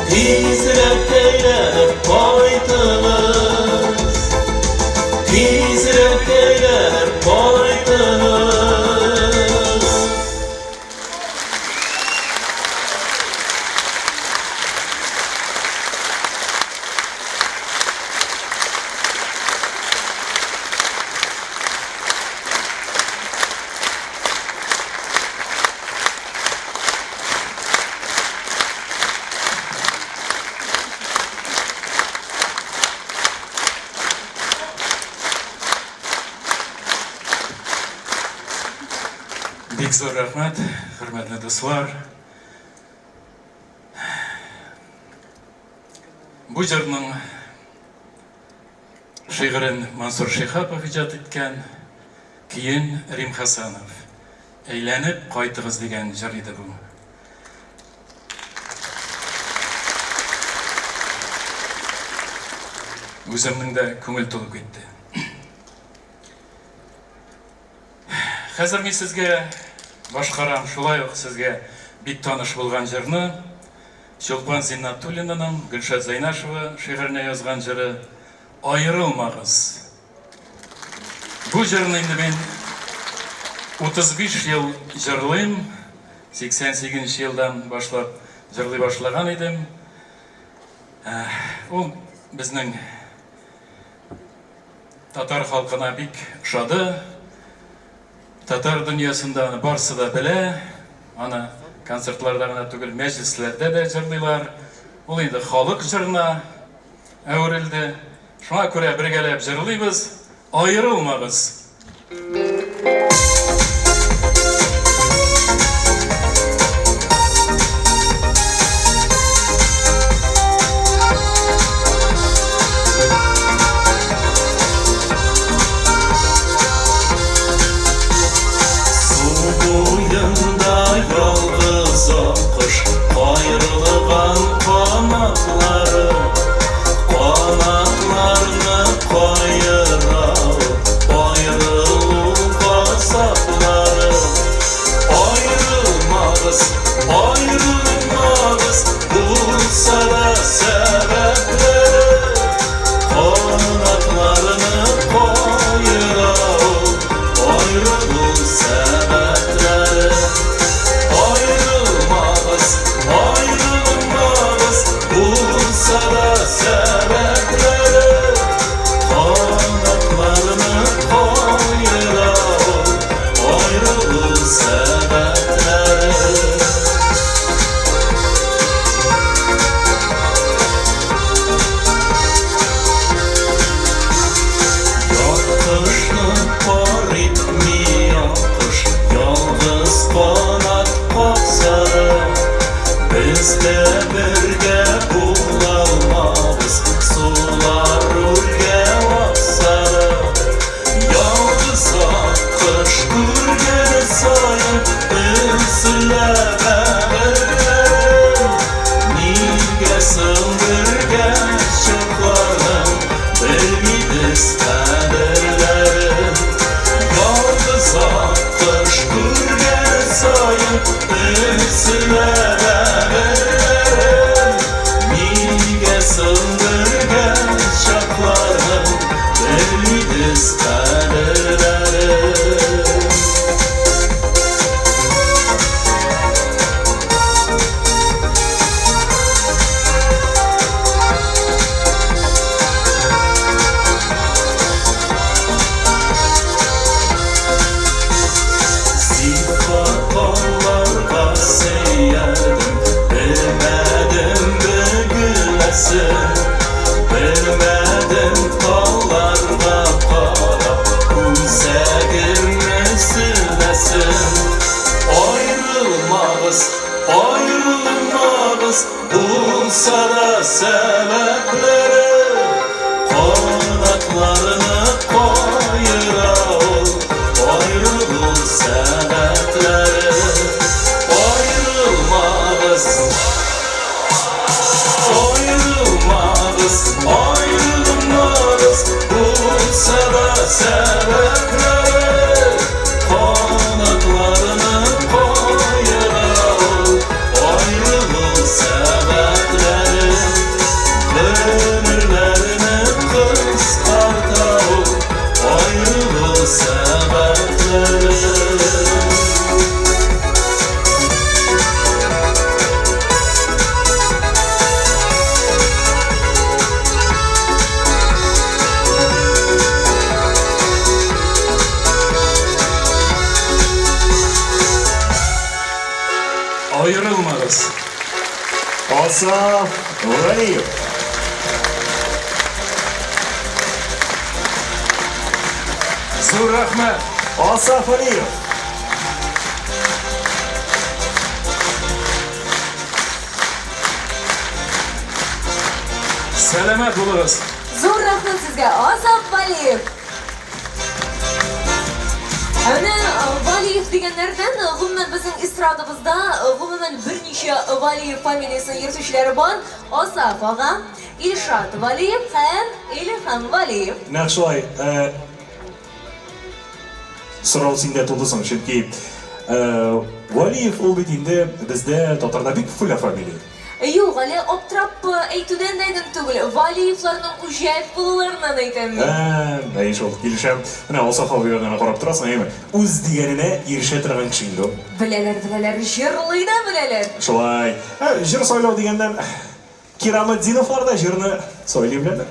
Тизрәк әйләнеп кайтыгыз. Тизрәк әйләнеп кайтыгыз. Бик зур рәхмәт, хөрмәтле дуслар. Бу җырның шигырен Мансур Шиһапов иҗат иткән, көен Рим Хәсәнов. Әйләнеп кайтыгыз дигән җыр иде бу. Үземнең дә күңел тулып китте. Хәзер мин сезгә башкарам шулай ук сезгә бик таныш булган җырны. Чулпан Зиннатуллинаның Гөлшат Зәйнашева шигыренә язган җыры Аерылмагыз. Бу җырны инде мин 35 ел җырлыйм. 88 нче елдан башлап җырлый башлаган идем. Ул безнең татар халкына бик ошады. Татар дөньясында аны барсы да белә. Аны концертларда гына түгел, мәҗлесләрдә дә җырлыйлар. Ул инде халык җырына әверелде. Шуңа күрә бергәләп җырлыйбыз, аерылмагыз! Су буенда ялгыз аккош Каерылган канатлары Канатларны каера ул, Аерылу газаплары. Аерылмагыз, аерылмагыз, Булса да сәбәпләре. Канатларны каера ул, Аерылу сәбәпләре. Аерылмагыз, аерылмагыз, Булса да сәбәпләре. Канатларны каера ул, Аерылу сәбәпләре. Яккышны пар итми аккош, Ялгыз канат какса да, Без дә бергә булалмабыз, Сулар үргә акса да. Ялгыз аккош күргән саен Өзелә бәгырьләрем. Нигә соң бергә чакларның Белмибез кадерләрен. Ялгыз аккош күргән саен Өзелә бәгырьләрем. Нигә соң бергә чакларның Белмибез кадерләрен. Зифа талларга сөялдем, Белмәдем бөгелмәсен. Белмәдем талларга карап, Үзәгем өзелмәсен. Аерылмагыз, аерылмагыз, Булса да сәбәпләре. Канатларны каера ул, Аерылу сәбәпләре. Аерылмагыз, аерылмагыз, аерылмагыз, Булса да сәбәпләре. Канатларны каера ул, Аерылу сәбәпләре. Гомерләрне кыскарта ул, Аерылу сәбәпләре. Аерылмагыз! Асаф Вәлиев. Зур рәхмәт! Асаф Вәлиев. Сәламәт булыгыз. Зур рәхмәт сезгә, Азат Валиев. Ә менә Валиев дигәннәрдән, гомумән, безнең эстрадабызда, гомумән, берничә Валиев фамилиясен йөртүчеләре бар. Асаф ага, Илшат Валиев һәм Илһам Валиев. Нәкъ шулай. Сорау синдә туды соң, чөнки Валиев ул бит инде бездә татарда бик популяр фамилия. Юк, әле аптырап әйтүдән дә идем түгел, Валиевларның үҗәт булуларыннан әйтәм мин. Ә, әйе шул, килешәм. Менә Алсаф абыйга гына карап торасың, әйеме? Үз дигәненә ирешә торган кеше инде ул. Беләләр, беләләр, җырлый да беләләр. Шулай. Ә, җыр сайлау дигәннән, Кираметдиновлар да җырны сайлый беләләр.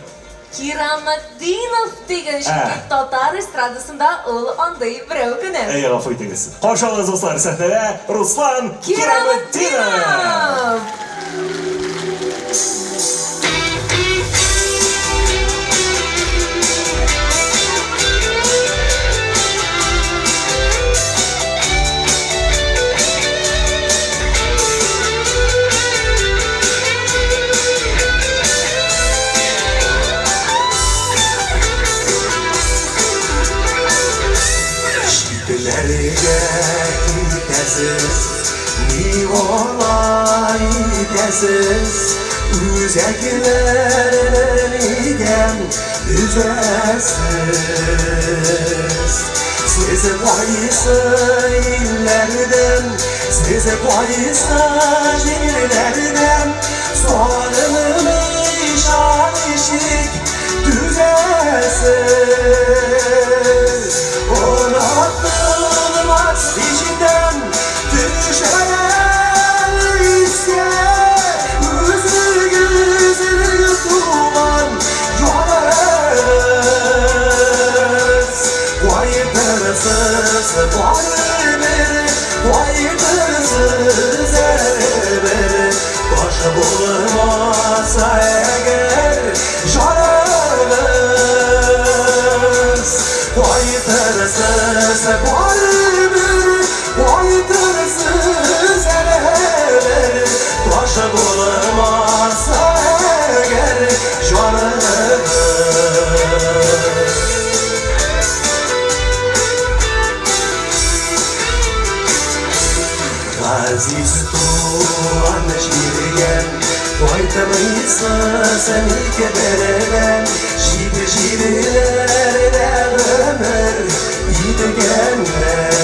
Кираметдинов диген, чөнки татар эстрадасында ул андый берәү генә. Әйе, гафу итегез. Каршы алыгыз, дуслар, сәхнәдә Руслан Кираметдинов! Читләргә китәсез, ни алай итәсез? Үзәкләрне нигә өзәсез? Сез кайсы илләрдән, сез кайсы җирләрдән сарылмыйча ничек түзәсез? Онытылмас ишетәм, төшәр искә үзегезнең туган ягыгыз. Кайтырсыз барыбер, кайтырсыз әле бер, таш булмаса әгәр җаныгыз. Кайтырсыз барыбер, кайтырсыз әле бер, таш булмаса әгәр җаныгыз. Газиз туган җиргә кайтмыйсыз ник бердән, чит җирләрдә гомер иткәннәр.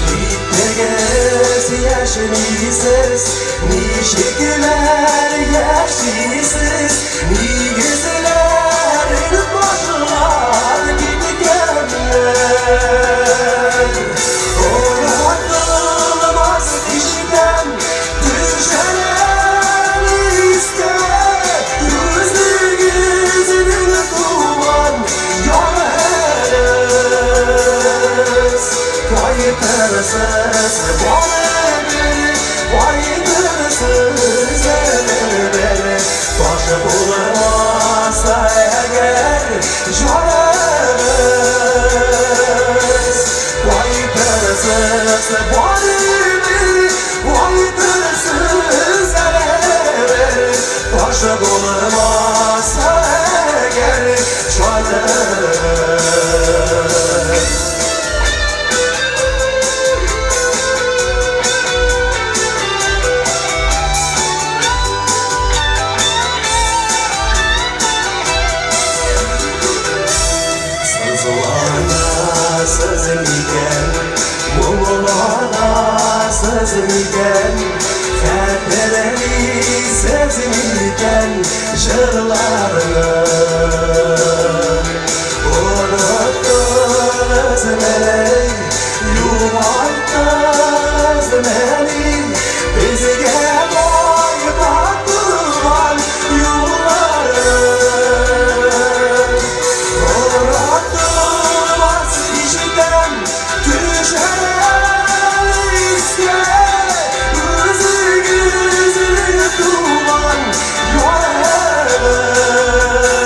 Киттегез, яшьлисез, ничекләр яшисез, нигезләрен ташлап киткәннәр. Онытылмас ишетәм, төшәләр искә, үзегезнең туган ягыгыз. Кайтырсыз барыбер, кайтырсыз әле бер, таш булмаса әгәр җаныгыз. Кайтырсыз барыбер, кайтырсыз әле бер, таш булмаса әгәр җаныгыз. Сызланасыз микән, моңланасыз микән, хәтерлисез микән җырларны? Оныттыгыз мени, югалттыгыз мени, безгә байтак туган юлларны? Онытылмас ишетәм, төшәр искә, үзегезнең туган ягыгыз.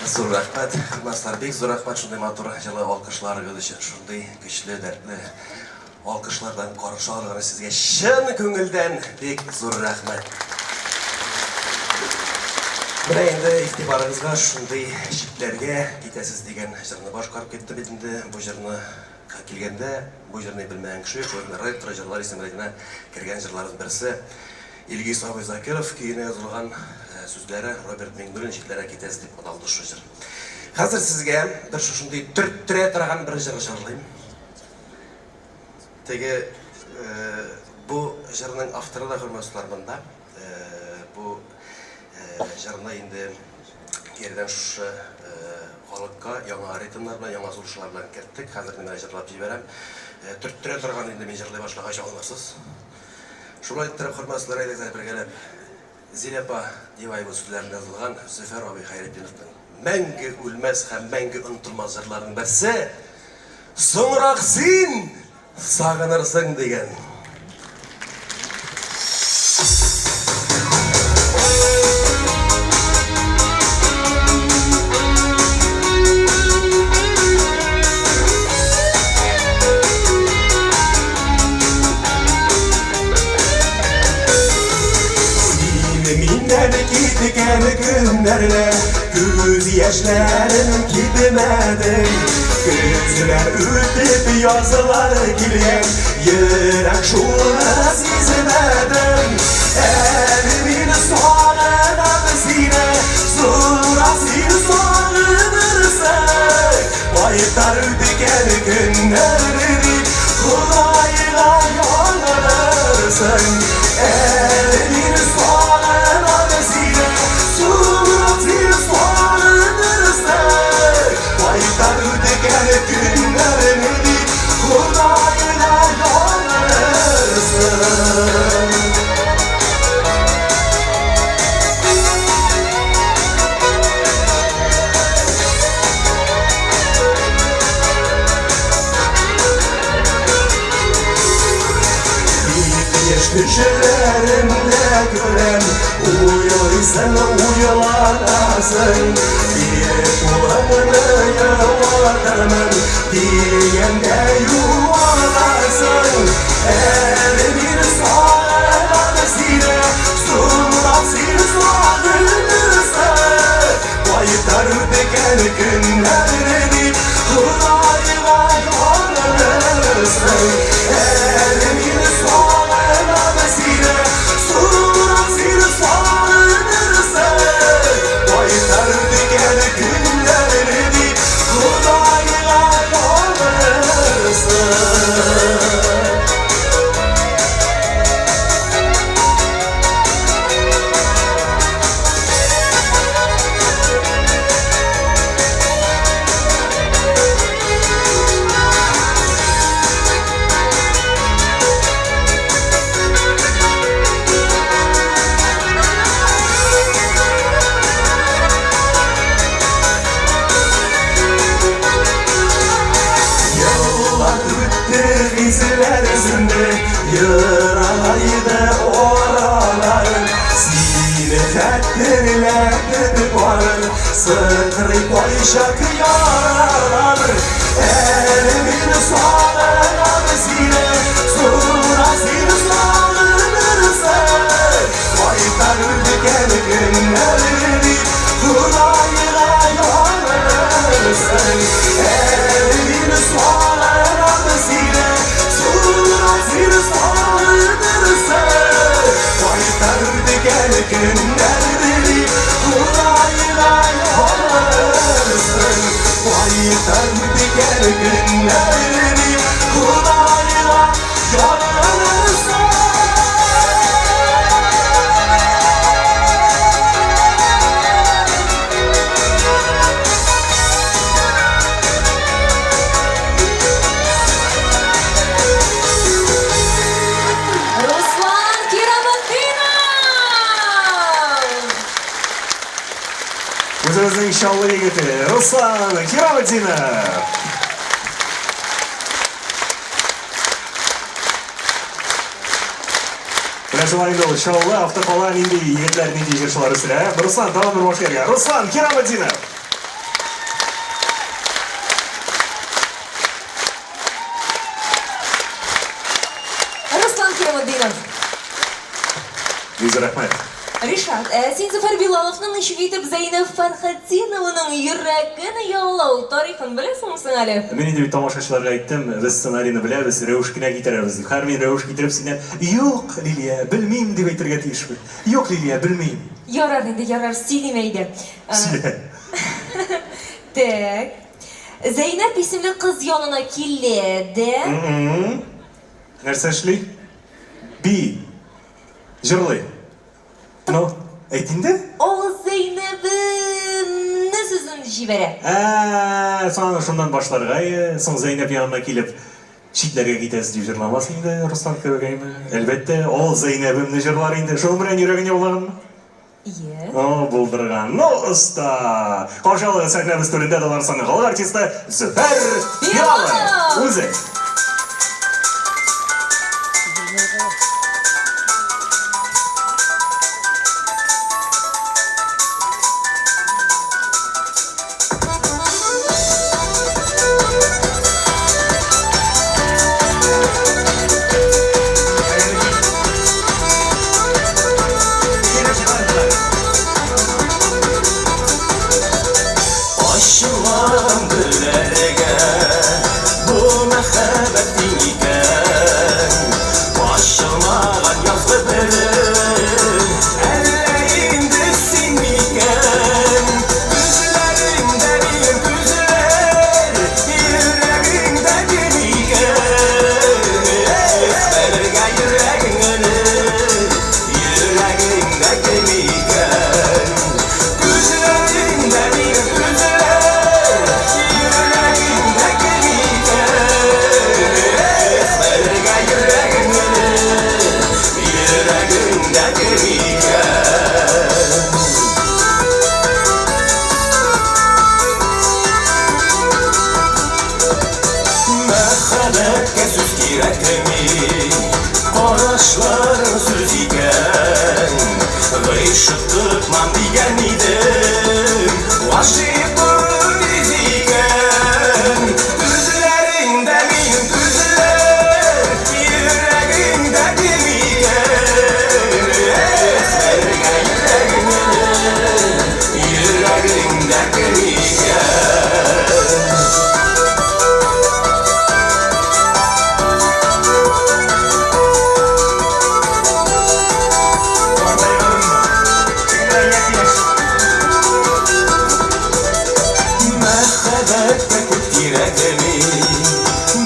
Зур рәхмәт, хөрмәтләр, бик зур рәхмәт шундый матур җылы алкышларыгыз өчен, шундый көчле, дәртле алкышлардан каршы алган сезгә чын күңелдән бик зур рәхмәт. Менә инде игътибарыгызга шундый читләргә китәсез дигән җырны башкарып китте бит инде. Бу җырны килгәндә, бу җырны белмәгән кеше юк, шул ретро җырлар исемлегенә кергән җырларның берсе. Илгиз абый Закиров көенә язылган сүзләре Роберт Миңнуллин Читләргә китәсез дип аталды шушы җыр. Хәзер сезгә бер шушындый төрттерә торган бер җыр җырлыйм. Теге бу җырның авторы да хөрмәтле монда. Бу җырны инде киредән шушы халыкка яңа ритмнар белән, яңа сулышлар белән керттек. Хәзер менә җырлап җибәрәм. Төрттерә торган инде мин җырлый башлагач аңларсыз. Шулай иттереп, хөрмәтле әйдәгез бергәләп Зилә апа Диваева сүзләренә язылган Зөфәр абый Хәйретдиновның мәңге үлмәс һәм мәңге онытылмас җырларының берсе Соңрак син сагынырсың дигән. Син миннән киткән көннәрдә Күз яшьләрем кипмәде Көзләр үтеп язлар килгән Йөрәк шуны сизмәде Әле мин сагынам сине Соңрак син сагынырсың Кайтар үткән көннәрне дип Ходайга ялынырсың. Әле мин сагынам сине, Соңрак син сагынырсың. Кайтар үткән көннәрне дип Ходайга ялынырсың. Яшь төшләремдә күрәм, уйлыйсың, уйланасың. Биреп кулыңны юатырмын, дигәндә юанасың. Әле мин сагынам сине, соңрак син сагынырсың. Кайтар үткән көннәрне дип, Ходайга ялынырсың. Әле мин сагынам сине, соңрак син сагынырсың. Кайтар үткән көннәрне дип, Ходайга ялынырсың. Еллар үтте, хисләр сүнде, Ерагайды аралар. Сине хәтерләтеп барыр, Сыкрый кайчак яралар. Әле мин сагынам сине, Соңра син сагынырсың. Кайтар үткән көннәр дип, Ходайга ялынырсың. Әле мин сагынам сине, Соңра син сагынырсың. Кайтар үткән көннәр дип, Ходайга ялынырсың. Кайтар үткән көннәр дип, Ходайга ялынырсың. Руслан Кираметдинов! Үзебезнең Чаллы егете Руслан Кираметдинов! Менә шулай инде ул Чаллы автокала нинди егетләр, нинди җырчылар үстерә. Руслан, тагын бер баш ияргә. Руслан Кираметдинов! Бик зур рәхмәт. Ришат, ә син Зөфәр Билаловның ничек итеп Зәйнәб Фәрхетдинованың йөрәген яулау тарихын беләсеңме соң әле? Мин инде бит тамашачыларга әйттем, без сценарийны беләбез, рәвеш кенә китерәбез дип. Хәер, мин рәвеш китереп синнән, Юк, Лилия, белмим, дип әйтергә тиешмен. Юк, Лилия, белмим. Ярар инде, ярар, сөйлим әйдә. Сөйлә. Тәк. Зәйнәб исемле кыз янына килә дә. Нәрсә эшли? Би. Җырлый. Ну, әйт инде. Ал Зәйнәбемне сүзен җибәрә. Ә, соң аны шуннан башларга, соң Зәйнәб янына килеп, читләргә китәсез дип җырламас инде Руслан кебек, әйме? Әлбәттә, Ал Зәйнәбемне җырлар инде. Шуның белән йөрәген яулаганмы? Ие. О, булдырган. Ну, оста! Каршы алыгыз сәхнәбез түрендә Татарстанның халык артисты Зөфәр Билалов! Үзе! Ачылган гөлләргә бу мәхәббәт тиң икән. Ачылмаган язгы бер әллә инде син микән? Күзләреңдә минем күзләр, йөрәгеңдә кем икән? Эх, белергә йөрәгеңне, йөрәгеңдә кем икән? Күзләреңдә минем күзләр, йөрәгеңдә кем икән? Эх, белергә йөрәгеңне, йөрәгеңдә кем икән? Мәхәббәткә сүз кирәкми, карашларың сүз икән. Гыйшык тотмам дигән идем, гашыйк булу тиз икән. Күзләреңдә минем күзләр, йөрәгеңдә кем икән? Эх, белергә йөрәгеңне, йөрәгеңдә кем икән? Мәхәббәткә күп кирәкми,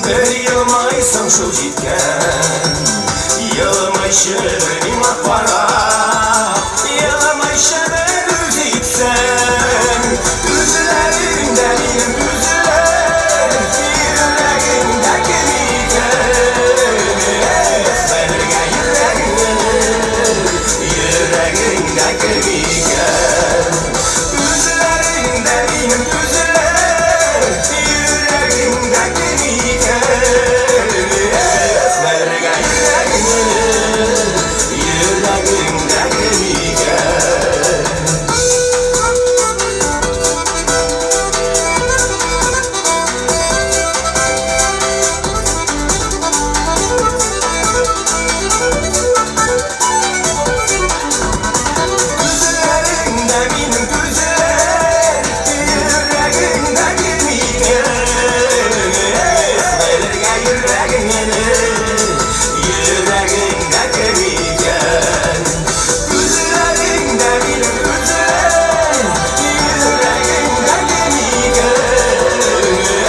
бер елмайсаң шул җиткән. Елмайчы бер миңа кара, елмайчы бер үз итсәң. Күзләреңдә минем күзләр, йөрәгеңдә кем икән? Эх, белергә йөрәгеңне, йөрәгеңдә кем икән? Күзләреңдә минем күзләр, йөрәгеңдә кем икән? Эх, белергә йөрәгеңне, йөрәгеңдә кем икән? Күзләреңдә минем күзләр, йөрәгеңдә кем икән? Эх, белергә йөрәгеңне, йөрәгеңдә кем икән? Күзләреңдә минем күзләр, йөрәгеңдә кем икән?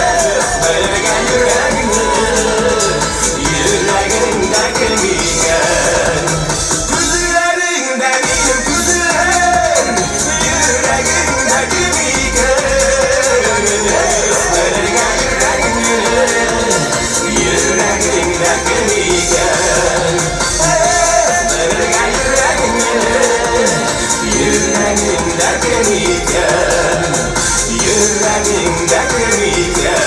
Эх, белергә йөрәгеңне, йөрәгеңдә кем икән? Күзләреңдә минем күзләр, йөрәгеңдә кем икән? Эх, белергә йөрәгеңне, йөрәгеңдә кем икән? Эх, белергә йөрәгеңне, йөрәгеңдә кем икән? Йөрәгеңдә кем икән?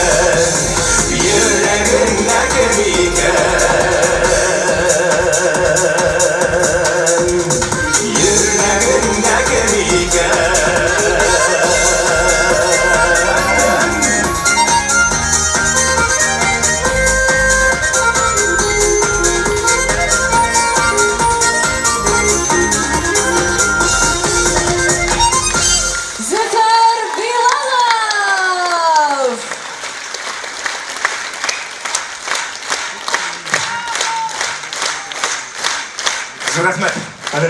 Йөрәгеңдә кем икән? Йөрәгеңдә кем икән?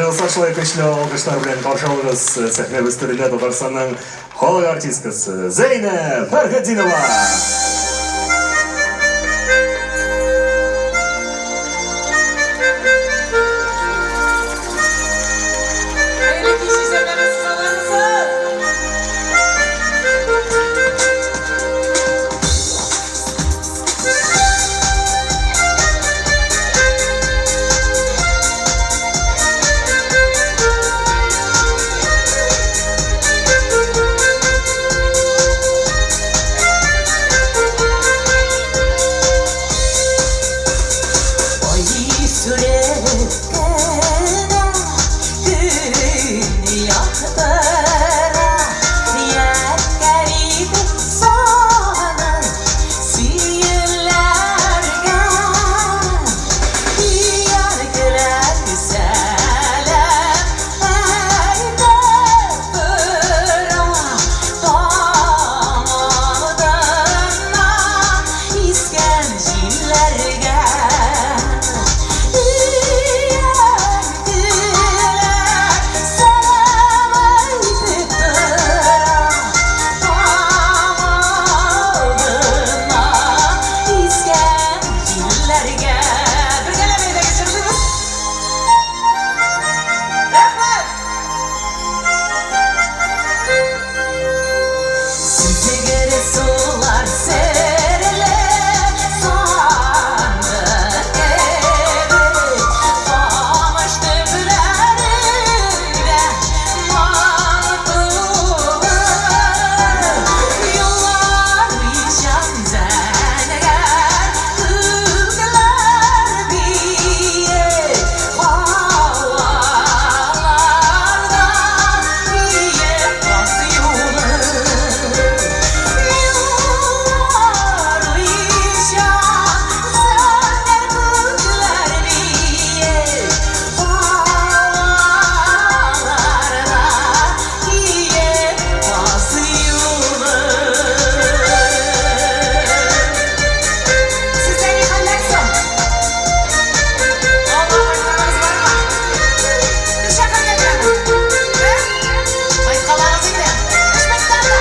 Кадерле дуслар, шулай көчле алкышлар белән каршы алыгыз сәхнәбез түрендә Татарстанның халык артисткасы Зәйнәб Фәрхетдинова. Хәерле кич, исәннәрсез, саулармысыз? Ай сүреп кенә көн яктыра, Ядкәр итеп санын сөюләргә. Өяркеләр сәлам әйтеп тора, Таң алдыннан искән җилләргә. Өяркеләр сәлам әйтеп тора, Таң алдыннан искән җилләргә. Бергәләп әйдәгез җырлыйбыз. Рәхмәт! Сизгер сулар серле сандык кебек, Камыш төпләрендә моң тулы. Юллар ишан зәңгәр күкләр биек, Һаваларда биек каз юлы. Юллар ишан зәңгәр күкләр биек, Һаваларда биек каз юлы. Сездә ни хәлләр соң? Алла кайтканыгыз бармы? Без шәһәргә керәбез. Ә? Кайткалагыз инде. Эш бетте анда.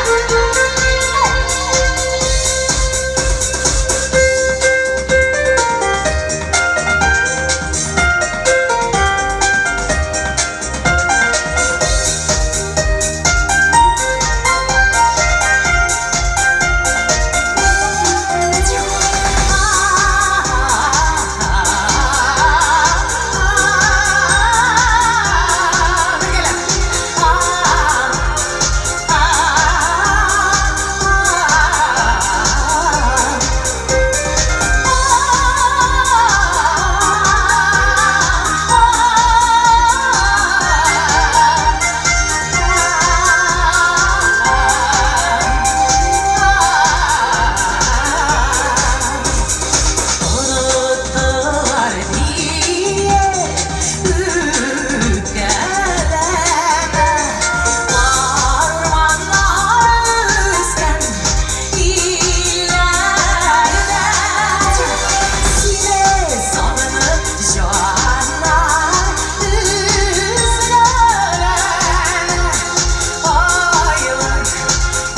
Оныттылар диеп үпкәләмә, Бар урманнар үскән илләрдә. Сине сагынып җаннар өзгәләнә, Айлар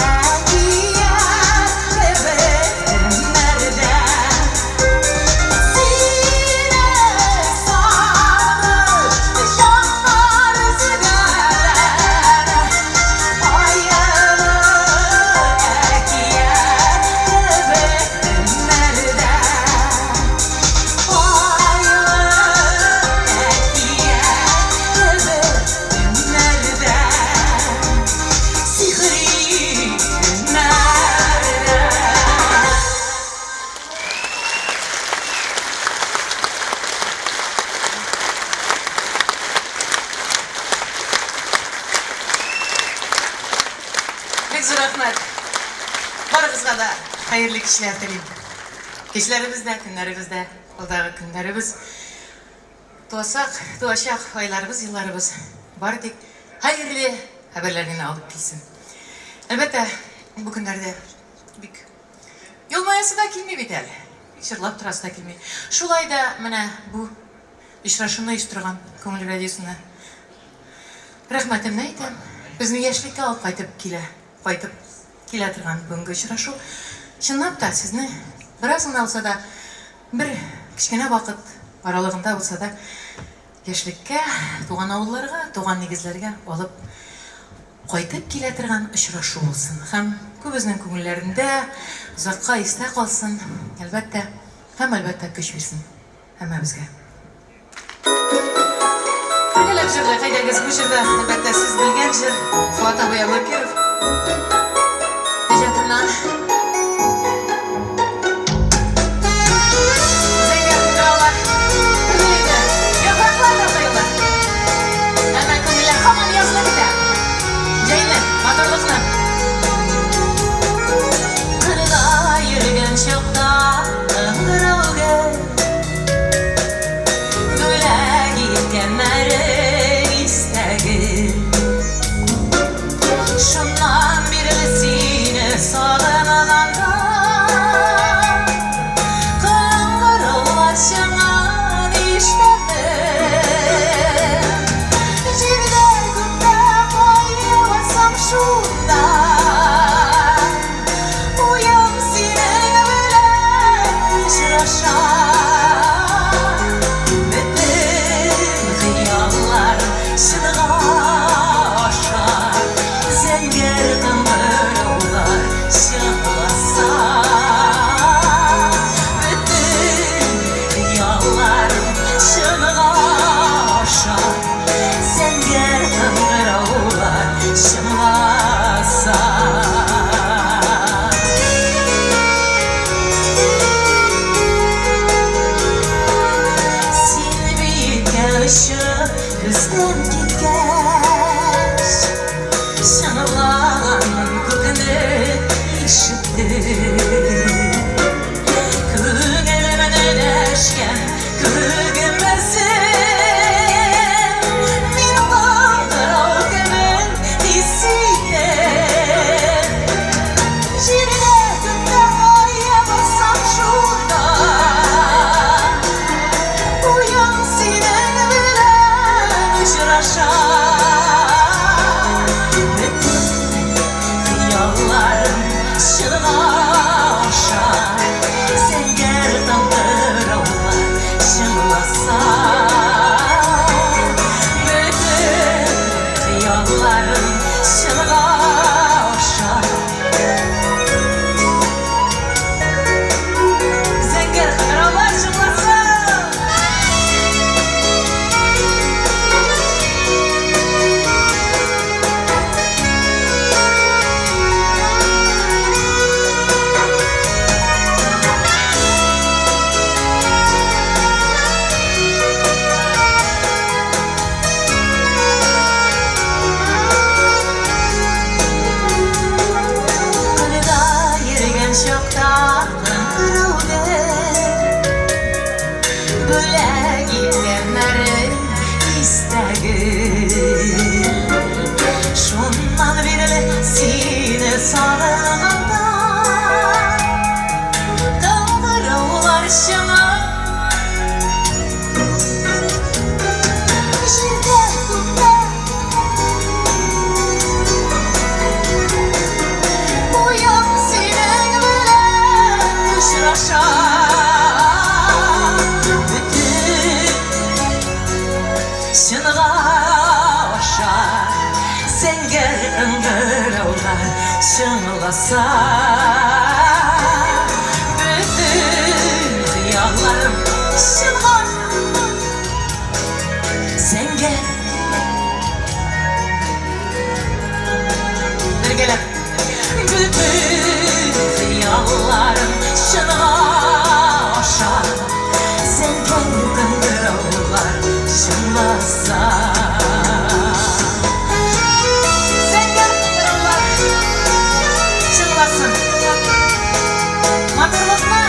әкият кебек төннәрдә. Сине сагынып җаннар өзгәләнә, Айлы әкият кебек төннәрдә. Айлы әкият кебек төннәрдә. Сихри төннәрдә. Бик зур рәхмәт. Барыгызга да хәерле кичләр телим. Кичләребез дә, көннәребез дә, алдагы көннәребез туасак, туачак айларыбыз, елларыбыз бары тик хәерле хәбәрләр генә алып килсен. Әлбәттә, бу көннәрдә бик елмаясы да килми бит әле. Бик җырлап торасы да килми. Шулай да менә бу очрашуны оештырган Күңел радиосына рәхмәтемне әйтәм. Безне яшьлеккә алып кайтып килә, кайтып килә торган бүгенге очрашу. Чынлап та, сезне бераз гына булса да, бер кечкенә вакыт аралыгында булса да, яшьлеккә, туган авылларга, туган нигезләргә алып кайтып килә торган очрашу булсын. Һәм күбезнең күңелләрендә озакка истә калсын, әлбәттә, һәм, әлбәттә, көч бирсен һәммәбезгә. Бергәләп җырлыйк, әйдәгез, бу җырда, әлбәттә, сез белгән җыр, Фоат абый Аблакиров иҗатыннан. Зәңгәр кыңгыраулар күңелеңне, яфраклар да коела. Әмма күңелләр һаман язны көтә. Җәйне, матурлыкны. Кырда йөргән чакта кыңгырау гел Бүләк иткәннәрең истә гел. Шуннан бирле сине сагынганда Кыңгыраулар чыңын ишетәмен. Җирдә күктә кая барсам шунда Уем синең белән очраша. Бөтен хыяллар чынга аша, Зәңгәр кыңгыраулар чыңласа. Бөтен хыялларым чынга аша, Зәңгәр кыңгыраулар чыңласа. Син биеккә очып күздән киткәч, Чыңлаганын күкне ишеттем. Күңелемне дәшкән күгем син, Мин кыңгырау кебек тиз сине. Җирдә, күктә кая барсам шунда, Уем синең белән очраша. Бөтен хыялларым чынга аша, Зәңгәр кыңгыраулар чыңласа. Бөтен хыялларым чынга аша. Зәңгәр кыңгыраулар чыңласа. Кырда йөргән чакта кыңгырауны Бүләк иткәннәрең истә гел. Шуннан бирле сине сагынганда Кыңгыраулар чыңы Җирдә, күктә Уем синең белән очраша. Бөтен чынга аша, Зәңгәр кыңгыраулар чыңласа. Бөтен хыялларым чынга Зәңгәр Бергәләп Бөтен хыялларым чынга аша, Зәңгәр кыңгыраулар чыңласа. Зәңгәр кыңгыраулар чыңласын. Матурлыкны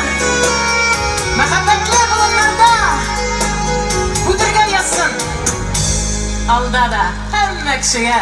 мәхәббәтле болыннарда үтергә язсын. Алда да һәммә кешегә.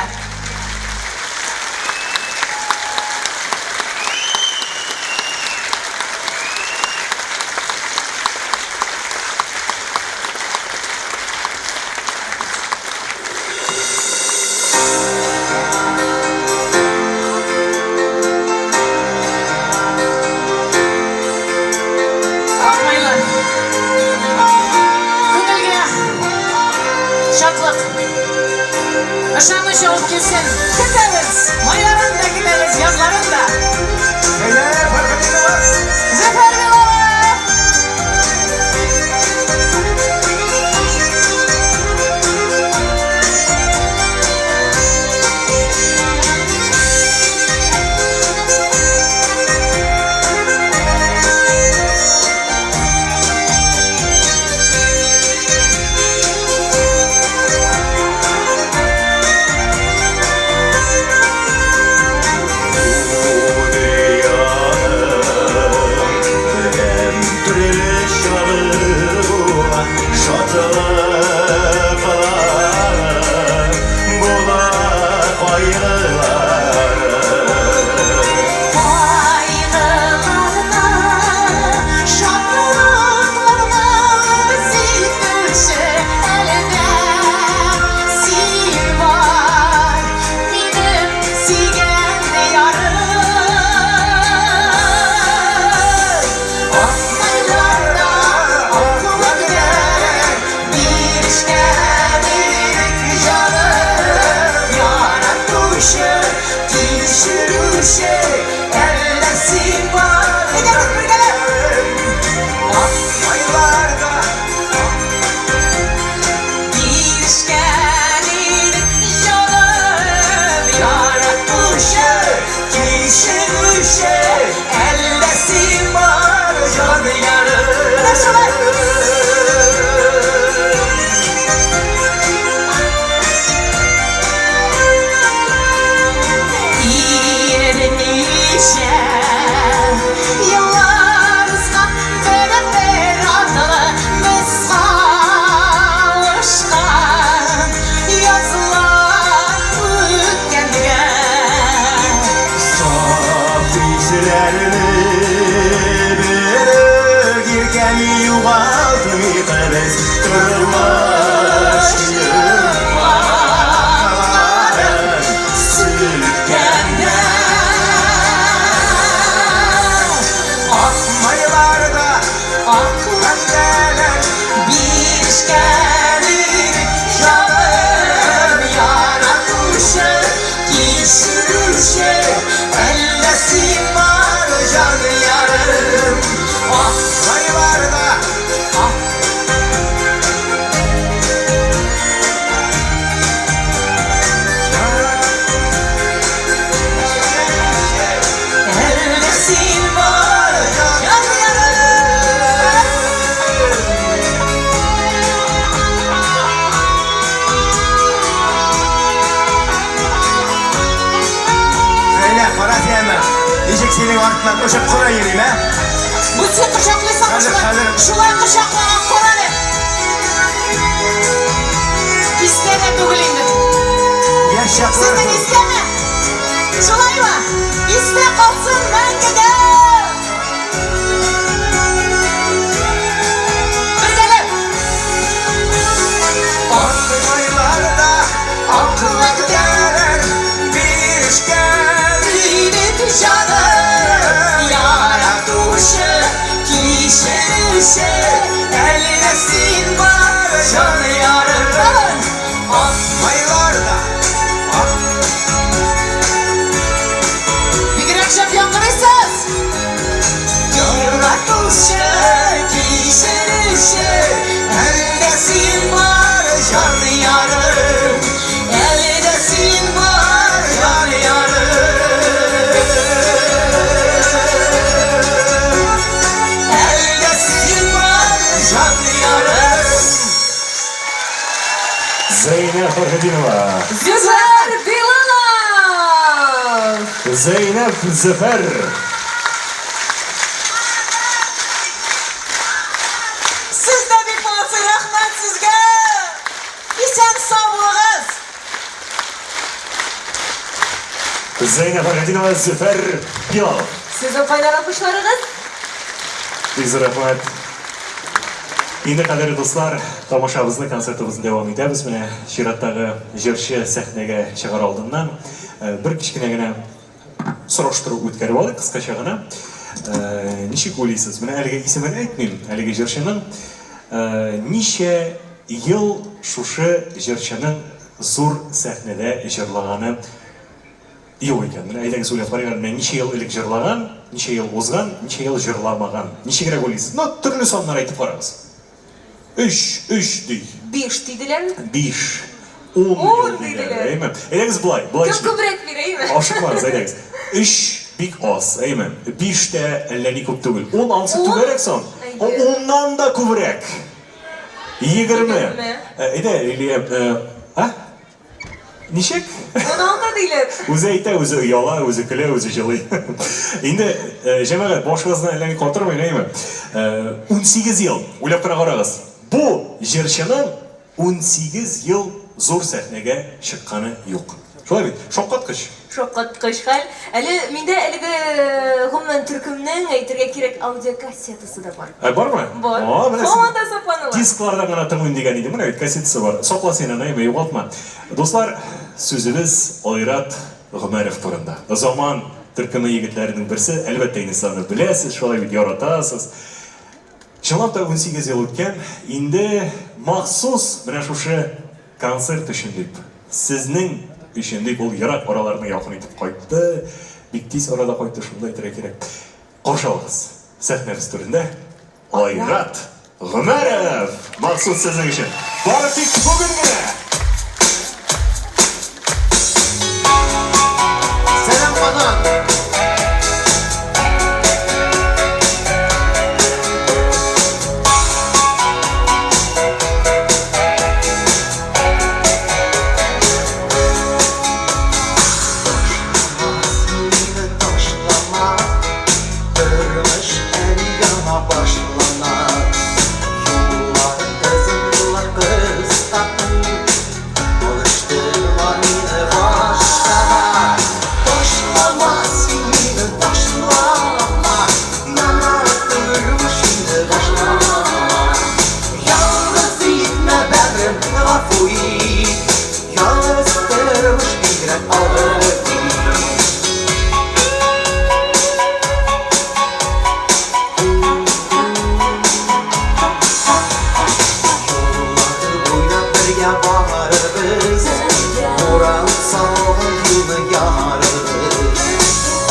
Кичерүче, әллә син бар? Әйдәгез бергәләп! Ак майларда Бирешкән идек җаным, Яратучы, кичерүче, әллә син бар, җан ярым? Менә шулай! Иреничә еллар узган, бер-бер артлы без кавышкан язлар үткәнгә. Саф хисләрне берүк иркәм югалтмыйк без тормыш йомгакларын сүткәндә. Ак майларда Ак вәгъдәләр бирешкән идек җаным, яратучы, кичерүче, әллә син бар, җан ярым? Ак майларда ак Әллә син бар, җан ярым? Зәйнәп, кара син аны. Ничек синең артыннан очып кына йөрим, ә? Бу син кочаклыйсың Хәзер, шулай. хәзер. Шулай кочаклаган кара әле. Истә дә түгел инде. Яшь чаклар. Сезнең истәме? Шулаймы? Истә калсын мәңгегә. Бергәләп. Ак майларда ак вәгъдәләр бирешкән Идек җаным, яратучы, кичерүче, әллә син бар, җан ярым? Ак майларда ак Бигрәк шәп яңгырыйсыз. Яратучы, кичерүче, әллә син бар, җан ярым? Әллә син бар, җан ярым? Әллә син бар, җан ярым? Зәйнәб Фәрхетдинова. Зөфәр Билалов! Зәйнәб Зөфәр. Сез дә бик молодцы, рәхмәт сезгә. Исән сау булыгыз. Зәйнәб Фәрхетдинова, Зөфәр Билалов. Сезнең кайнар алкышларыгыз. Бик зур рәхмәт. Инде, кадерле дуслар, тамашабызны, концертыбызны дәвам итәбез. Менә чираттагы җырчы сәхнәгә чыгар алдыннан бер кечкенә генә сораштыру үткәреп алыйк, кыскача гына. Ничек уйлыйсыз? Менә әлеге исемен әйтмим, әлеге җырчының ничә ел шушы җырчының зур сәхнәдә җырлаганы юк икән? Менә әйдәгез уйлап карыйк әле, менә ничә ел элек җырлаган, ничә ел узган, ничә ел җырламаган. Ничегрәк уйлыйсыз? Ну, төрле саннар әйтеп карагыз. Өч, өч ди. Биш диделәр. Биш. Ун Ун ел диләр, диделәр. әйме? Әйдәгез болай, болай Кем эшлик. күбрәк бирә, әйме? Ашыкмагыз, әйдәгез. Өч бик аз, әйме? Биш тә әллә ни күп түгел. Ун ансы Ун? түгәрәк сан. Әйе. Уннан да күбрәк. 20. 20. Әйдә, Лилия, ә? Ничек? 16 диләр. Үзе әйтә, үзе ояла, үзе көлә, үзе җылый. Инде, җәмәгать, башыгызны әллә ни катырмыйк, әйме? 18 ел, уйлап кына карагыз. Бу җырчының 18 ел зур сәхнәгә чыкканы юк. Шулай бит? Шаккаткыч. Шаккаткыч хәл. Әле миндә әлеге гомумән төркемнең, әйтергә кирәк, аудиокассетасы да бар. Ә, бармы? Бар. А, менә син Һаман да сакланыла. Дисклардан гына тыңлыйм дигән идем. Менә бит кассетасы бар. Сакла син аны, әйме, югалтма. Дуслар, сүзебез Айрат Гомәров турында. Заман төркеме егетләренең берсе. Әлбәттә, инде сез аны беләсез, шулай бит яратасыз. Чынлап та 18 ел үткән. Инде махсус менә шушы концерт өчен дип, сезнең өчен дип ул ерак араларны якын итеп кайтты. Бик тиз арада кайтты, шуны да әйтергә кирәк. Каршы алыгыз, сәхнәбез түрендә Айрат Гомәров! Махсус сезнең өчен. Бары тик бүген генә! Сәлам, Казан! Тормыш әле яңа башлана. Юллар озын, юллар кыска. Алыштырма мине башкага. Ташлама син мине, ташлама. Яңа тормыш инде башлана. Ялгыз итмә, бәгърем, гафу ит. Ялгыз тормыш бигрәк авыр бит. Буйлап бергә барырбыз, Буран салган юлны ярырбыз.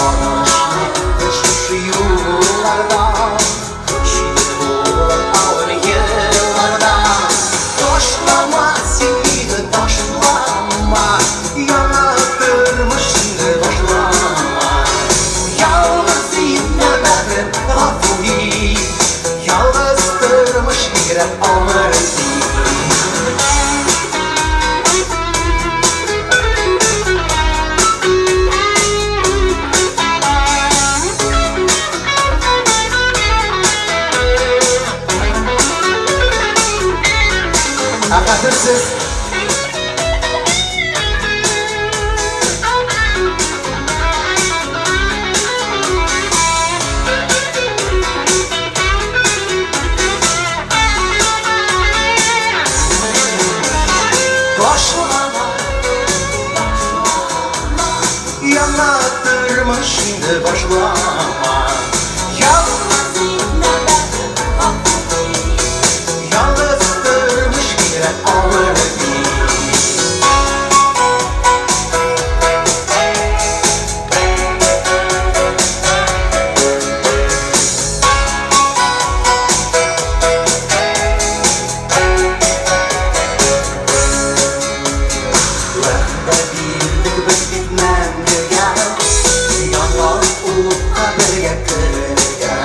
Адашмыйбыз шушы юлларда, Читен булыр авыр елларда. Ташлама син мине, ташлама, Яңа тормыш инде башлама. Ялгыз итмә, бәгърем, гафу ит, Ялгыз тормыш бигрәк авыр бит. Ә хәзер сез Ташлама, яңа тормыш инде башлама. Ялгыз итмә, бәгърем, гафу ит. Ялгыз тормыш бигрәк авыр бит. Вәгъдә бирдек без бит мәңгегә, Яңа утка бергә керергә.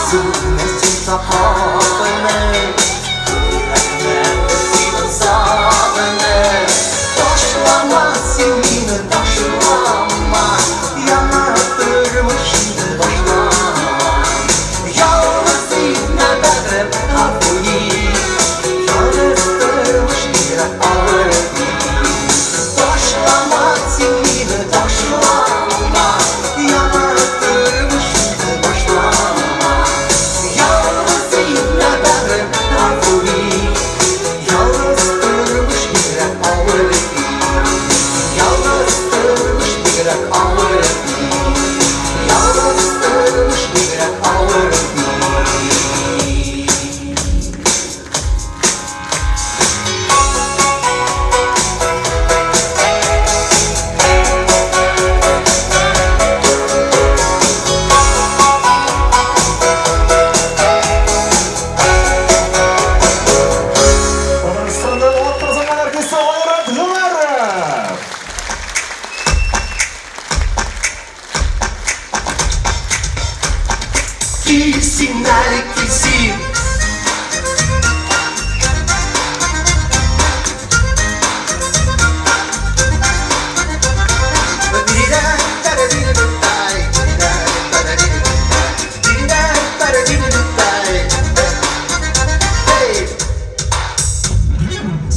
Сүнмәсен сахабының, Йөрәкмә синең сагынып. Ташлама син мине, ташлама, Яңа тормыш инде башлама. Ялгыз итмә, бәгърем, гафу ит, Ялгыз тормыш бигрәк авыр бит. Ташлама син мине, ташлама, Яңа тормыш инде башлама. Ялгыз итмә, бәгърем, гафу ит, Ялгыз тормыш бигрәк авыр бит. Ялгыз тормыш бигрәк авыр бит. Ялгыз тормыш бигрәк авыр бит. Татарстанның атказанган артисты Айрат Гомәров! Кил син әле, кил син.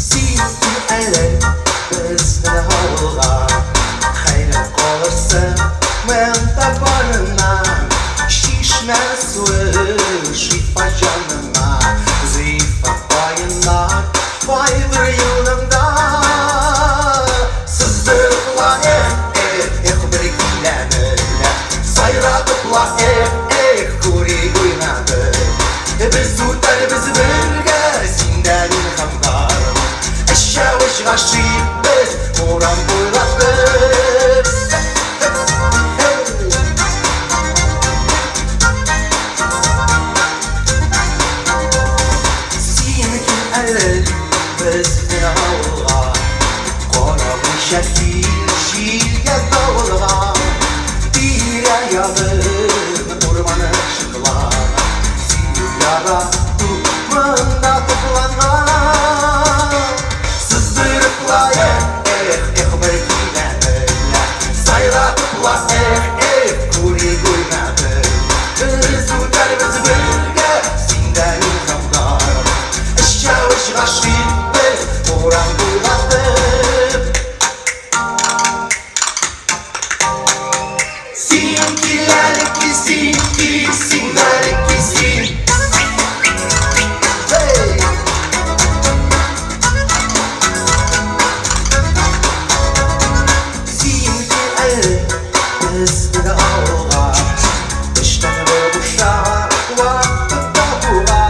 Син кил әле безнең авылга, Хәйран калырсың монда барына. Чишмә суы шифа җаныңа, Зифа каеннар кайбер юлыңда. Сыздырып ла эх, эх, эх, бер киләме лә, Сайратып ла эх, эх, күрик уйнады. Без үтәрбез бергә, син дә мин һәм гармун. Өчәү өч гашыйк без, урам буйлап без. Сайратыпла, эх, эх, күрик уйнатып. Без үтәрбез бергә, син дә мин һәм Өчәү өч гашыйк без, урам буйлатып. Син кил әле, кил, син кил, син әле кил, син. Hey! Син кил әле безнең авылга, Эштән бер бушап вакыт табуга.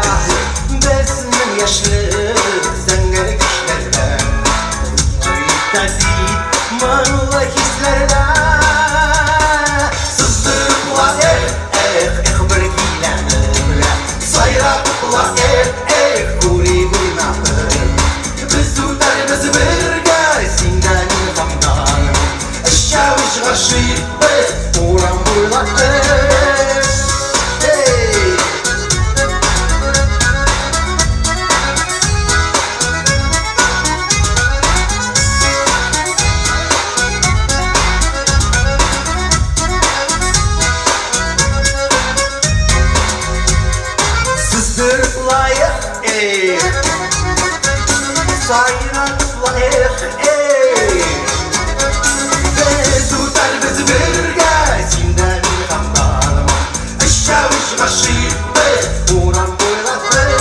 Безнең яшьлек зәңгәр кичләрдә, Итә бит моңлы хисләрдә. Сыздырыпла, эх, эх, эх, бер көйләнеп, Сайратыпла, эх, эх, күрик уйнатып. Без үтәрбез бергә, син дә мин һәм Өчәү өч гашыйк без, урам буйлатып. Hey! Сыздырыпла, эх, эх, Сайратыпла, эх, эх. Без үтәрбез бергә, син дә мин һәм Өчәү өч гашыйк без, урам буйлатып.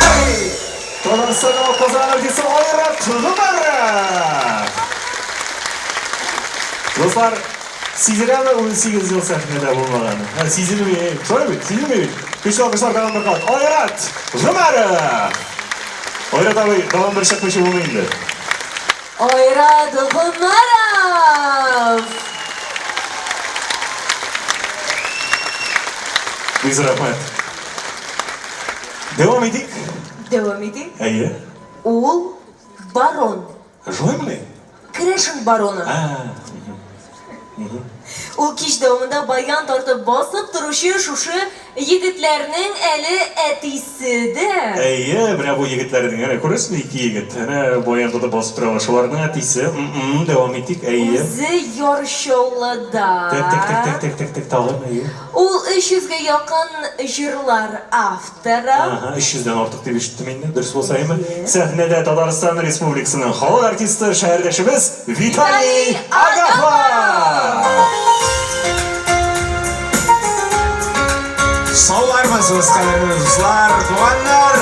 Hey! Татарстан атказанган артисты Айрат Гомәров! Дуслар, сизеләме 18 ел сәхнәдә булмаганы? Ә, сизелми, шулай бит, сизелми бит. Көчле алкышлар тагын бер кат. Айрат Гомәров! Айрат абый, тагын бер чыкмыйча булмый инде. Айрат Гомәров! Бик зур рәхмәт. Дәвам итик. Дәвам итик. Әйе. Ул барон. Шулаймыни? Керәшен бароны. А. Ул кич дәвамында баян тартып басып торучы шушы егетләрнең әле әтисе дә. Әйе, менә бу егетләрнең, әнә күрәсезме, ике егет, әнә баян тотып басып торалар, шуларның әтисе. Дәвам итик, әйе. Үзе Яр Чаллыда. Так, так, так, так, так, так, так, тагын, әйе. Ул 300 гә якын җырлар авторы. Ага, 300 дән артык дип ишеттем инде, дөрес булса, әйеме? Сәхнәдә Татарстан Республикасының халык артисты, шәһәрдәшебез Виталий Агафонов! Саулармысыз, кадерле дуслар, туганнар!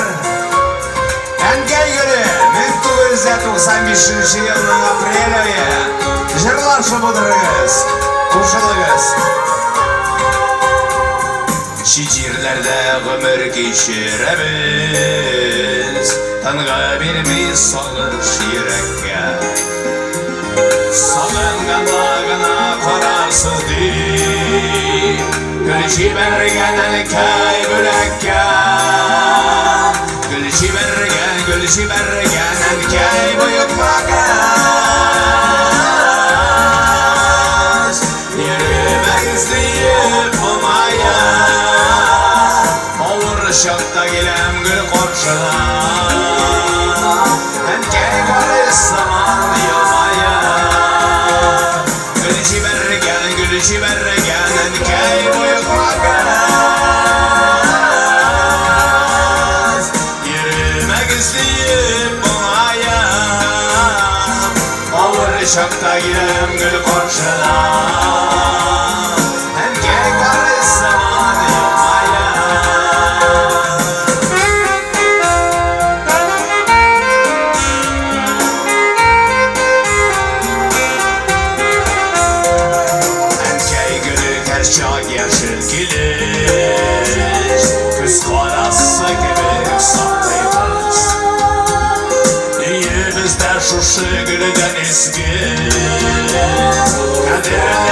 Әнкәй көне 1995 елның апрель ае. Җырлашып утырыгыз, кушылыгыз. Чит җирләрдә гомер кичерәбез, Тынгы бирми сагыш йөрәккә. Сагынганда гына карарсыз дип, Гөл җибәргән әнкәй бүләккә. Гөл җибәргән, гөл җибәргән әнкәй боекмагыз. Йөрмәгез диеп моңая, Авыр чакта киләм гөл каршына. Әнкәй бары сыман елмая. Гөл җибәргән, гөл җибәргән әнкәй боекмагыз. Йөрмәгез диеп моңая, Авыр чакта киләм гөл каршына. Әнкәй бары сыман елмая. Әнкәй гөле һәрчак яшел килеш, Күз карасы кебек саклыйбыз. Өебездә шушы гөлдән изге, Кадерле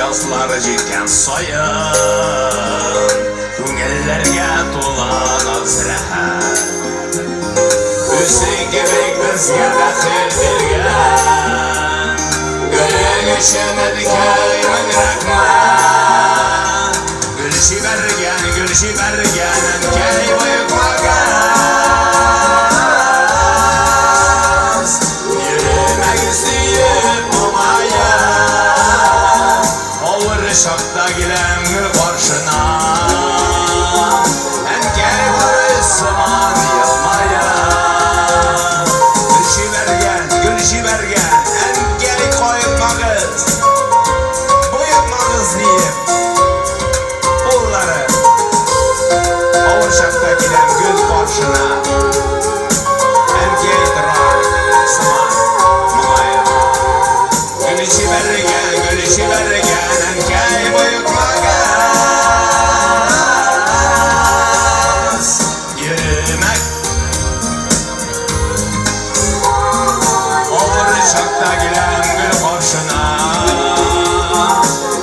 Язлар җиткән саен Күңелләргә тула наз рәхәт. Үзең кебек безгә бәхет биргән Гөлең өчен әнкәй мең рәхмәт. Гөл җибәргән, гөл җибәргән әнкәй боекмагыз. Йөрәгегез сөеп моңаеп, Авыр чакта киләм гөл каршына. Әнкәй карый сыман елмая. Гөл җибәргән, гөл җибәргән, әнкәй кайтмагыз. Боекмагыз диеп, уллары. Авыр чакта киләм гөл каршына. Әнкәй тора сыман моңаеп. Гөл җибәргән, гөл җибәргән, әнкәй боекмагыз. Йөрмәк Авыр чакта киләм гөл каршына.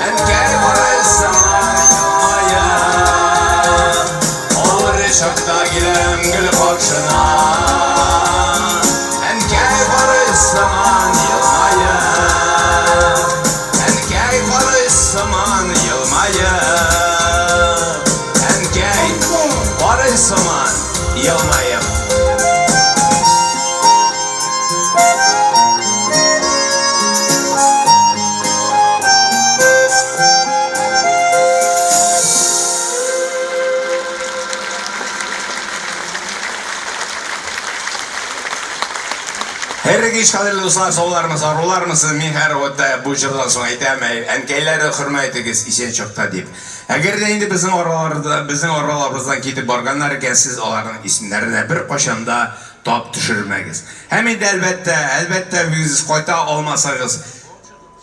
Әнкәй карый сыман елмаеп. Авыр чакта киләм гөл каршына. Әнкәй карый сыман елмаеп. Әнкәй карый сыман елмаеп. Әнкәй карый сыман елмаеп. Хәерле кич, кадерле дуслар, саулармы, сарулармы сез? Мин һәр вакытта бу җырдан соң әйтәм, әй, әнкәйләрне хөрмәт итегез исән чакта дип. Әгәр дә инде безнең араларда, безнең араларыбыздан китеп барганнар икән, сез аларның исемнәренә беркайчан да тап төшермәгез. Һәм инде, әлбәттә, әлбәттә, үзегез кайта алмасагыз,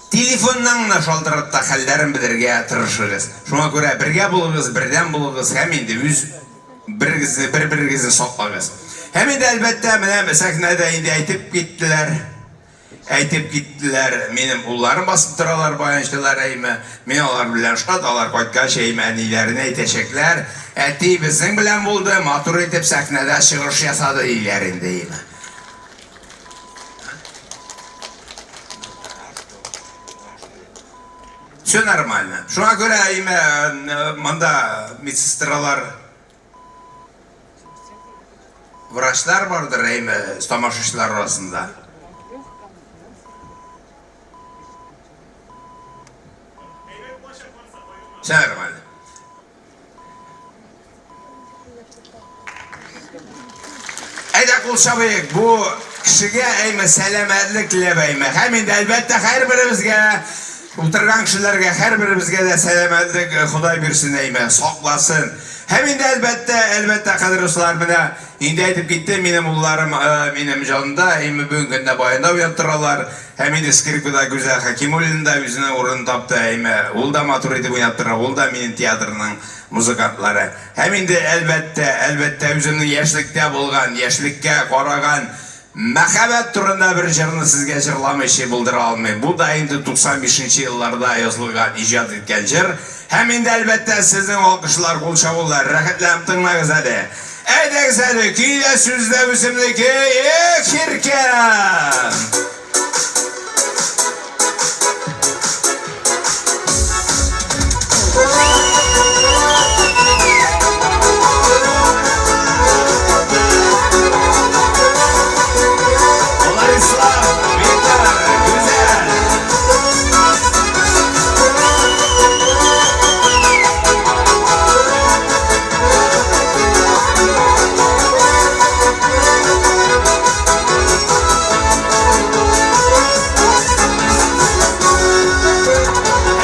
телефоннан гына шалтыратып та хәлләрен белергә тырышыгыз. Шуңа күрә бергә булыгыз, бердәм булыгыз һәм инде үз берегезне, бер-берегезне саклагыз. Һәм инде, әлбәттә, менә сәхнәдә инде әйтеп киттеләр. Әйтеп киттеләр, минем улларым басып торалар, баянчылар, әйме. Мин алар белән шат, алар кайткач, әйме, әниләренә әйтәчәкләр, әти безнең белән булды, матур итеп сәхнәдә чыгыш ясады, диләр инде, әйме. Все нормально. Шуңа күрә, әйме, монда медсестралар, врачлар бардыр, әйме, тамашачылар арасында. Все нормально. Әйдә кул чабыйк бу кешегә, әйме, сәламәтлек теләп, әйме. Һәм инде, әлбәттә, һәрберебезгә, утырган кешеләргә, һәрберебезгә дә сәламәтлек э, Ходай бирсен, әйме, сакласын. Һәм инде, әлбәттә, әлбәттә, кадерле дуслар, менә инде әйтеп киттем, минем улларым, э, минем җанымда, әйме, бүгенге көндә баянда уйнап торалар. Һәм инде скрипкада Гүзәл Хәкимуллина да үзенең урынын тапты, әйме, ул да матур итеп уйнап тора, ул да минем театрның музыкантлары. Һәм инде, әлбәттә, әлбәттә, үземнең яшьлектә булган, яшьлеккә караган мәхәббәт турында бер җырны сезгә җырламыйча булдыра алмыйм. Бу да инде 95 нче елларда язылган, иҗат иткән җыр. Һәм инде, әлбәттә, сезнең алкышлар, кул чабулар. Рәхәтләнеп тыңлагыз әле. Әйдәгез әле, көй дә, сүз дә үземнеке, эх, иркәм! Владислав, Виктор, Гүзәл!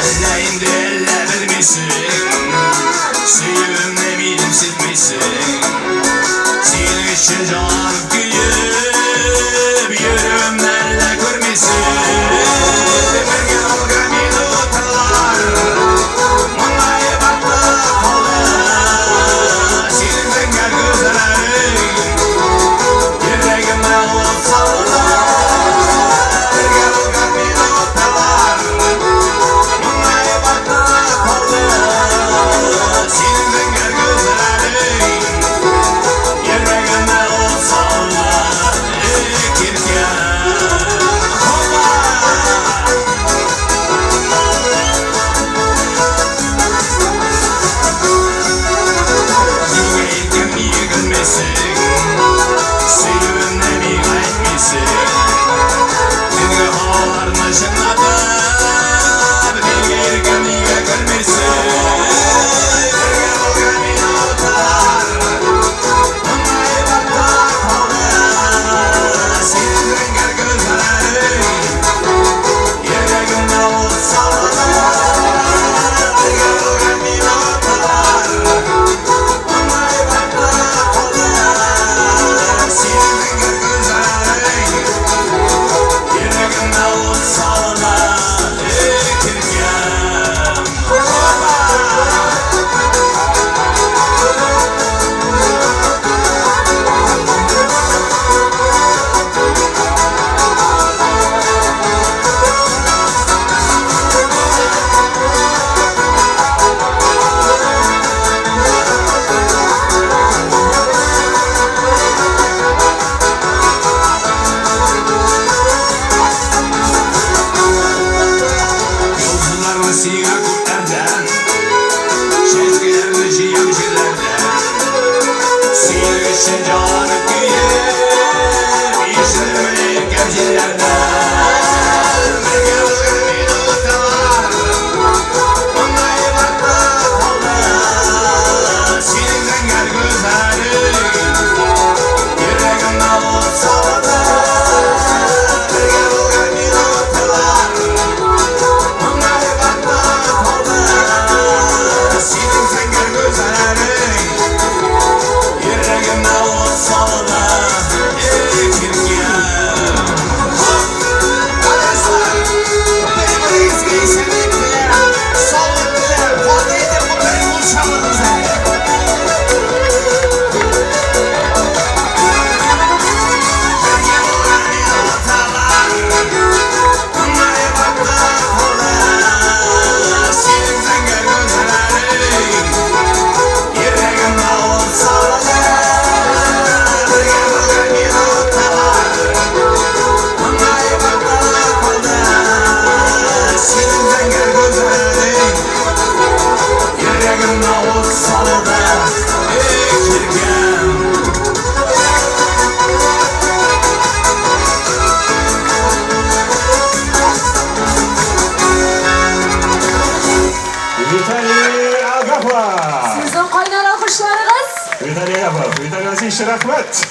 Әллә инде, әллә белмисең, Сөюемне минем сизмисең. Синең өчен җанып көеп йөрүемне әллә күрмисең. Бергә булган минутлар моңаеп артта калды. Синең зәңгәр күзләрең йөрәгемә ут салды. Бергә булган минутлар моңаеп җирләрдән, Чәчкәләрне җыям җирләрдән. Синең өчен җаным көеп, Ишермен иркәм җилләрдән. Бергә булган минутлар, Моңаеп артта калды. Синең зәңгәр күзләрең Йөрәгемне ут салды. Бергә булган минутлар, Моңаеп артта калды. Синең зәңгәр күзләрең Йөрәгемне ут салды. Эй, иркәм. Кадерле, бер-берегезгә исәнлек теләп, саулык теләп, каты итеп бер кул чабыгыз әле. Бергә булган минутлар, Моңаеп артта калды. Синең зәңгәр күзләрең Йөрәгемне ут салды. Бергә булган минутлар, Моңаеп артта калды. Синең зәңгәр күзләрең Йөрәгемне ут салды. Эй, иркәм. Виталий Агапов! Сезнең кайнар алкышларыгыз. Виталий Агапов, Виталий Васильевич, рәхмәт!